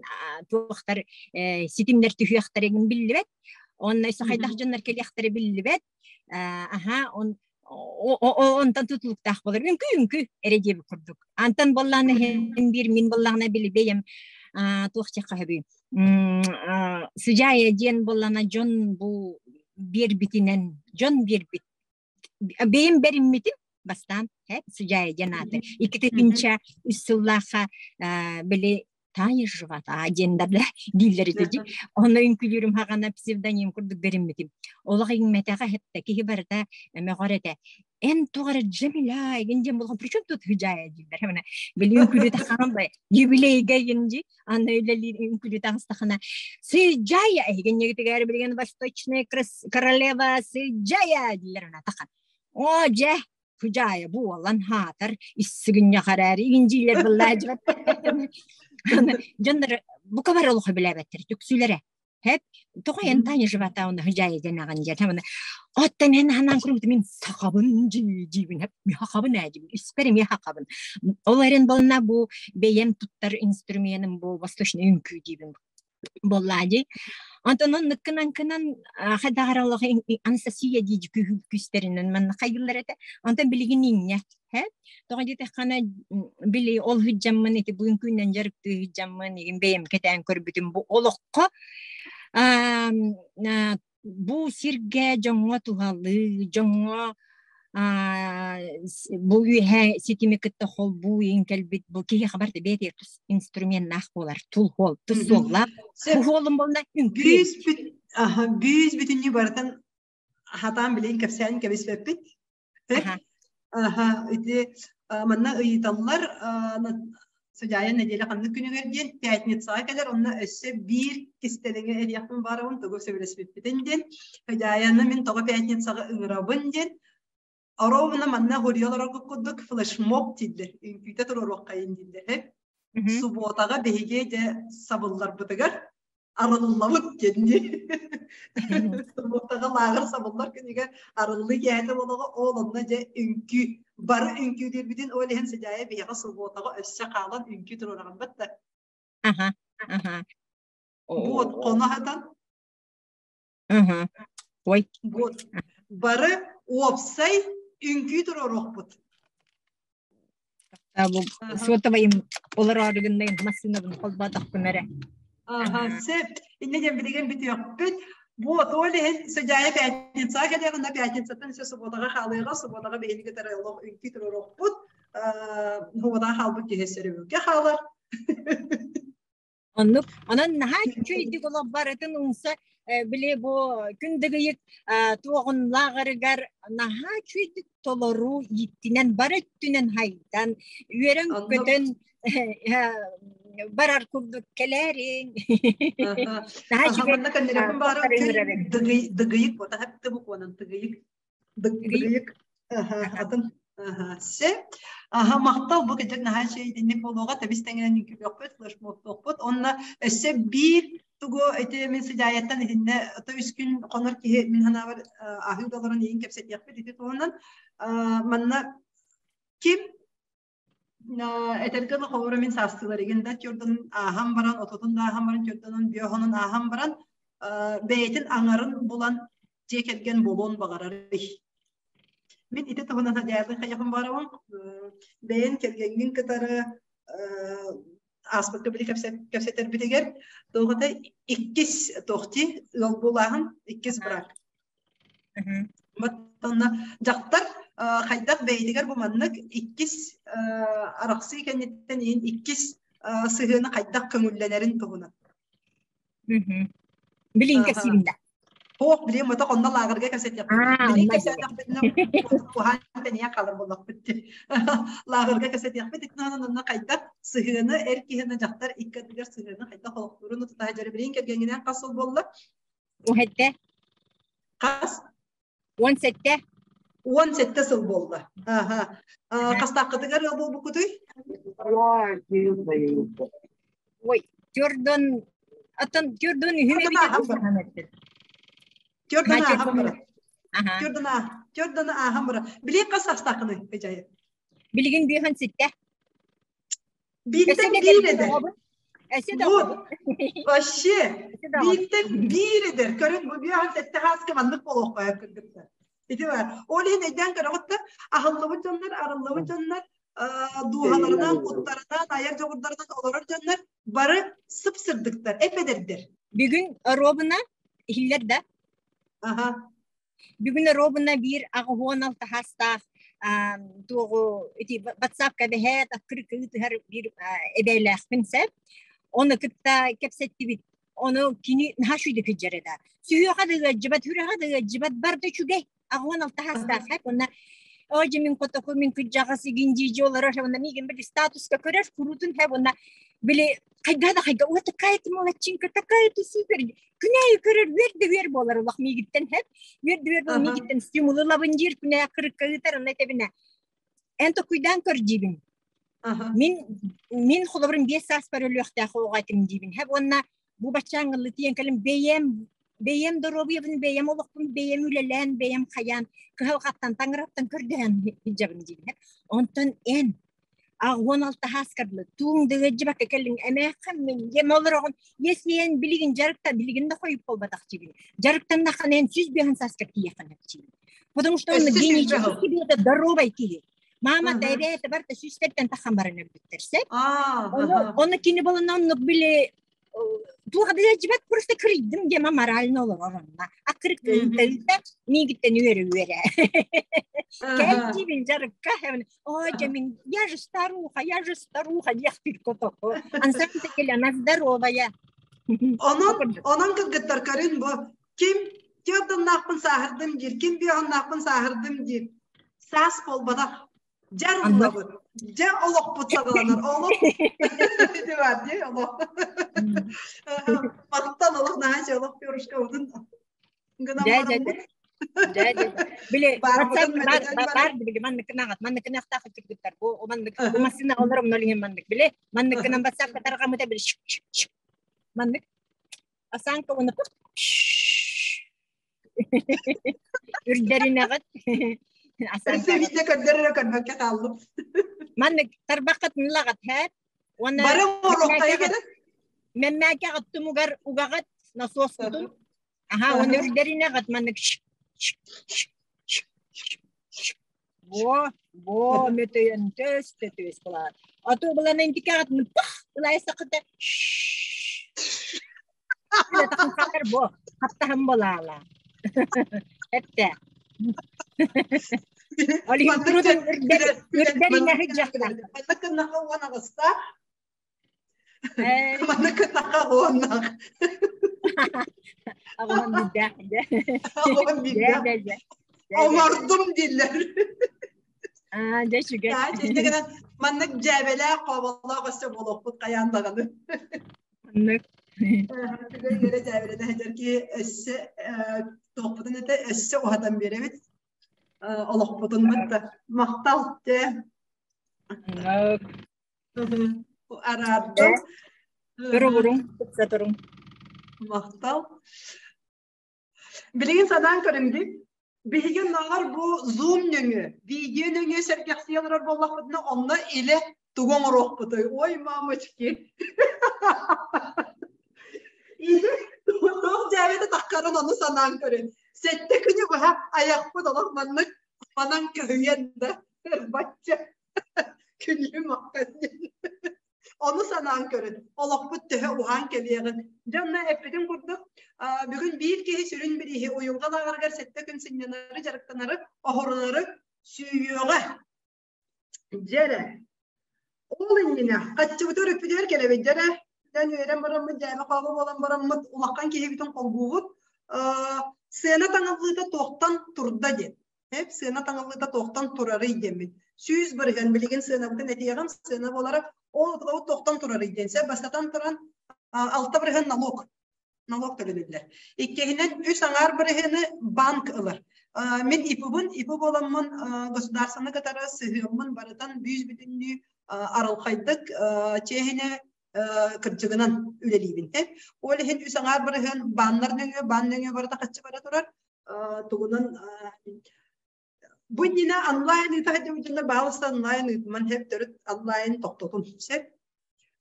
туохтар ситимнэр түһүөхтэрин биллибэт. Онно хайдах дьоннор кэлиэхтэрэ биллибэт. Аха, он онтон тутулуктаах болар. Үҥкүү үҥкүү эрэ диэбит курдук. Антан боллааны һэн биир мин боллаҕына билибэйэм туох чехха хөбүй. Сыдьаайа диэн боллана дьон бу биэрбитинэн дьон биэрбит бэйэм бэриммитим бастаан сыдьаайа диэн ааты икки үс сыллаахха били Таня Живота диэн да дииллэр ити Онно үҥкүүлүүрүм хаҕана псевдоним курдук бэриммитим. Олох иҥмэтэҕэ хэттэ киһи барыта мөҕөр этэ. Эн тоҕо эрэ Джамиля эгин диэн булхан причем тут Хыдьаайа дииллэр. Мана били үҥкүүлүү тахханан бай юбилейга эгин аны үлэлиир үҥкүүлүү таҕыстахына Сыдьаайа эһигин ньэгитигэр билигин восточная королева Сыдьаайа дииллэр ана тахан. О дьэ Хыдьаайа буолан хаатар иссигинньэхэрээри индиилэр быллаадьыбат дьоннор бука бары олохо билээбэттэр түксүлэрэ хэп тоҕо эн Таня живата уна хыдьаайа диэн диэн хамана оттон эн ханаан курбут мин сахабын дьиибин хэп ми хахабын ээ дьиибин испэр эмиэ хахабын ол эрэн болна бу бэйэм туттар инструменым бу восточный үҥкүү диибин буоллаа дии. Онтон оннуккунан кынан хайдаҕар олох Анастасия дии күүстэринэн манна хайыллар этэ. Онтон билигин инньэ һэ тоҕо диэтэххинэ били ол сылдьаммын ити бүгүн күннэн дьарыктыы сылдьаммын игин бэйэм кэтээн көрбүтүм бу олоххо бу сиргэ дьоҥҥо туһалыы, дьоҥҥо бу үөһэ ситими кытта холбуу иин кэлбит бу киһиэхэ барыта бэйэтигэр тус инструменнаах буолар тул хуол тус суоллаах бу хуолум буолла үҥкүү бүүс бүт бүүс бүтүннүү барытын хатаан билигин кэпсээн кэбиспэппит Аха, ити манна ыйыталлар Сыдьаайа нэдиэлэ ханнык күнүгэр диэн пятницаҕа кэлэр, онно өссө биир кистэлэҥи эриэхпин баарабын, тугу сөбүлэспиппитин диэн. Сыдьаайаны мин тоҕо пятницаҕа ыҥырабын диэн. Оруобуна манна хуруйа олороргут курдук флешмоб дииллэр, үҥкүүтэ туруоруоххайын дииллэр. Субуотаҕа биһиги дьэ сабылларбытыгар арыллабыт диэн дии. Субуотаҕа лааҕыр сабыллар күнүгэр арыллыы киэһэтэ буолуоҕа, ол онно дьэ үҥкүү бары үҥкүүлүүрбүтүн ол иһин Сыдьаайа биһиэхэ субуотаҕа өссө хаалан үҥкүү туруораҕын да. Аха, аха. Вот, хоно хатан. Аха. Ой. Вот. Бары уопсай үҥкүү туруоруохпут. Бу суотабайым олороору гыннайын массыынабын холбоотохпун эрэ. Аха, сөп. Инньэ диэн билигин бүтүөхпүт. Вот, ол иһин Сыдьаайа пятницаҕа кэлиэҕинэ пятницаттан өссө субуотаҕа хаалыаҕа, субуотаҕа биһиги кытары олох үҥкүү туруоруохпут. Субуотаҕа хаалбыт киһи сөрөбүлгэ хаалар. Оннук. Онон наһаа үчүгэйдик олох барытын умса били бу күн дыгыйык туоҕун лааҕырыгар наһаа үчүгэйдик толору ииттинэн бары өттүнэн хайдан үөрэн-көтөн барар курдук кэлээриҥ. Наһаа үчүгэй. Манна көннөрөкүн баара дыгыйык ботаһап букванан тыгыйык Дыгыйык атын се. Аха махтал бу кэдэр наһаа итинник буолуоҕа тэбис тэҥинэн үҥкүүлүөхпүт, флешмобтуохпут. Онно өссө биир тугу ити мин сыдьаайаттан итиннэ то үс күн хонор киһи мин санаабар аһыы да олорон иин кэпсэтиэхпит ити туһунан манна ким этэргэ дылы холобура мин саастыылар игин да төрдүн ааһан баран отутун да ааһан баран төрдүнүн биоһонун ааһан баран бэйэтин аҥарын булан дьиэ кэргэн буолуон баҕарарый мин ити туһунан адьаатын хайахын баарабын бэйэн кэргэҥҥин кытары ааспыкка били кэпсэтэрбитигэр туоҕата иккис туохти ыал буолааһын иккис брак Онно дьахтар хайдах бэйэтигэр бу маннык иккис арахсыы кэнниттэн иһин иккис сыһыаны хайдах көҥүллэнэрин туһунан. Билин кэпсиибин да. Суох, билин мотох онно лааҕырга кэпсэтиэхпит. Билин кэпсээтэхпитинэ уһаан тэнийэн хаалар буоллахпыт дии. Лааҕырга кэпсэтиэхпит итинэн онно хайдах сыһыаны эр киһини дьахтар икки ардыгар сыһыаны хайдах олохтуурун тутаһа дьөрү билин кэргэҥҥинэн хас сыл буолла? Уһэтте. Хас? 17. 17 сыл буолла. Аха. Хастааххытыгар ыал буолбуккутуй? Ой, төрдөн атын төрдөн үһүм эбит. Төрдөн ааһан барар. Төрдөн төрдөн ааһан барар. Билигин хас саастааххыный, Эдьайы? Билигин биһан ситте. Бииртэн биир эдэр. Вообще, бииртэн биир эдэр. Көрүн бу биһан сетте хааска маннык болуохха кыргыттар. Ити бар. Ол иһин өйдөөн көрөҕүт да, аһыллыбыт дьоннор, арыллыбыт дьоннор дууһаларынан, куттарынан, айар дьоҕурдарынан олорор дьоннор бары сып-сырдыктар, эп-эдэрдэр. Бүгүн робына иһиллэр да? Аха. Бүгүн робына биир аҕыһуон алтаһаастаах туоҕу ити WhatsApp-ка бэһээт аккырык ыытыһар биир эбээлээхпин сөп. Ону кытта кэпсэттибит. Ону кини наһаа шүйдэ кыдьар да. Сүһүөхэ да ыаддьыбат, хүрэҕэ да ыаддьыбат, бар да үчүгэй. Аҕыһуон алтаһаастаах хэп. Онна Ой, мин котоку мин кыдьаҕас игин дии олорор онна миигин били статуска көрөр куруутун хэп онна били хайга да хайга вот такая ты молодчинка такая ты супер күнээйи көрөр үөр да үөр буолар улах миигиттэн хэп үөр да үөр буол миигиттэн стимулы лабын диир күнээ кырыкка ыытар онна этэбинэ эн токуйдаан көр диибин мин мин холобурум биэс сааспар өлүөхтээх оҕо этим диибин хэп уонна бу баччааҥҥыллы тиийэн кэлин бэйэм бэйэм доруобуйабын бэйэм олохпун бэйэм үлэлээн бэйэм хайаан кыһалҕаттан таҥараттан көрдөһөн сылдьабын диибин онтон эн аҕуон алта хааскарлы тууҥ дыгыдьыбакка кэллиҥ эмээххин мин ем олороҕун если эн билигин дьарыкта билигин да хойуп буолбатах диибин дьарыктаннаххына эн сүүс биэһин сааскар тиийэххин диибин потому что он генетически здоровай киһи Мама да эбээтэ барыта сүүстэртэн таххан баран өлбүттэр сөп. Ону кини болон оннук били туох да дьибэт просто кырыйдым диэма морально олорор онно. Аккырык ыйта миигиттэн үөрэ үөрэ. Кэл дибин жарыкка Ой, мин я же старуха, я же старуха, диэхпит котоку. Ансамбль кэлэ, она здоровая. Онон онон кыргыттар көрүн бу ким Тиорданнаахпын сааһырдым диир, ким биоһуннаахпын сааһырдым диир. Саас буолбатах. Дьар ыллабыт. Дьэ олохпут саҕаланар. Олох бар дии олох. Махтал олох наһаа олох перышкабытын гынан бараммыт. Били бар били манныкынаҕат манныкынахтаах кыргыттар бу маннык бу массыына олор омнолиҥин маннык били манныкынан WhatsApp тарҕамыта били маннык Асанка уонна Үрдэринэҕит. Өссө видео көрдөрөрө көрбөккө хааллым. Маннык тарбаххыт ылаҕыт һээт уонна Бары оруоктайы кэлэн. Мэммээкэҕит тумугар угаҕыт насоскутун. Аха уонна үрдэринэҕит маннык Бо, бо, мөтөйөн төс төс булаар. Ото булан интикаҕыт пах ылайсакыта Тахын бо, хаптаһын болаала. Эттэ. Ол иһин турутун үрдэринэ сылдьахтар. Маннык гыннаха уон аҕыста. Маннык гыннаха уоннах. Аҕыһын биирдээх. Аҕыһын биирдээх. Оҥордум дииллэр. Аа, дьэ үчүгэй. Маннык дьээбэлээх, хооболоох өссө буолуохпут хайаан даҕаны. Маннык. Үөрэ дьээбэлэнэ сылдьар киһи өссө туохпутун этэ өссө уһатан биэрэбит. Олохпутун мытта. Махтал те. Араардым. Туругуруҥ, тупса туруҥ. Махтал. Билигин санаан көрүҥ дии. Биһиги оннооҕор бу Zoom нөҥүө, видео нөҥүө сэргэхсийэ олорор буоллахпытына, онно илэ тугу оҥоруохпутуй? Ой, мамочки! Илэ туох дьээбэтэ таххарын ону санаан көрүн. Сэттэ күнү быһа айахпыт олох маннык манан көһүйэн да бачча күнүм аххан Ону санаан көрүн, олохпут төһө уһаан кэлиэҕин. Дьэ, онно эппитим курдук, бүгүн биир киһи сүрүн бирииһи уйулҕа лааҕырыгар сэттэ күн сынньанары, дьарыктанары, оһорунары сүүйүөҕэ. Дьэ эрэ, ол иннинэ хаччыбыты өрүппүтүгэр кэлэбит дьэ эрэ, дьэн үөрэн бараммыт, дьээбэ-хообо буолан бараммыт, улахан киһибитин холбуубут. Сыана таҥыллыыта туохтан турда диэн. Эп сыана таҥыллыыта туохтан турарый диэммит. 100% билигин сыанабытын этиэҕим, сыана буолара ол, ол туохтан турарый диэн. Сэ бастатан туран 6% налог налог төлөнүллэр. Иккиһинэн үс аҥаар бырыһыаны банк ылар. Мин ИП-бын, ИП буоламмын государствоны кытары сыһыаммын барытын бүүс бүтүннүү арылхайдык чиэһинэ Кырдьыгынан үлэлиибин. Ол иһин үс аҥаар бырыһыан бааннар нөҥүө, баан нөҥүө барыта хаччы бара турар. Тугунан бу иннинэ онлайн ыыта сылдьыбыт дьоннор баалыста онлайн ыытыман сөп, төрүт онлайн тохтотун сөп.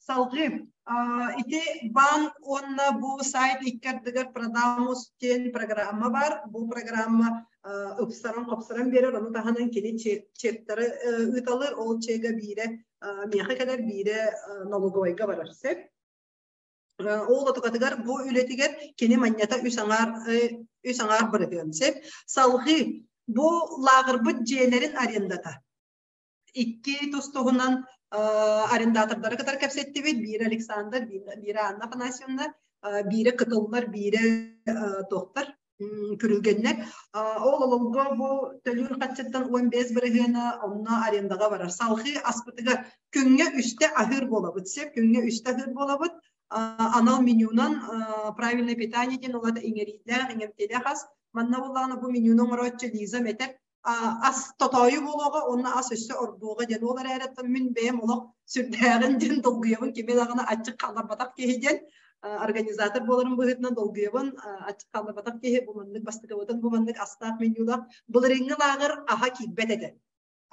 Салгыы ити баан уонна бу сайт икки ардыгар Продамус диэн программа баар. Бу программа ыпсаран-хопсорон биэрэр, ону таһынан кини чектары ыыталыыр, ол чега биирэ миэхэ кэлэр, биирэ налоговайга барар сөп. Ол отукатыгар бу үлэтигэр кини манньата үс аҥаар бырыһыан сөп. Салгыы бу лааҕырбыт дьиэлэрин арендата. Икки тус-туһунан арендатордары кытары кэпсэттибит. Биирэ Александр, биирэ Анна Афанасьевна, биирэ кытыллар, биирэ туохтар күрүлгэннэр. Ол ололго бу төлүүр хаччыттан 15 бырыһыана онно арендаҕа барар. Салгыы аспытыгар күҥҥэ үстэ аһыыр буолабыт. Сөп, күҥҥэ үстэ аһыыр буолабыт. Анал менюнан правильное питание диэн улата иҥэриилээх, иҥэмтиэлээх ас. Манна буоллаҕына бу менюну оҥорооччу Лиза этэр ас тотоойу буолуоҕа уонна ас өссө ордуоҕа диэн. Ол эрээри мин бэйэм олох сүрдээҕин диэн долгуйабын, кими даҕаны аччык хаалларбатах киһи диэн организатор буоларым быһыытынан долгуйабын, аччык хаалларбатах киһи бу маннык бастакыбытын бу маннык астаах менюлаах былырыыҥҥы лааҕыр аһа киирбэт этэ.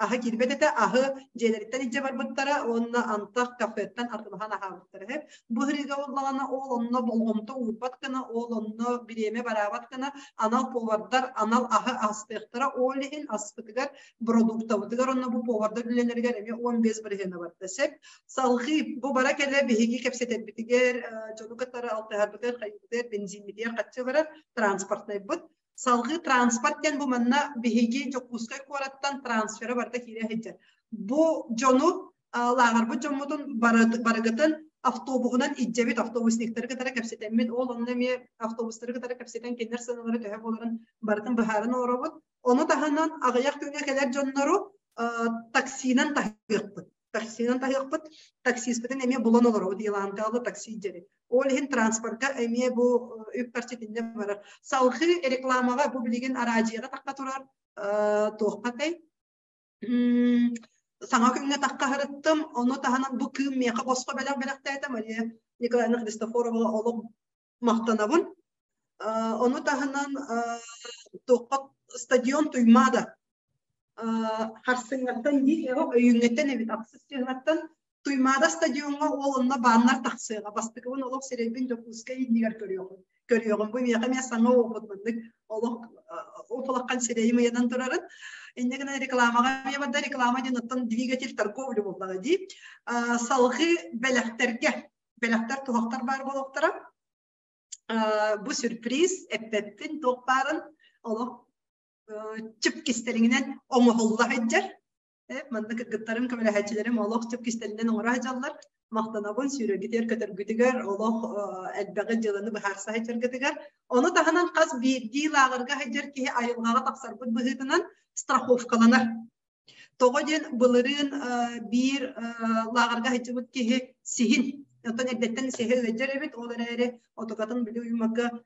Аһа киирбэт этэ, аһы дьиэлэриттэн илдьэ барбыттара уонна антах кафеттан атылаһан аһаабыттара. Бу ырыыга буоллаҕына ол онно болҕомто уурбат гына, ол онно бириэмэ бараабат гына анал повардар анал аһы астыахтара. Ол иһин аспытыгар, продуктабытыгар онно бу повардар үлэлэригэр эмиэ 15 бырыһыана барда сөп. Салгыы бу бара кэлэ биһиги кэпсэтэрбитигэр, дьону кытары алтыһарбытыгар, хайыыбытыгар бензинмитигэр хаччы барар, транспортнайбыт. Салгыы транспорт диэн бу манна биһиги Дьокуускай куораттан трансфера барыта киирэ сылдьар. Бу дьону лааҕырбыт дьоммутун барыгытын автобуһунан илдьэбит, автобусниктары кытары кэпсэтэммит, ол онно эмиэ автобустары кытары кэпсэтэн кинилэр сыаналара төһө буоларын барытын быһааран олоробут. Ону таһынан аҕыйах күҥҥэ кэлэр дьоннору таксинан таһыахпыт. Таксинан таһыахпыт, таксиспытын эмиэ булан олоробут, Еланкаҕа такси дьэри. Ол иһин транспортка эмиэ бу үп харчы итиннэ барар. Салгыы рекламаҕа бу билигин араадьыйаҕа тахха турар туохха саҥа күҥҥэ тахха сырыттым, ону таһынан бу кыым миэхэ босхо бэлэх бэлэхтээтэ Мария Николаевна Христофорова олох махтанабын. Ону таһынан туохха стадион Туймаада харсыҥҥаттан дии өйүүҥҥэттэн эбит ахсыс чыһылаттан Туймаада стадиоҥҥа ол онно бааннар тахсыаҕа. Бастакыбын олох сирэйбин Дьокуускай иннигэр көрүөҕүм. Көрүөҕүм. Бу миэхэ эмиэ саҥа опыт маннык олох уфалаххан сирэйим ыйанан турарын. Инньэ гынан рекламаҕа эмиэ барда реклама диэн оттон двигатель торговли буоллаҕа дии. Салгыы бэлэхтэргэ бэлэхтэр туһахтар баар буолуохтара. Бу сюрприз эппэппин туох баарын олох чып кистэлиҥинэн оҥоһулла сылдьар. Манна кыргыттарым, көмөлөһөөччүлэрим олох чып кистэлинэн оҥоро сылдьаллар. Махтанабын сүүрэргитигэр, көтөргүтүгэр, олох элбэҕи дьыаланы быһаарса сылдьаргытыгар. Ону таһынан хас биирдии лааҕырга сылдьар киһи айылҕаҕа тахсарбыт быһыытынан страховкаланар. Тоҕо диэн былырыын биир лааҕырга сылдьыбыт киһи сиһин, оттон эрдэттэн сиһэ ыалдьар эбит, ол эрээри отукатын били уйумакка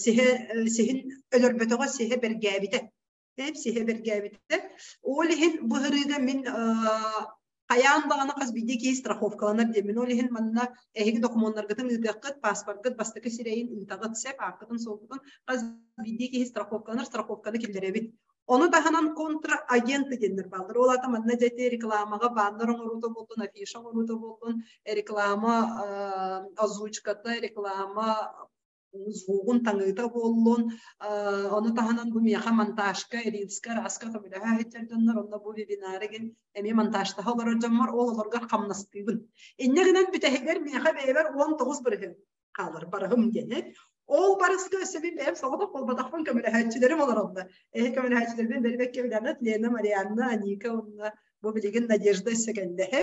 сиһэ сиһин өлөрбөтөҕө сиһэ бэргээбитэ. Сиһэ бэргээбитэ. Ол иһин быһырыыга мин хайаан даҕаны хас биирдии киһи страховкаланар диэммин. Ол иһин манна эһиги докумуоннаргытын ыытыаххыт, паспоргыт бастакы сирэйин ыытаҕыт сөп, ааккытын-суолгутун хас биирдии киһи страховкаланар, страховканы киллэрэбит. Ону таһынан контрагенты диэннэр бааллар. Ол аата манна дьэ рекламаҕа баннер оҥоруута буоллун, афиша оҥоруута буоллун, реклама озвучката, реклама звугун таҥыыта буоллун, ону таһынан бу миэхэ монтажка, рилска, раска көмөлөһө сылдьар дьоннор, онно бу вебинары эмиэ монтажтаһа олорор дьоммор, ол олоргор хамнастыыбын. Инньэ гынан бүтэһигэр миэхэ бэйэбэр 19% хаалар барыһым диэн. Ол барыска өссө мин бэйэм соҕотох буолбатахпын көмөлөһөөччүлэрим олороллор. Эһи көмөлөһөөччүлэрбин бэрибэккэ билэҕит Лена, Марианна, Аника уонна бу билигин Надежда өссө кэллэһэ.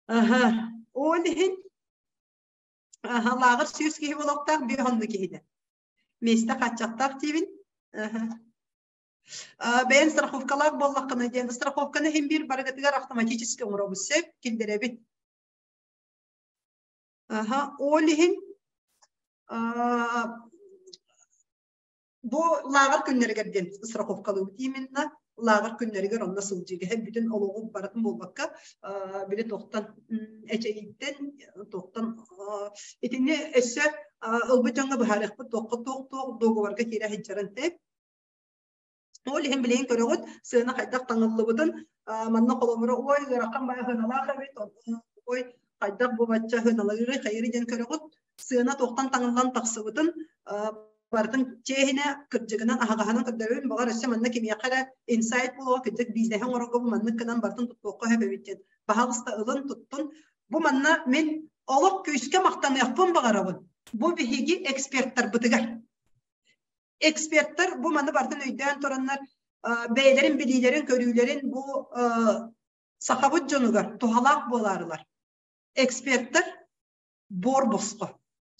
Аха. Ол иһин лааҕыр 100 киһи буолуохтаах, биир онну киһитэ. Миэстэ хааччахтаах диибин. Бэйэн страховкалаах буоллаххына диэн страховканы иһин биир барыгытыгар автоматически оҥоробут сөп, киллэрэбит. Аха, ол иһин бу лааҕыр күннэригэр диэн страховкалыыбыт именно. Лааҕыр күннэригэр онно сылдьыыга бүтүн олоҕу барытын буолбакка, били туохтан эчэйииттэн, туохтан итини өссө ылбыт дьоҥҥо быһаарыахпыт туохха туох-туох дуогабарга киирэ сылдьарын тэп. Ол иһин билигин көрөҕүт, сыана хайдах таҥыллыбытын, манна холобура, ой, ыарахан баайа сыаналаах эбит, ой, хайдах бу бачча сыаналыырый, хайырый диэн көрөҕүт, сыана туохтан таҥыллан тахсыбытын барытын чиэһинэ, кырдьыгынан, аһаҕаһынан көрдөрөбүн, баҕар өссө манна кимиэхэ эрэ инсайт буолуоҕа, кырдьык бизнеһи оҥорорго бу маннык гынан барытын туттуохха сөп эбит диэн. Баһаалыста ылын, туттун. Бу манна мин олох күүскэ махтаныахпын баҕарабын. Бу биһиги эксперттарбытыгар. Эксперттэр бу маны барытын өйдөөн тураннар бэйэлэрин билиилэрин-көрүүлэрин бу сахабыт дьонугар туһалаах буолаарылар. Эксперттэр буор босхо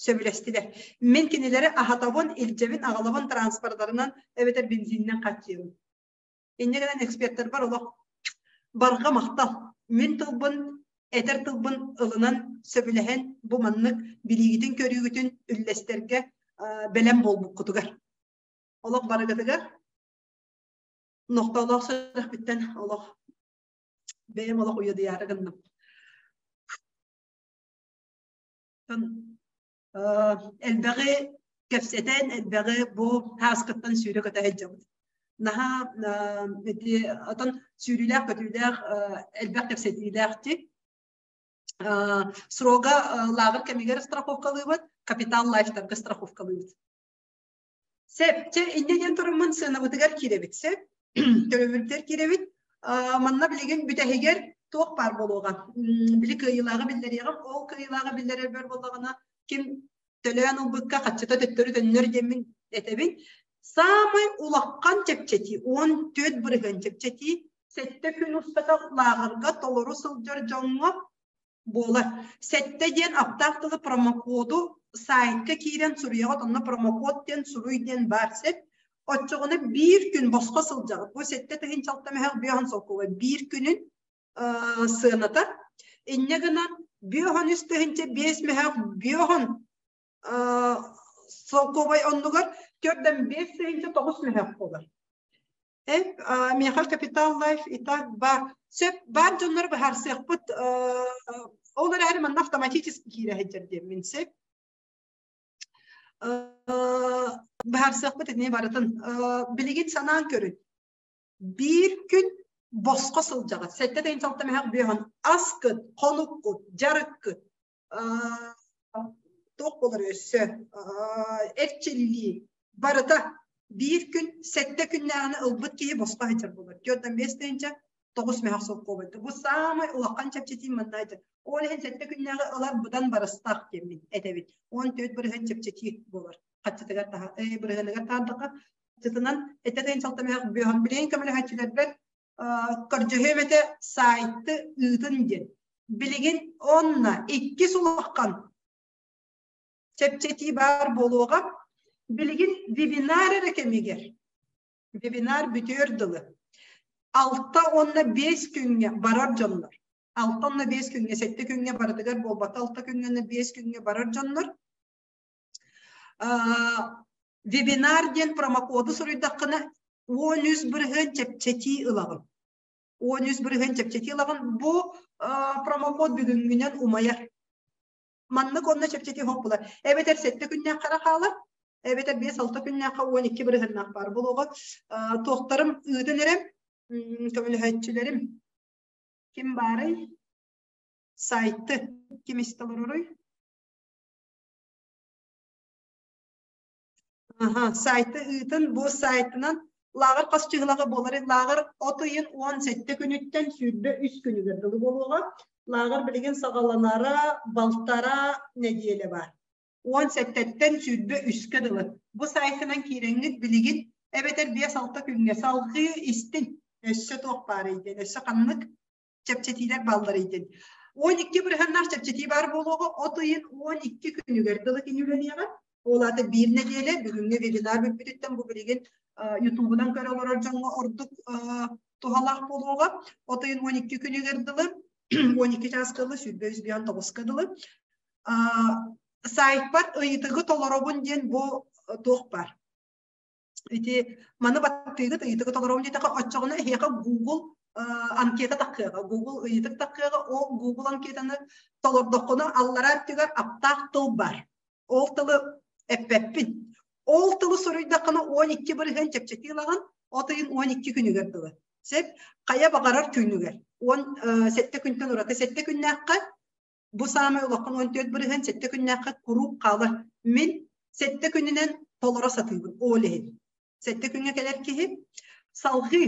сөбүлэстилэр. Мин кинилэри аһатабын, илдьэбин, аҕалабын транспордарынан эбэтэр бензининэн хааччыйабын. Инньэ гынан эксперттэрбэр олох барҕа махтал. Мин тылбын, этэр тылбын ылынан, сөбүлэһэн бу маннык билиигитин-көрүүгүтүн үллэстэргэ бэлэм буолбуккутугар. Олох барыгытыгар нохтоолоох сүрэхпиттэн олох бэйэм олох уйадыйаары гынным. Элбэҕи кэпсэтэн, элбэҕи бу тааскыттан сүүрэ-көтө сылдьабыт. Наһаа ити отон сүүрүүлээх-көтүүлээх элбэх кэпсэтиилээх ти. Срога лааҕыр кэмигэр страховкалыыбыт, капитал лайфтарга страховкалыыбыт. Сөп, чэ, инньэ диэн туруммун сыанабытыгар киирэбит, сөп. Төлөбүрдэр киирэбит. Манна билигин бүтэһигэр туох баар буолуоҕа. Били кыайыылааҕы биллэриэҕим. Ол кыайыылааҕы биллэрэрбэр буоллаҕына, ким төлөөн ылбыкка хаччыта төттөрү төннөр диэммин этэбин. Саамай улахан чэпчэтии, 14% чэпчэтии, 7 күн устата лааҕырга толору сылдьар дьоҥҥо буолар. Сэттэ диэн аптаах тылы промокоду сайтка киирэн суруйаҕыт, онно промокод диэн суруй диэн баар сеп. Оччоҕуна биир күн босхо сылдьаҕыт. Бу 7 тыһыынча мөһөх биэһон солкуобай биир күнүн сыаната. Инньэ гынан 53 тыһыынча 5 мөһөх биэһон солкуобай оннугар 45 тыһыынча 9 мөһөх буолар. Миэхэ Капитал Лайф и так бар. Сөп, бар дьоннор быһаарсыахпыт. Ол эрээри манна автоматически киирэ сылдьар диэммин сөп. Быһаарсыахпыт итини барытын. Билигин санаан көрүн. Биир күн босхо сылдьаҕыт. 7 тыһыынча 6 мөһөх биэһон аскыт, хонуккут, дьарыккыт, туох буолар өссө эрчиллии барыта биир күн сэттэ күннээҕини ылбыт киһи босхо сылдьар буолар. 45 тыһыынча 9 мөһөх солкуобайда. Бу саамай улахан чэпчэтии манна айтар. Ол иһин сэттэ күннээҕи ылар быдан барыстаах диэммин этэбин. 14% чэпчэтии буолар. Хаччытыгар таһа, бырыһыаныгар таардахха, хаччытынан 7 тыһыынча 6 мөһөх биэһон билигин көмөлөһөөччүлэрбэр көрдөһүөм этэ сайты ыытын диэн. Билигин онно иккис улахан чэпчэтии баар буолуоҕа. Билигин вебинар эрэ кэмигэр, вебинар бүтүөр дылы, 6 уонна 5 күҥҥэ барар дьоннор, 6 уонна 5 күҥҥэ, сэттэ күҥҥэ барытыгар буолбата, алта күҥҥэ уонна 5 күҥҥэ барар дьоннор, вебинар диэн промокоду суруйдаххына, 13% чэпчэтии ылаҕын. 13% чэпчэтии ылаҕын. Бу промокод бүгүҥҥүнэн умайар. Маннык онно чэпчэтии хоп булар. Эбэтэр сэттэ күннээх хара хаалар, эбэтэр 5-6 күннээххэ 12 бырыһыаннаах баар буолуоҕа. Туохтарым ыытын эрэ, көмөлөһөөччүлэрим. Ким баарый? Сайты ким истэ олороруй? Аха, сайты ыытын, бу сайтынан лааҕыр хас чыһылаҕа буолар? Лааҕыр от ыйын 17 күнүттэн 23 күнүгэр дылы буолуоҕа. Лааҕыр билигин саҕаланара балтараа нэдиэлэ бар. 17-ттэн 23-кэ дылы. Бу сайтынан киирэҥҥит билигин эбэтэр 5-6 күҥҥэ салҕыы истин. Өссө туох баар диэн, өссө ханнык чэпчэтиилэр бааллар диэн. 12 бырыһыаннаах чэпчэтии баар буолуоҕа от ыйын 12 күнүгэр дылы кини үлэлиэҕэ. Ол аата биир нэдиэлэ бүгүҥҥү вебинар бүппүтүттэн бу билигин Ютубунан көрө олорор дьоҥҥо ордук туһалаах буолуоҕа. От ыйын 12 күнүгэр дылы 12 чааска дылы 23 биэн тоҕуска дылы сайтпар ыйытыгы толоробун диэн бу туох бар. Ити маны баттыыгыт ыйытыгы толоробун диэтэххэ, оччоҕуна эһиэхэ Google анкета таххыаҕа. Google ыйытык таххыаҕа, ол Google анкетаны толордоххуна аллараа өттүгэр аптаах тыл бар. Ол тылы эппэппин. Ол тылы суруйдаххына 12% чэпчэтии ылаҕын, от ыйын 12 күнүгэр дылы. Сөп? Хайа баҕарар күнүгэр. 17 күнтэн ураты 7 күннээххэ бу саамай улахан 14% 7 күннээххэ куруук хаалар. Мин 7 күнүнэн толоро сатыыбын, ол иһин. 7 күҥҥэ кэлэр киһи салҕыы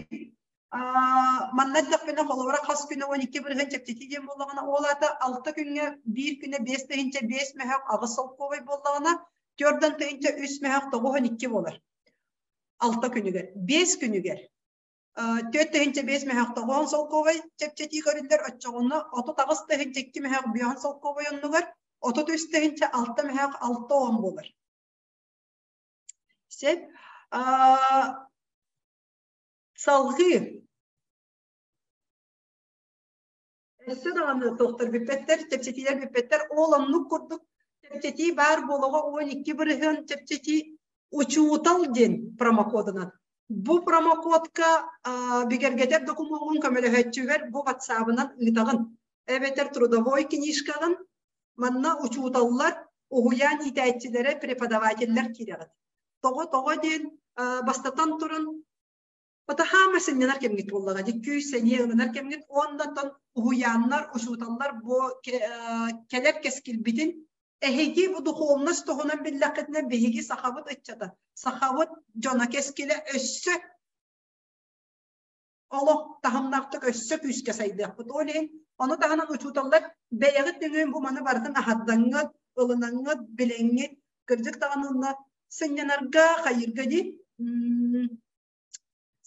манна эттэхпинэ холобура хас күнэ 12% чэпчэтии диэн буоллаҕына ол аата 6 күҥҥэ биир күнэ 5 тыһыынча 5 мөһөх 8 солкуобай буоллаҕына 4 тыһыынча 3 мөһөх 92 буолар 6 күнүгэр 5 күнүгэр 4 тыһыынча 5 мөһөх 9 солкуобай чэпчэтии көрүллэр оччоҕуна 38 тыһыынча 2 мөһөх 5 солкуобай оннугар 33 тыһыынча 6 мөһөх 6 буолар. Сөп. Салгыы. Өссө даҕаны туохтар бүппэттэр, чэпчэтиилэр бүппэттэр. Ол оннук курдук чэпчэтии баар буолуоҕа 12% чэпчэтии учуутал диэн промокодунан. Бу промокодка бигэргэтэр докумуоҥҥун көмөлөһөөччүгэр бу ватсабынан ыытаҕын. Эбэтэр трудовой книжкаҕын манна учууталлар, уһуйаан иитээччилэрэ, преподавателлэр киирэҕит. Тоҕо тоҕо диэн бастатан туран Потахаама сынньанар кэмҥит буоллаҕа дии күүс сэниэ ылынар кэмҥит уонна оттон уһуйааннар, учууталлар бу кэлэр кэскилбитин эһиги бу духовность туһунан биллэххитинэ биһиги сахабыт ыччата, сахабыт дьоно кэскилэ өссө олох таһымнаахтык өссө күүскэ сайдыахпыт. Ол иһин ону таһынан учууталлар бэйэҕит нөҥүө бу маны барытын аһардаҥҥыт, ылынаҥҥыт, билэҥҥит, кырдьык даҕаны онно сынньанарга, хайыырга дии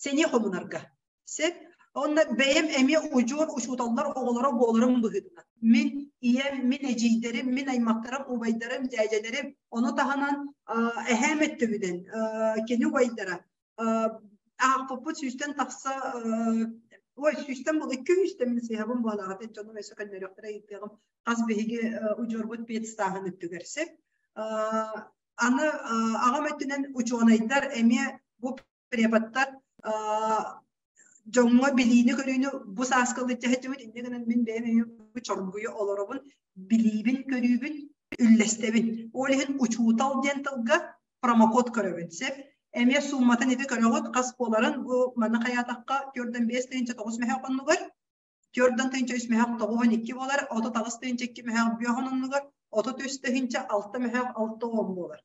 сэниэ хомунарга. Сөп. Онно бэйэм эмиэ удьуор учууталлар оҕолоро буоларым быһыытынан. Мин ийэм, мин эдьиийдэрим, мин аймахтарым, убайдарым, дьээдьэлэрим, ону таһынан эһээм өттүбүнэн кини убайдара аахпыппыт сүүстэн тахса ой сүүстэн был икки сүүстэн мин сыыһабын буолаҕат дьонум өссө көннөрүөхтэрэ ыйытыаҕым хас биһиги удьуорбут педстааһын өттүгэр сөп аны аҕам өттүнэн учуонайдар эмиэ бу преподтар дьоҥҥо билиини-көрүүнү бу сааска ылыччаһыччыбыт инньэ гынан мин бэйэм эмиэ бу чоргуйу олоробун билиибин көрүүбүн үллэстэбин ол иһин учуутал диэн тылга промокод көрөбүн сөп эмиэ суумматын ити көрөҕүт хас буоларын бу маны хайаатахха төрдөн биэс тыһыынча тоҕус мөһөөх оннугар төрдөн тыһыынча үс мөһөөх тоҕуһун икки буолар отут аҕыс тыһыынча икки мөһөөх бүөһүн оннугар отут үс тыһыынча алта мөһөөх алта уон буолар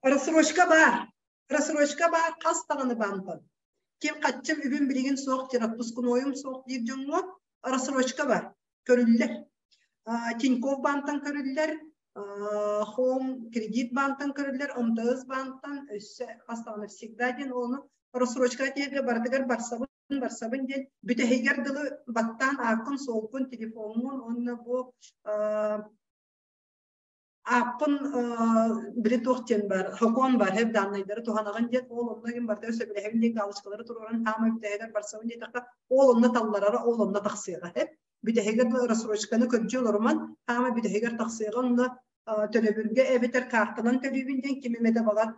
Рассрочка баар. Рассрочка баар хас даҕаны баантан. Ким хаччым үбүм билигин суох, отпускнойум суох диир дьоҥҥо рассрочка бар. Көрүллэр. Тинькофф баантан көрүллэр, Хоум кредит баантан көрүллэр, МТС баантан өссө хас даҕаны всегда диэн ону рассрочка тиэргэ барытыгар барсабын барсабын диэн бүтэһигэр дылы баттаан ааккын-суолгун, телефоҥҥун уонна бу ааппын били туох диэн бар, хокуон бар, хэп даннайдары туһанаҕын диэн ол онно иһин барытыгар сөбүлэһэбин диэн галочкалары туруоран хаама бүтэһигэр барсабын диэтэххэ ол онно талларара ол онно тахсыаҕа хэп бүтэһигэр рассрочканы көрдьүү олоруман хаама бүтэһигэр тахсыаҕа онно төлөбүргэ эбэтэр картанан төлүүбүн диэн ким эмэтэ баҕар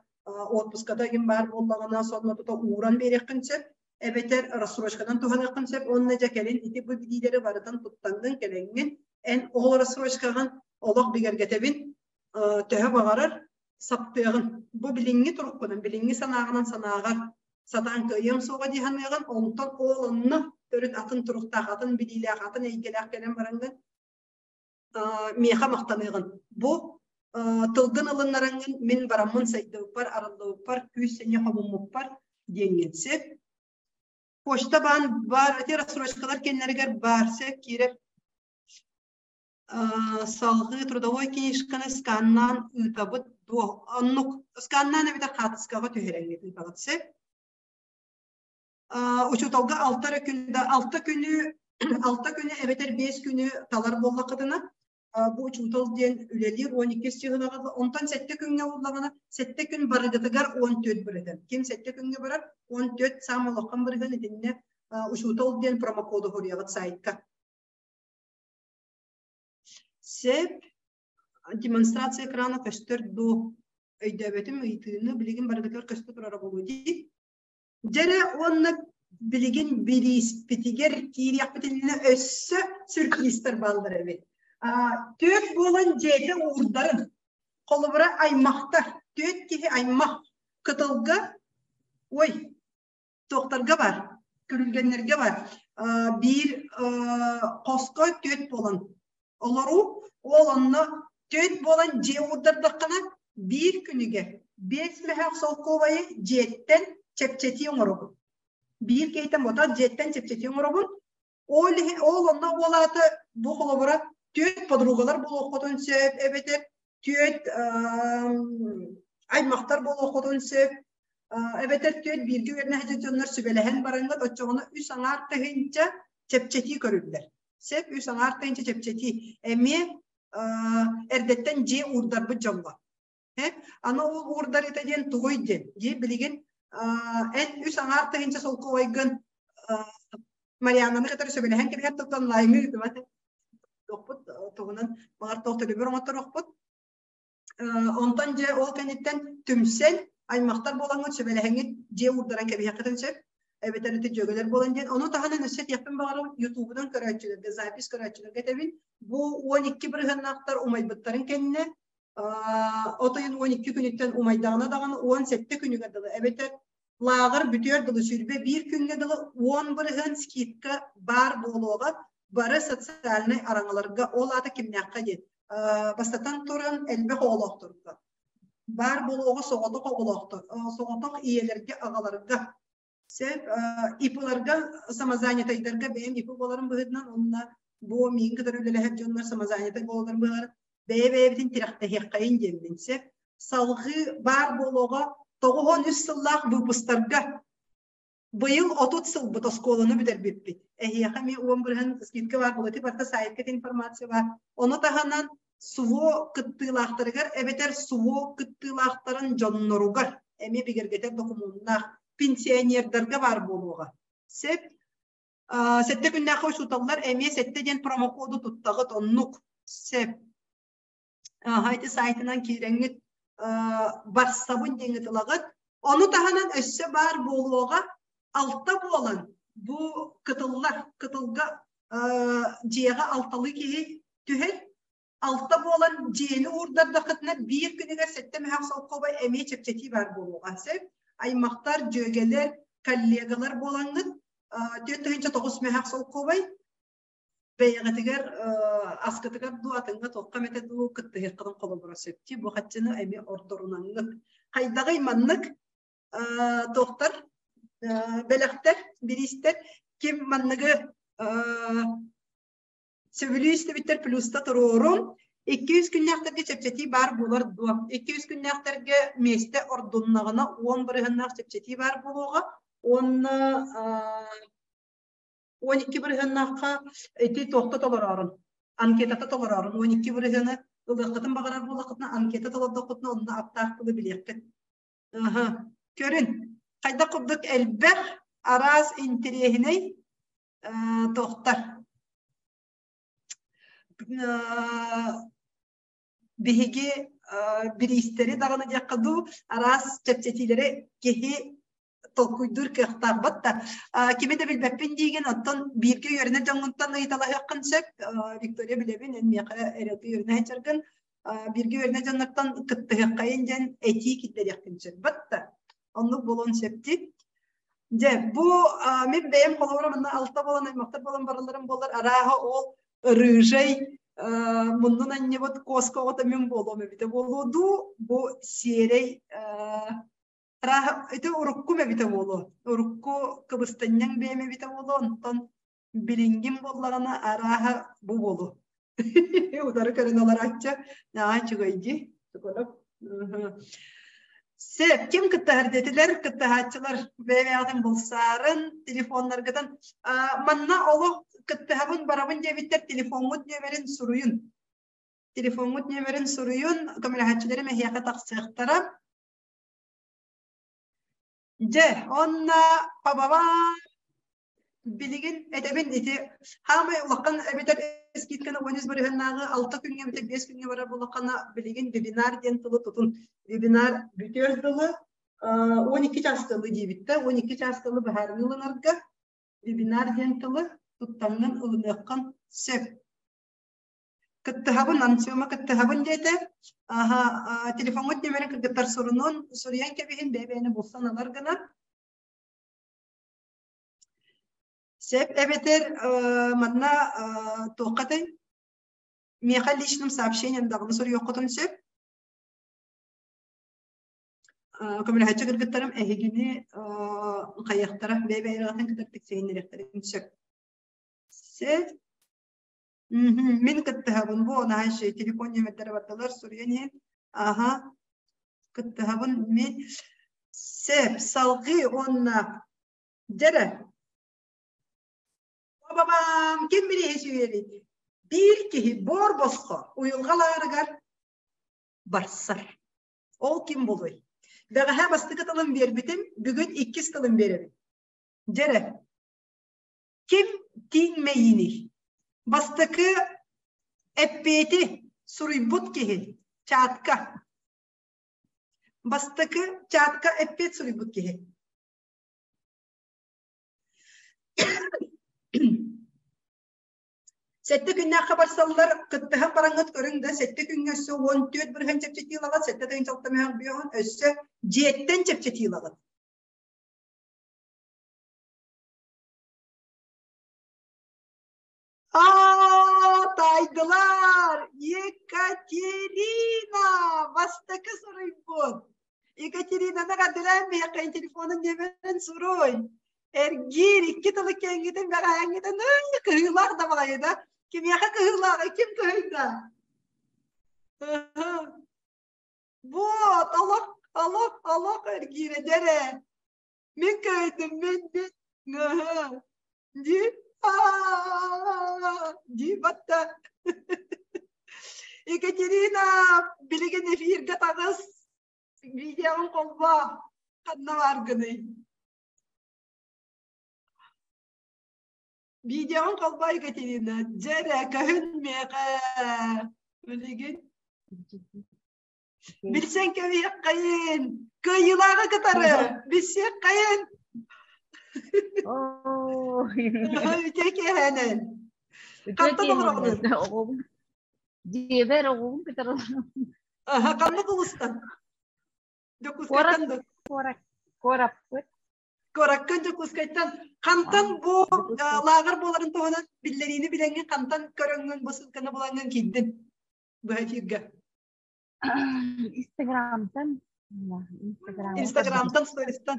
отпуската игин баар буоллаҕына сонно тута ууран биэриэххин сөп эбэтэр рассрочканан туһаныаххын сөп уонна дьэ кэлин ити бу билиилэри барытын туттаҥҥын кэлэҥҥин эн ол рассрочкаҕын олох бигэргэтэбин төһө баҕарар саптыаҕын бу билиҥҥи туруккунан билиҥҥи санааҕынан санааҕар сатаан кыайыам суоҕа дии саныаҕын онтон ол онно төрүт атын туруктаах атын билиилээх атын эйгэлээх кэлэн бараҥҥын миэхэ махтаныаҕын бу тылгын ылыннараҥҥын мин бараммын сайдыбыппар арыллыбыппар күүс сэниэ хомуммуппар диэҥҥин сөп почта баан баар ити рассрочкалар кэннэригэр баар сөп киирэр салгыы трудовой книжканы сканнаан ыытабыт дуо оннук сканнаан эбэтэр хаартыскаҕа түһэрэҥҥит ыытаҕыт сөп учууталга алта эрэ күн да алта күнү алта күнү эбэтэр биэс күнү талар буоллаххытына бу учуутал диэн үлэлиир уон иккис чыһылаҕа онтон сэттэ күҥҥэ буоллаҕына сэттэ күн барыгытыгар уон түөрт бырыһыан ким сэттэ күҥҥэ барар уон түөрт саамай улахан бырыһыан итиннэ учуутал диэн промокоду суруйаҕыт сайтка Сөп. Демонстрация экрана көстөр дуу? Өйдөөбөтүм ыйытыыны билигин барыгытыгар көстө турара буолуо дии. Дьэрэ уонна билигин бирииспитигэр киириэхпитинэ өссө сюрпризтар бааллар эбит. Түөрт буолан дьиэтэ уурдарын. Холобура аймахтар, түөрт киһи аймах кытылга, ой, туохтарга бар, күрүлгэннэргэ бар. Биир хоско түөрт буолан олоруу, ол онно түөрт буолан дьиэ уурдардаххына биир күнүгэр 5 мөһөөх солкуобайы дьиэттэн чэпчэтии оҥоробун. Биир киһиттэн ботан дьиэттэн чэпчэтии оҥоробун. Ол иһин ол онно буолаата бу холобура түөрт подругалар буолуоххутун сөп эбэтэр түөрт аймахтар буолуоххутун сөп эбэтэр түөрт бииргэ үөрэнэ сылдьар дьоннор сүбэлэһэн бараҥҥыт оччоҕуна 3,5 тыһыынча чэпчэтии көрүллэр. Сөп 3,5 тыһыынча чэпчэтии. Эмиэ эрдэттэн дьиэ уурдарбыт дьоҥҥо. Аны ол уурдарыыта диэн тугуй диэн. Дьиэ билигин эн 3,5 тыһыынча солкуобайгын Марианнаны кытары сөбүлэһэн кэбиһэр туттан онлайҥҥа ыытыма. Туохпут тугунан баҕар туох төлөбүр оҥотторуохпут. Онтон дьэ ол кэнниттэн түмсэн аймахтар буолаҥҥыт сүбэлэһэҥҥит дьиэ уурдаран кэбиһиэххитин сөп. Эбэтэр ити дьүөгэлэр буолан диэн. Ону таһынан өссө этиэхпин баҕарабын Ютубунан көрөөччүлэргэ, запись көрөөччүлэргэ этэбин. Бу 12 бырыһыаннаахтар умайбыттарын кэннэ от ыйын 12 күнүттэн умайдаҕына даҕаны 17 күнүгэр дылы эбэтэр лааҕыр бүтүөр дылы 21 күҥҥэ дылы 10% скидка баар буолуоҕа бары социальнай араҥаларга ол аата кимнээххэ диэн бастатан туран элбэх оҕолоохторго баар буолуоҕа соҕотох оҕолоохтор соҕотох ийэлэргэ аҕаларга сөп ИП-ларга самозанятайдарга бэйэм ИП буоларым быһыытынан онно бу миигин кытары үлэлэһэр дьоннор самозанятай буолаллар быһалар бэйэ-бэйэбитин тирэхтэһиэххэйин диэммин сөп салҕыы баар буолуоҕа 93 сыллаах выпустарга быйыл 30 сылбыт оскуоланы бүтэрбиппит. Эһиэхэ эмиэ 10% скидка баар буолуо. Ити барыта сайтка информация баар. Ону таһынан СВО кыттыылаахтарыгар эбэтэр СВО кыттыылаахтарын дьонноругар эмиэ бигэргэтэр докумуоннаах пенсионердарга баар буолуоҕа. Сөп. Сэттэ күннээххэ учууталлар эмиэ сэттэ диэн промокоду туттаҕыт оннук. Сөп. Ити сайтынан киирэҥҥит барсабын диэҥҥит ылаҕыт. Ону таһынан өссө баар буолуоҕа алта буолан бу кытыллар кытылга дьиэҕэ алталыы киһи түһэр. Алта буолан дьиэни уурдардаххытына биир күнүгэр 7 мөһөөх солкуобай эмиэ чэпчэтии баар буолуоҕа. Сөп. Аймахтар, дьүөгэлэр, коллегалар буолаҥҥыт 4009 мөһөөх солкуобай бэйэҕитигэр аскытыгар дуу атыҥҥа туохха эмэтэ дуу кыттыһыаххытын холобура сөптүү бу хаччыны эмиэ ордорунаннык хайдаҕый маннык туохтар бэлэхтэр бириистэр ким манныгы сөбүлүү истибиттэр плюста туруорун 200 күннээхтэргэ чэпчэтии баар буолар дуо 200 күннээхтэргэ миэстэ ордуннаҕына 10 бырыһыаннаах чэпчэтии баар буолуоҕа уонна 12 бырыһыаннаахха ити туохта толороорун анкетата толороорун 12 бырыһыаны ылыаххытын баҕарар буоллаххытына анкета толордоххутуна онно аптаах тылы билиэххит. Көрүн хайдах курдук элбэх араас интэриэһинэй туохтар биһиги бириистэри даҕаны диэххэ дуу араас чэпчэтиилэри киһи толкуйдуур кыахтаахпыт да кими да билбэппин диигин оттон бииргэ үөрэнэр дьоҥҥуттан ыйыталаһыаххын сөп Виктория билэбин эн миэхэ эрэлгэ үөрэнэ сылдьаргын бииргэ үөрэнэр дьоннортон кыттыһыаххайын диэн этии киллэриэххин сөп бат оннук буолуон сөп дии дьэ бу мин бэйэм холобура манна алта буолан аймахтар буолан баралларым буоллар арааһа ол рыжай муннун анньыбыт куоска оҕото мин буолуом эбитэ буолуо дуу бу сиэрэй Арааһа ити уруккум эбитэ буолуо. Урукку кыбыстанньаҥ бэйэм эбитэ буолуо, онтон билиҥҥим буоллаҕына арааһа бу буолуо. Утары көрөн олорооччу наһаа үчүгэй дии. Сөп, ким кыттаһар диэтилэр, кыттаһааччылар бэйэ-бэйэҕитин булсаарын, телефоннаргытын манна олох кыттыһабын барабын диэбиттэр телефоҥҥут нүөмэрин суруйун. Телефоҥҥут нүөмэрин суруйун, көмөлөһөөччүлэрим эһиэхэ тахсыахтара. Дьэ, онно пабаба билигин этэбин ити хаамай улахан эбэтэр скидканы 13 бырыһыннааҕы 6 күҥҥэ эбэтэр 5 күҥҥэ барар буоллаххына, билигин вебинар диэн тылы тутун. Вебинар бүтүөр дылы 12 чаас тылы диэбит да, 12 чаас тылы быһаарыныы ылынарга вебинар диэн тылы туттаҥҥын ылыныаххын сөп. Кыттыһабын, Ансиома кыттыһабын диэтэ. Аха, телефоҥҥут нүөмэрин кыргыттар сурунун, суруйан кэбиһин, бэйэ-бэйэни булсан ылар гына. Сөп эбэтэр манна туоххатай? Миэхэ личным сообщением даҕаны суруйуоххутун сөп. Көмөлөһөөччү кыргыттарым эһигини хайыахтара, бэйэ-бэйэлэрин кытары тиксиһиннэриэхтэрин сөп. Сөп. Мин кыттыһабын бу наһаа үчүгэй телефон нүөмэрдэрэ бардылар суруйан иһин. Аха кыттыһабын мин сөп салгыы уонна дьэрэ Бабам ким бирииһи сүүйэрий? Биир киһи бор босхо уйулҕа лаарыгар барсар. Ол ким буолуой? Бэҕэһээ бастакы тылын биэрбитим, бүгүн иккис тылын биэрэбин. Дьэрэ Ким тииҥ мэйииний? Бастакы эппиэти суруйбут киһи чатка. Бастакы чатка эппиэт суруйбут киһи. Сэттэ күннээххэ барсаллар, кыттыһан бараҥҥыт көрүҥ да, сэттэ күҥҥэ өссө 14% чэпчэтии ылаҕыт, сэттэ тыһыынча алта мөһөх бүөҕүн өссө дьиэттэн чэпчэтии ылаҕыт. Аа, таайдылар! Екатерина! Бастакы суруйбут. Екатеринаны гадылаан миэхэ телефонун нөмерин суруй. Эргиир икки тылы киэҥҥитин бэҕэһээҥҥитин кыһыылаах да баҕайы да. Кимиэхэ кыһыылааҕый? Ким кыһыйда? Вот, олох, олох, олох эргиирэ дьэрэ. Мин кыһыйдым, мин, мин. Дии дии батта. Екатерина, билигин эфиргэ таҕыс. Видеоҕын холбоо. Ханна бааргыный? Видеоҕын холбоо, Екатерина. Дьэ эрэ, көһүн миэхэ. Билигин. Билсэн кэбиһиэххэйин. Кыайыылааҕы кытары билсиэххэйин. Үтүө киэһээнэн. Хантан олороҕунуй? Дьиэбэр оҕобун кытары Аха, ханнык улуустан? Дьокуускайтан да? Куораппыт. Куоракка Дьокуускайтан. Хантан бу лааҕыр буоларын туһунан биллэриини билэҥҥин хантан көрөҥҥүн бу ссылканы булаҥҥын киирдин быһа эфиргэ? Инстаграмтан. Инстаграмтан, стористан.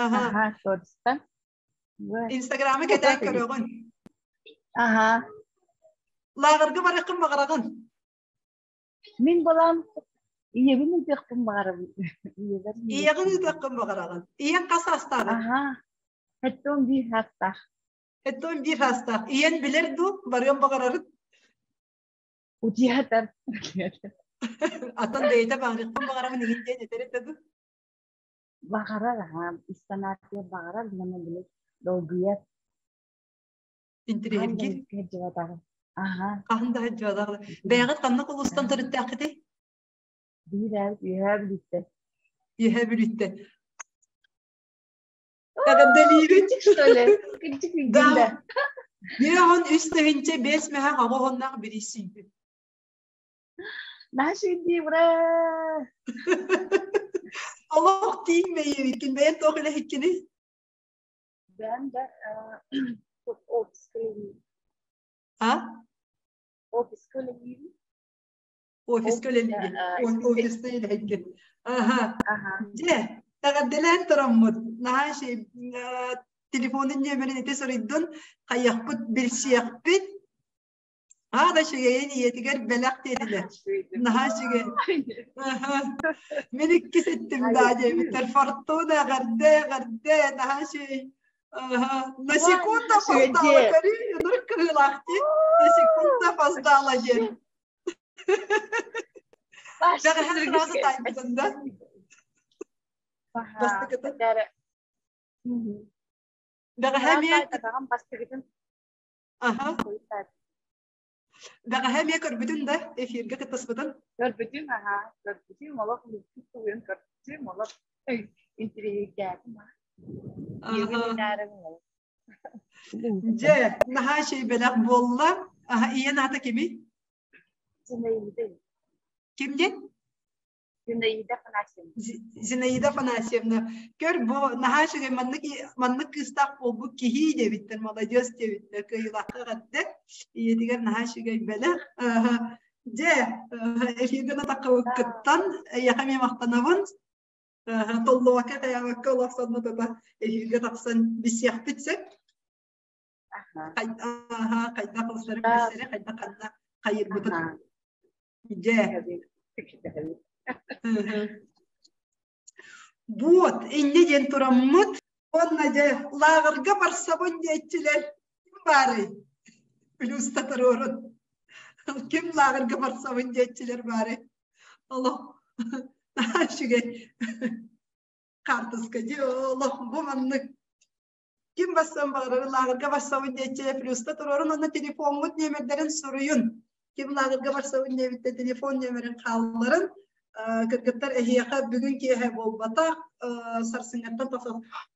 Аха, стористан. Инстаграмы кэтээн көрөҕүн. Аха. Лааҕырга барыаххын баҕараҕын? Мин балам ийэбин ыытыахпын баҕарабын. Ийэҕин ыытыаххын баҕараҕын. Ийэҥ хас саастааҕый? Аха. 71 саастаах. 71 саастаах. Ийэн билэр дуу, барыан баҕарарын? Утуйатар. Атын бэйэтэ баҕарыахпын баҕарабын игин диэн этэр этэ дуу? Баҕарар, аха, ис санаатыгар баҕарар, уонна били долгуйар. Интириэһиргиир. Сылдьыбатаҕым. Аха. Хаһан да сылдьыбатаҕым. Бэйэҕит ханнык улуустан төрүттээххитий? Биир Үөһээ Бүлүүттэн. Үөһээ Бүлүүттэн. Эҕэрдэлиибин. Что ли? Кырдьык Да. Биир үс тыһыынча биэс мэһэх аҕа уоннаах бириисийбит. Наши ура! Олох тииҥ мэйиэбиккин бэйэн туох үлэһиккиний? Бэйэм да офиска үлэлиибин. А? Офиска үлэлиибин. Офиска үлэлиигин. Офиста үлэһиккин. Аха. Дьэ, эҕэрдэлээн тураммыт. Наһаа телефонун нүөмэрин ити суруйдун, хайыахпыт, билсиэхпит. Аа да үчүгэйин ийэтигэр бэлэх диэтилэр. Наһаа үчүгэй. Мин иккис эттим даа диэбиттэр. Фортуна эҕэрдэ, эҕэрдэ, наһаа үчүгэй. На секунду опоздала, көрүү, ынырык кыһыылаах дии. На секунду опоздала диэн. Бэҕэһээ сразу таайбытын да. Бастакытын. Бэҕэһээ эмиэ бастакытын. Аха. Бэҕэһээ эмиэ көрбүтүн да эфиргэ кыттыспытын? Көрбүтүм аһаа, көрбүтүм олох лүккүт тугуйан көрбүтүм олох интириэһиргээтим аа. Дьэ, наһаа үчүгэй бэлэх буолла. Аха, ийэн аата кимий? Зинаида. Ким диэн? Зинаида Афанасьевна. Зинаида Афанасьевна. Көр, бу наһаа үчүгэй маннык маннык кыыстаах буолбут киһи диэбиттэр, молодец диэбиттэр, кыайыылаахха эҕэрдэ. Ийэтигэр наһаа үчүгэй бэлэх. Дьэ, эфиргэ натаххыбыккыттан эйиэхэ эмиэ махтанабын. Толлубакка, хайаабакка олох сонно тута эфиргэ тахсан билсиэхпит сөп. Хайдах ылсарын билсэри, хайдах ханна хайырбытын. Дьэ. Вот, инньэ диэн тураммыт, уонна дьэ лааҕырга барсабын диэччилэр ким баарый? Плюс туруорун. Ким лааҕырга барсабын диэччилэр баарый? Олох наһаа үчүгэй хаартыска дии олох бу маннык ким бассан баҕарар лааҕырга барсабын диэччилэр плюста туруорун уонна телефоҥҥут нүөмэрдэрин суруйун. Ким лааҕырга барсабын диэбиттэ телефон нүөмэрин хаалларын кыргыттар эһиэхэ бүгүн киэһэ буолбатах сарсыҥҥаттан тахсан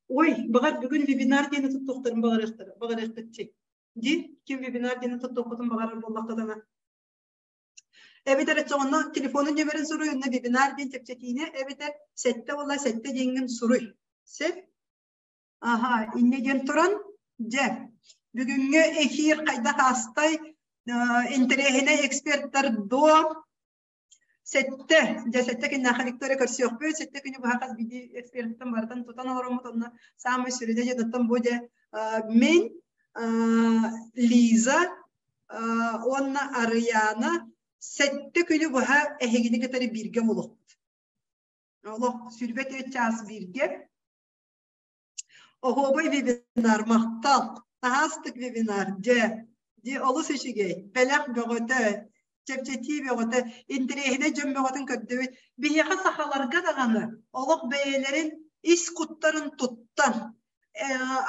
ой баҕар бүгүн вебинар диэни туттуохтарын баҕарыахтара баҕарыахпыт дии ким вебинар диэни туттуохпутун баҕарар буоллаххытына эбэтэр оччоҕуна телефонун нүөмэрин суруй онно вебинар диэн чэпчэтиини эбэтэр сэттэ буолла сэттэ диэҥҥин суруй сөп Аха, инньэ диэн туран, дьэ, бүгүҥҥү эфир хайдах аастай, интэриэһинэй эксперттар дуо? Сэттэ, дьэ сэттэ күннээххэ Виктория көрсүөхпүт, сэттэ күнү быһа хас биирдии эксперттэн барытын тутан олороммут, онно саамай сүрүнэ дьэ оттон бу дьэ мин, Лиза уонна Арыйаана сэттэ күнү быһа эһигини кытары бииргэ буолуохпут. Олох 24 чаас бииргэ. Оһуобай вебинар, махтал. Таһаастык вебинар, дьэ. Дьэ, олус үчүгэй. Бэлэх бөҕөтө, чэпчэтии бөҕөтө, интэриэһинэй дьон бөҕөтүн көрдүбүт. Биһиэхэ сахаларга даҕаны олох бэйэлэрин ис куттарын туттан,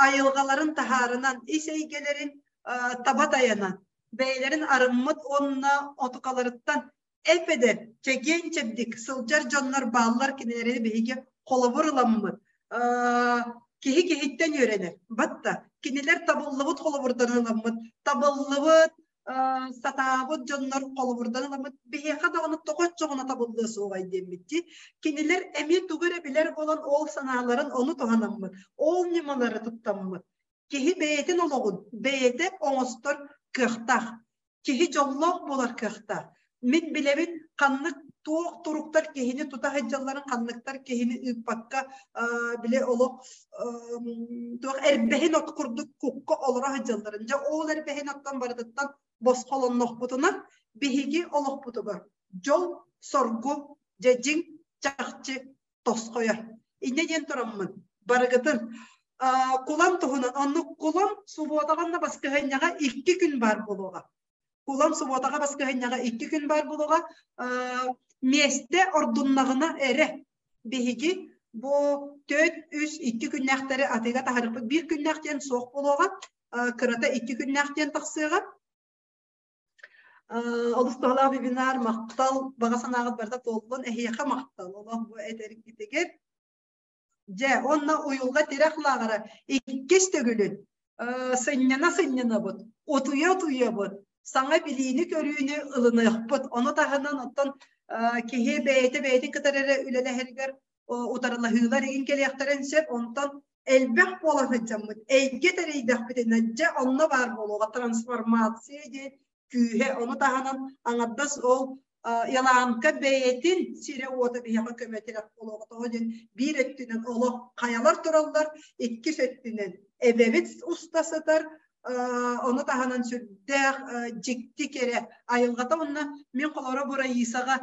айылҕаларын таһаарынан, ис эйгэлэрин таба тайанан, бэйэлэрин арыммыт уонна отукаларыттан эп-эдэр, чэгиэн-чэбдик сылдьар дьоннор бааллар кинилэри биһиги холобур ыламмыт киһи киһиттэн үөрэнэр. Батта кинилэр табыллыбыт холобурдан ыламмыт, табыллыбыт сатаабыт дьоннор холобурдан ыламмыт биһиэхэ даҕаны тоҕо оччоҕуна табыллыа суоҕай диэммит кинилэр эмиэ тугу эрэ билэр буолан ол санааларын ону туһанаммыт, ол ньымалары туттаммыт киһи бэйэтин олоҕун бэйэтэ оҥостор кыахтаах. Киһи дьоллоох буолар кыахтаах. Мин билэбин ханнык туох туруктар киһини тута сылдьалларын, ханныктар киһини ыыппакка били олох туох эрбэһин от курдук кукка олоро сылдьалларын. Дьэ ол эрбэһин оттон барытыттан босхолоннохпутуна биһиги олохпутугар дьол, соргу, дьэ дьиҥ чахчы тосхойор. Инньэ диэн тураммын барыгытын кулан туһунан оннук кулан субуотаҕа баскыһыанньаҕа икки күн баар буолуоҕа. Кулан субуотаҕа баскыһыанньаҕа икки күн баар буолуоҕа. Миэстэ ордуннаҕына эрэ биһиги бу төрт үс икки күннээхтэри атыыга таһаарыахпыт. Биир күннээх диэн суох буолуоҕа. Кырата икки күннээх диэн тахсыаҕа. Олус туһалаах вебинар, махтал, баҕа санааҕыт барыта туоллун, эһиэхэ махтал, олох бу этэргитигэр. Дьэ, уонна уйулҕа тирэх лааҕыра иккис төгүлүн сынньана сынньанабыт, утуйа утуйабыт, саҥа билиини-көрүүнү ылыныахпыт. Ону таһынан оттон киһи бэйэтэ бэйэтин кытары эрэ үлэлэһэригэр утарылаһыылар игин кэлиэхтэрин сөп. Онтон элбэх буола сылдьаммыт, эйгэ тэрийдэхпитинэ, дьэ онно баар буолуоҕа трансформация диэн күүһэ. Ону таһынан аҥардас ол Еланка бэйэтин сирэ-уота биһиэхэ көмө-тирэх буолуоҕа. Тоҕо диэн биир өттүнэн олох хайалар тураллар, иккис өттүнэн эбэбит уста сытар, ону таһынан сүрдээх дьикти кэрэ айылҕата уонна мин холоро бу Раисаҕа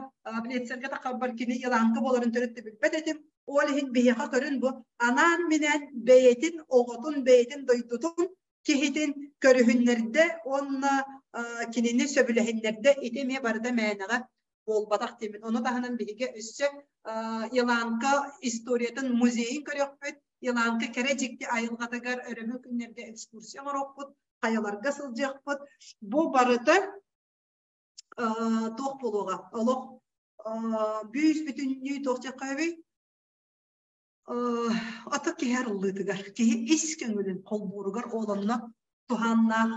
Плецергэ таххарбар кини Еланка буоларын төрүт да билбэт этим. Ол иһин биһиэхэ көрүн бу анаан-минээн бэйэтин оҕотун, бэйэтин дойдутун киһитин көрүһүннэрдэ уонна кинини сөбүлэһиннэрдэ ити эмиэ барыта мээнэҕэ буолбатах диэммин. Ону таһынан биһиги өссө Еланка историятын музейын көрүөхпүт, Еланка кэрэ дьикти айылҕатыгар өрөбүл күннэргэ экскурсия оҥоруохпут, хайаларга сылдьыахпыт. Бу барыта. Туох буолуоҕа? Олох бүүс бүтүннүү туох диэххэ Ата киһи арыллыытыгар, киһи ис көҥүлүн холбууругар ол онно туһааннаах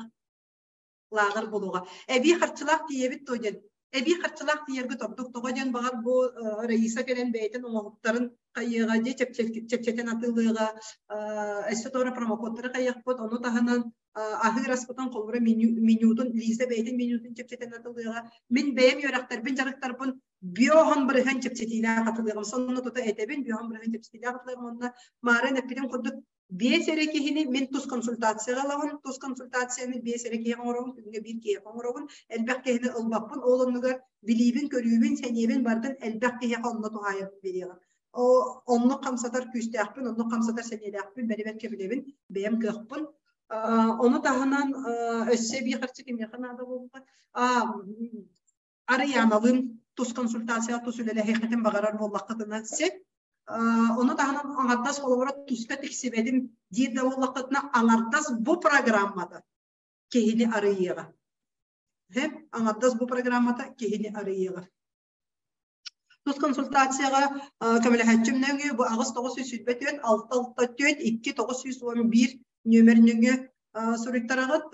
лааҕыр буолуоҕа. Эбии харчылаах тиийэбит дуо диэн. Эбии харчылаах тиийэргит ордук тоҕо диэн баҕар бу Раиса кэлэн бэйэтин оҥоһуктарын хайыаҕа дии чэпчэтэн атыылыаҕа, өссө туора промокодтары хайыахпыт, ону таһынан аһыыр аспытын холобура менютун Лиза бэйэтин менютун чэпчэтэн атылыаҕа. Мин бэйэм үөрэхтэрбин, дьарыктарбын биоһон бырыһан чэпчэтиилээх атылыаҕым. Сонно тута этэбин, биоһон бырыһан чэпчэтиилээх атылыаҕым уонна маарын эппитим курдук биэс эрэ киһини мин тус консультацияҕа ылабын, тус консультацияны биэс эрэ киһиэхэ оҥоробун, күҥҥэ биир киһиэхэ оҥоробун, элбэх киһини ылбаппын, ол оннугар билиибин, көрүүбүн, сэниэбин барытын элбэх киһиэхэ онно туһаайан биэриэҕим. Оннук хамсатар күүстээхпин, оннук хамсатар сэниэлээхпин, бэри-бэркэ билэбин, бэйэм кыахпын. Ону таһынан өссө эбии харчы кимиэхэ наада буолла? Арыйааналыын тус консультация, тус үлэлэһиэххитин баҕарар буоллаххытына сөп. Ону таһынан аҥардас холобура туска тиксибэтим диир да буоллаххытына аҥардас бу программата киһини арыйыаҕа. Аҥардас бу программата киһини арыйыаҕа. Тус консультацияҕа көмөлөһөөччүм нөҥүө бу 8 924 6 6 4 2 911 нүөмэр нөҥүө суруйтараҕыт.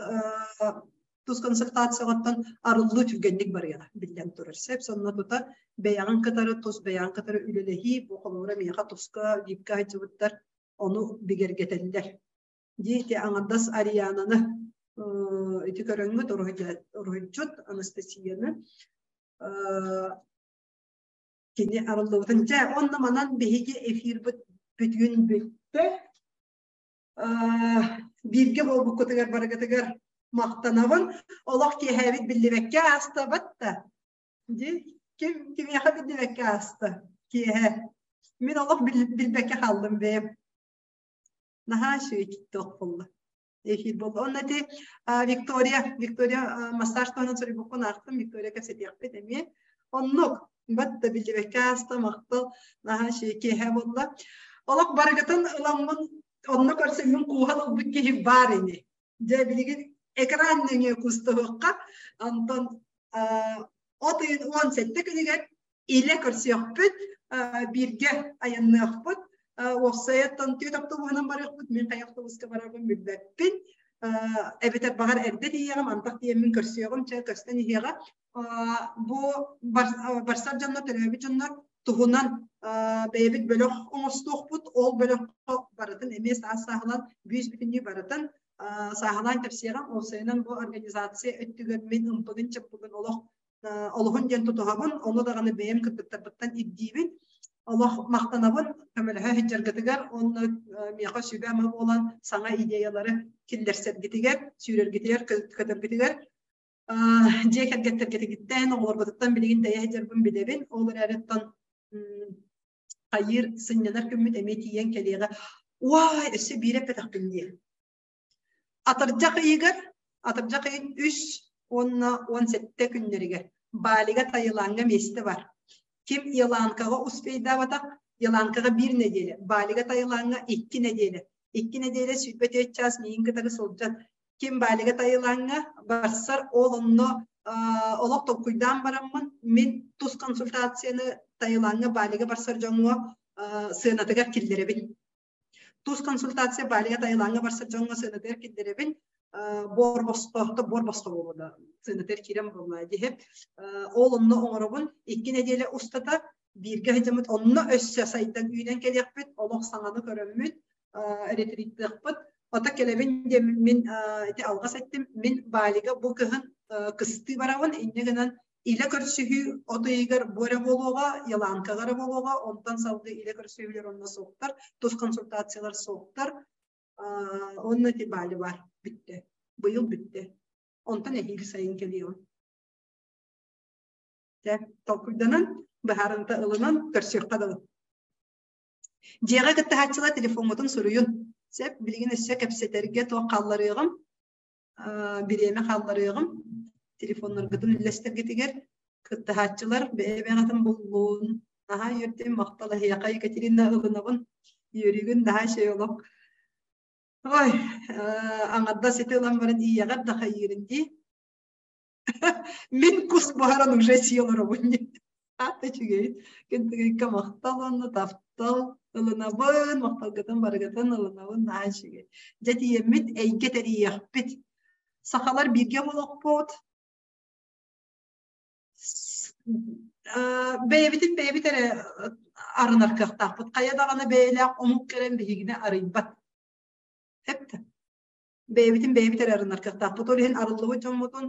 Тус консультацияҕыттан арыллыы түргэнник барыаҕа биллэн турар. Сөп сонно тута бэйэҕин кытары тус бэйэҕин кытары үлэлэһии бу холобура миэхэ туска випка сылдьыбыттар ону бигэргэтэллэр. Дии ити аҥардас Ариананы ити көрөҥҥүт уруһуйдьут Анастасияны кини арыллыбытын дьэ онно манан биһиги эфирбит бүтүн бүттэ бииргэ буолбуккутугар барыгытыгар махтанабын олох киэһээбит биллибэккэ аастабат да ди ким кимиэхэ биллибэккэ ааста киэһэ мин олох билбэккэ хааллым бэйэм наһаа үчүгэй туох буолла эфир буолла. Онно ити Виктория, Виктория массаж туһунан суруйбуккун аахтым, Виктория кэпсэтиэхпит эмиэ. Оннук, бат да биллибэккэ ааста, махтал, наһаа үчүгэй киэһэ буолла. Олох барыгытын ыламмын, онно көрсөммүн кууһан ылбыт киһи баар ини. Дьэ, билигин экран нөҥүө кустуһуохха, онтон от ыйын 17 күнүгэр илэ көрсүөхпүт, бииргэ айанныахпыт. Уопсайаттан түөрт автобуһунан барыахпыт, мин хайа автобуска барарбын билбэппин. Эбэтэр баҕар эрдэ тиийиэҕим, антах тиийэммин көрсүөҕүм, чэ көстөн иһиэҕэ. Бу барсар дьоннор, төрөөбүт дьоннор туһунан бэйэбит бөлөх оҥостуохпут. Ол бөлөххө барытын эмиэ саас-сааһынан бүүс-бүтүннүү барытын сааһылаан кэпсиэҕим. Уопсайынан бу организация өттүгэр мин ымпыгын-чымпыгын олох олоһун диэн тутуһабын, ону даҕаны бэйэм кыргыттарбыттан ирдиибин. Олох махтанабын көмөлөһө сылдьаргытыгар уонна миэхэ сүбэ-ама буолан саҥа идеялары киллэрсэргитигэр, сүүрэргитигэр, көтөргүтүгэр дьиэ кэргэттэргититтэн, оҕолоргутуттан билигин тэйэ сылдьарбын билэбин. Ол эрээриттэн хайыыр сынньанар күммүт эмиэ тиийэн кэлиэҕэ. Уай, өссө биир эппэтэхпин дии. Атырдьах ыйыгар, атырдьах ыйын үс уонна 17 күннэригэр Балига Таилаҥҥа миэстэ бар. Ким Еланкаҕа успейдаабатах, Еланкаҕа биир нэдиэлэ, Балига Таилаҥҥа икки нэдиэлэ. Икки нэдиэлэ 24 чаас миигин кытары сылдьан, ким Балига Таилаҥҥа барсар, ол онно олох толкуйдаан бараммын, мин тус консультацияны Таилаҥҥа Балига барсар дьоҥҥо сыанатыгар киллэрэбин. Тус консультация Балига Таилаҥҥа барсар дьоҥҥо сыанатыгар киллэрэбин. Буор босхо, буор босхо буолуо сыанатыгар киирэн буолла диһи. Ол онно оҥоробун. Икки нэдиэлэ устата бииргэ сылдьаммыт онно өссө сайдан үүнэн кэлиэхпит, олох саҥаны көрөммүт, ретриттыахпыт. Ото кэлэбин диэн мин ити алҕас эттим. Мин Балига бу кыһын кыстыы барабын. Инньэ гынан Илэ көрсүһүү от ыйыгар бу эрэ буолуоҕа, Еланкаҕа эрэ буолуоҕа, онтон салгыы илэ көрсүһүүлэр онно суохтар, тус консультациялар суохтар. Онно ити Бали бар бүттэ. Быйыл бүттэ. Онтон эһиил сайын кэлиэҕим. Дьэ, толкуйданан, быһаарынта ылынан көрсүөххэ дылы. Дьиэҕэ кыттыһааччылар телефоммутун суруйун. Сөп, билигин өссө кэпсэтэргэ туох хаалларыаҕым. Бириэмэ хаалларыаҕым. Телефоннаргытын үллэстэргитигэр кыттыһааччылар бэйэ-бэйэҕитин буллун. Наһаа үөрдүм, махтал эһиэхэ Екатерина ылынабын. Үөрүүгүн наһаа үчүгэй олох. Ой, аҥардас ити ылан баран иэҕэр да хайыырын дии. Мин кус буһаран уже сии олоробун Аата үчүгэй. Кэнтигийкэ махтал уонна таптал ылынабын, махталгытын барыгытын ылынабын наһаа үчүгэй. Дьэ тиийэммит эйгэ тэрийиэхпит. Сахалар бииргэ буолуохпут. Бэйэбитин бэйэбит эрэ арынар кыахтаахпыт. Хайа даҕаны бэйэлээх омук кэлэн биһигини арыйбат. Эптэ. Бэйэбитин бэйэбит эрэ арынар кыахтаахпыт. Ол иһин арыллыбыт дьоммутун,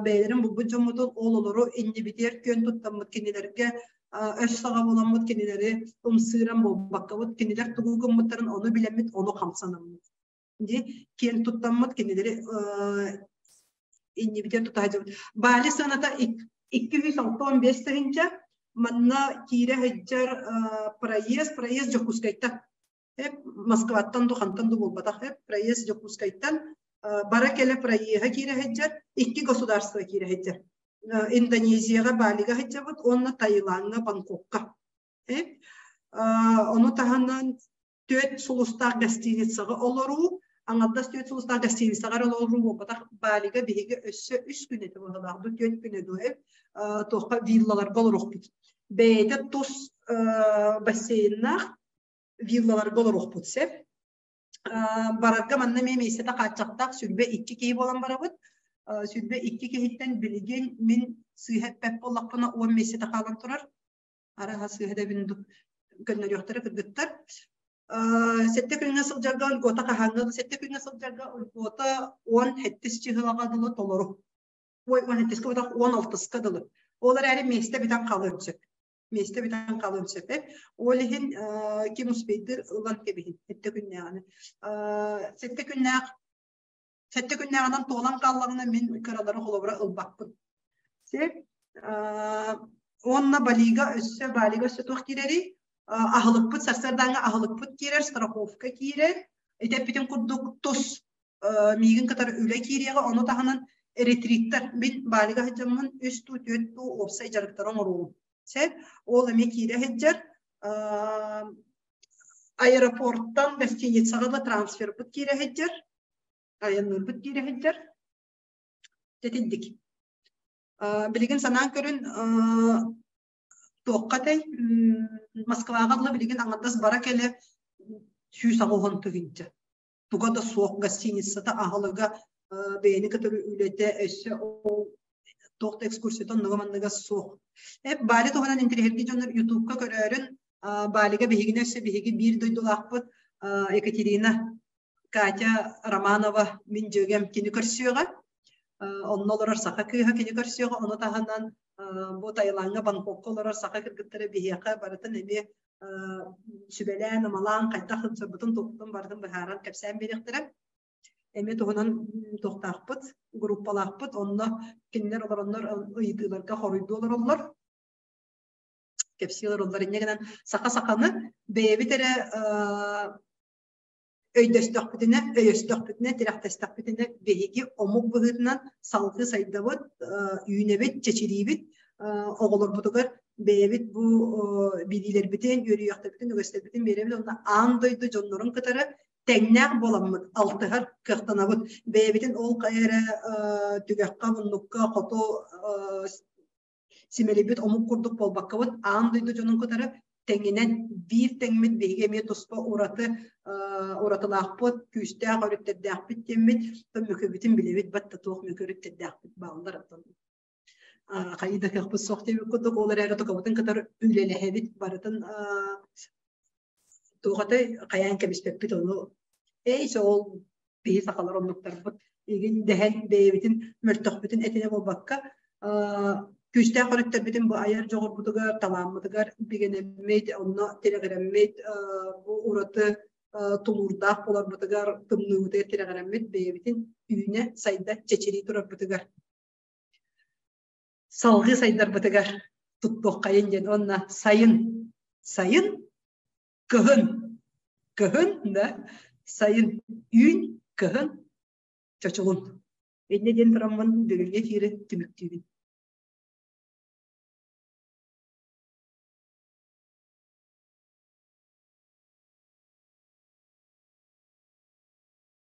бэйэлэрин булбут дьоммутун ол олору иннибитигэр күөн туттаммыт кинилэргэ өс саҕа буоламмыт кинилэри ымсыыран буолбаккабыт, кинилэр тугу гыммыттарын ону билэммит, ону хамсанаммыт. Дии киэн туттаммыт кинилэри иннибитигэр тута сылдьабыт. Бали сыаната 265 тыһыынча. Манна киирэ сылдьар проезд, проезд Дьокуускайтан Москваттан ду хантан ду буолбатах проезд Дьокуускайтан бара кэлэ проеһа киирэ сылдьар икки государство киирэ сылдьар Индонезияҕа Балига сылдьабыт уонна Таилаҥҥа Бангкокка ону таһынан түөрт сулустаах гостиницаҕа олоруу аҥардас түөрт сулустаах гостиницаҕа эрэ олоруу буолбатах Балига биһиги өссө үс күн этэ быһыылаах ду түөрт күнэ дуо туохха виллаларга олоруохпут бэйэтэ тус бассейннаах виллаларга олоруохпут сөп. Барарга манна эмиэ миэстэтэ хааччахтаах 22 киһи буолан барабыт. 22 киһиттэн билигин мин сыыһа эппэт буоллахпына 10 миэстэтэ хаалан турар. Араха сыыһа дэбин көннөрүөхтэрэ кыргыттар. Сэттэ күҥҥэ сылдьарга льгота хаһааҥҥа сэттэ күҥҥэ сылдьарга льгота 10 сэттис чыһылаҕа дылы толору. Ой, 10 сэттискэ буолбатах, 16-ка дылы. Ол эрээри миэстэ бүтэн хаалыан сөп. Миэстэ бүтэн хаалыан сөп. Ол иһин ким успейдыр ылан кэбиһин сэттэ күннээҕини. Сэттэ күннээх сэттэ күннээҕинэн туолан хааллаҕына мин кыралары холобура ылбаппын. Сөп. Уонна Балига өссө Балига өссө туох киирэрий? Аһылыкпыт сарсыардааҥҥы аһылыкпыт киирэр, страховка киирэр. Ити эппитим курдук тус миигин кытары үлэ киириэҕэ, ону таһынан ретриттэр мин Балига сылдьаммын үс туу, түөрт туу уопсай дьарыктары оҥоруом. Сөп. Ол эмиэ киирэ сылдьар. Аэропорттан гостиницаҕа да трансфербыт киирэ сылдьар. Айанныырбыт киирэ сылдьар. Тэтинник. Билигин санаан көрүн туохха этэй Москваҕа дылы билигин аҥардас бара кэлэ 180 тыһыынча. Туга да суох гостиницата аһылыга бэйэни кытары үлэтэ өссө ол туох да экскурсията оннуга манныга суох. Эп Бали туһунан интэриэһиргии дьоннор Ютубка көрөөрүн Балига биһигини өссө биһиги биир дойдулаахпыт Екатерина Катя Романова мин дьүөгэм кини көрсүөҕэ. Онно олорор саха кыыһа кини көрсүөҕэ. Ону таһынан бу Таилаҥҥа Бангкокка олорор саха кыргыттара биһиэхэ барытын эмиэ сүбэлээн-амалаан хайдах сылдьарбытын туохпутун барытын быһааран кэпсээн биэриэхтэрэ. Эмиэ туһунан туохтаахпыт, группалаахпыт. Онно кинилэр олороннор ыйытыыларга хоруйдуу олороллор. Кэпсии олороллор. Инньэ гынан саха саханы бэйэбит эрэ өйдөстөхпүтүнэ, өйөстөхпүтүнэ, тирэхтэстэхпитинэ биһиги омук быһыытынан салгыы сайдабыт, үүнэбит, чэчириибит, оҕолорбутугар бэйэбит бу билиилэрбитин, үөрүйэхтэрбитин, үгэстэрбитин биэрэбит уонна аан дойду дьоннорун кытары тэҥнээх буоламмыт алтыһар кыахтанабыт. Бэйэбитин ол хайа эрэ түгэххэ, муннукка, хоту симэлийбит омук курдук буолбаккабыт, аан дойду дьонун кытары тэҥинэн биир тэҥмит биһиги эмиэ туспа ураты уратылаахпыт, күүстээх өрүттэрдээхпит диэммит, мөкүбүтүн билэбит, батта туох мөкү өрүттэрдээхпит бааллар оттон хайыы да кыахпыт суох диэбит курдук, ол эрээри тукабытын кытары үлэлэһэбит, барытын туох этэй хайаан кэбиспэппит ону эй ол биһи сахалар оннуктарбыт игин дэһэн бэйэбитин мөлтөхпүтүн этинэ буолбакка күүстээх өрүттэрбитин бу айар дьоҕурбутугар талааммытыгар бигэнэммит онно тирэҕирэммит бу ураты тулуурдаах буоларбытыгар тымныыбытыгар тирэҕирэммит бэйэбитин үүнэ сайда чэчирии турарбытыгар салҕыы сайдарбытыгар туттуоххайын диэн уонна сайын сайын кыһын кыһын да сайын үүн кыһын чочулун инньэ диэн тураммын бүгүҥҥэ эфири түмүктүүбүн.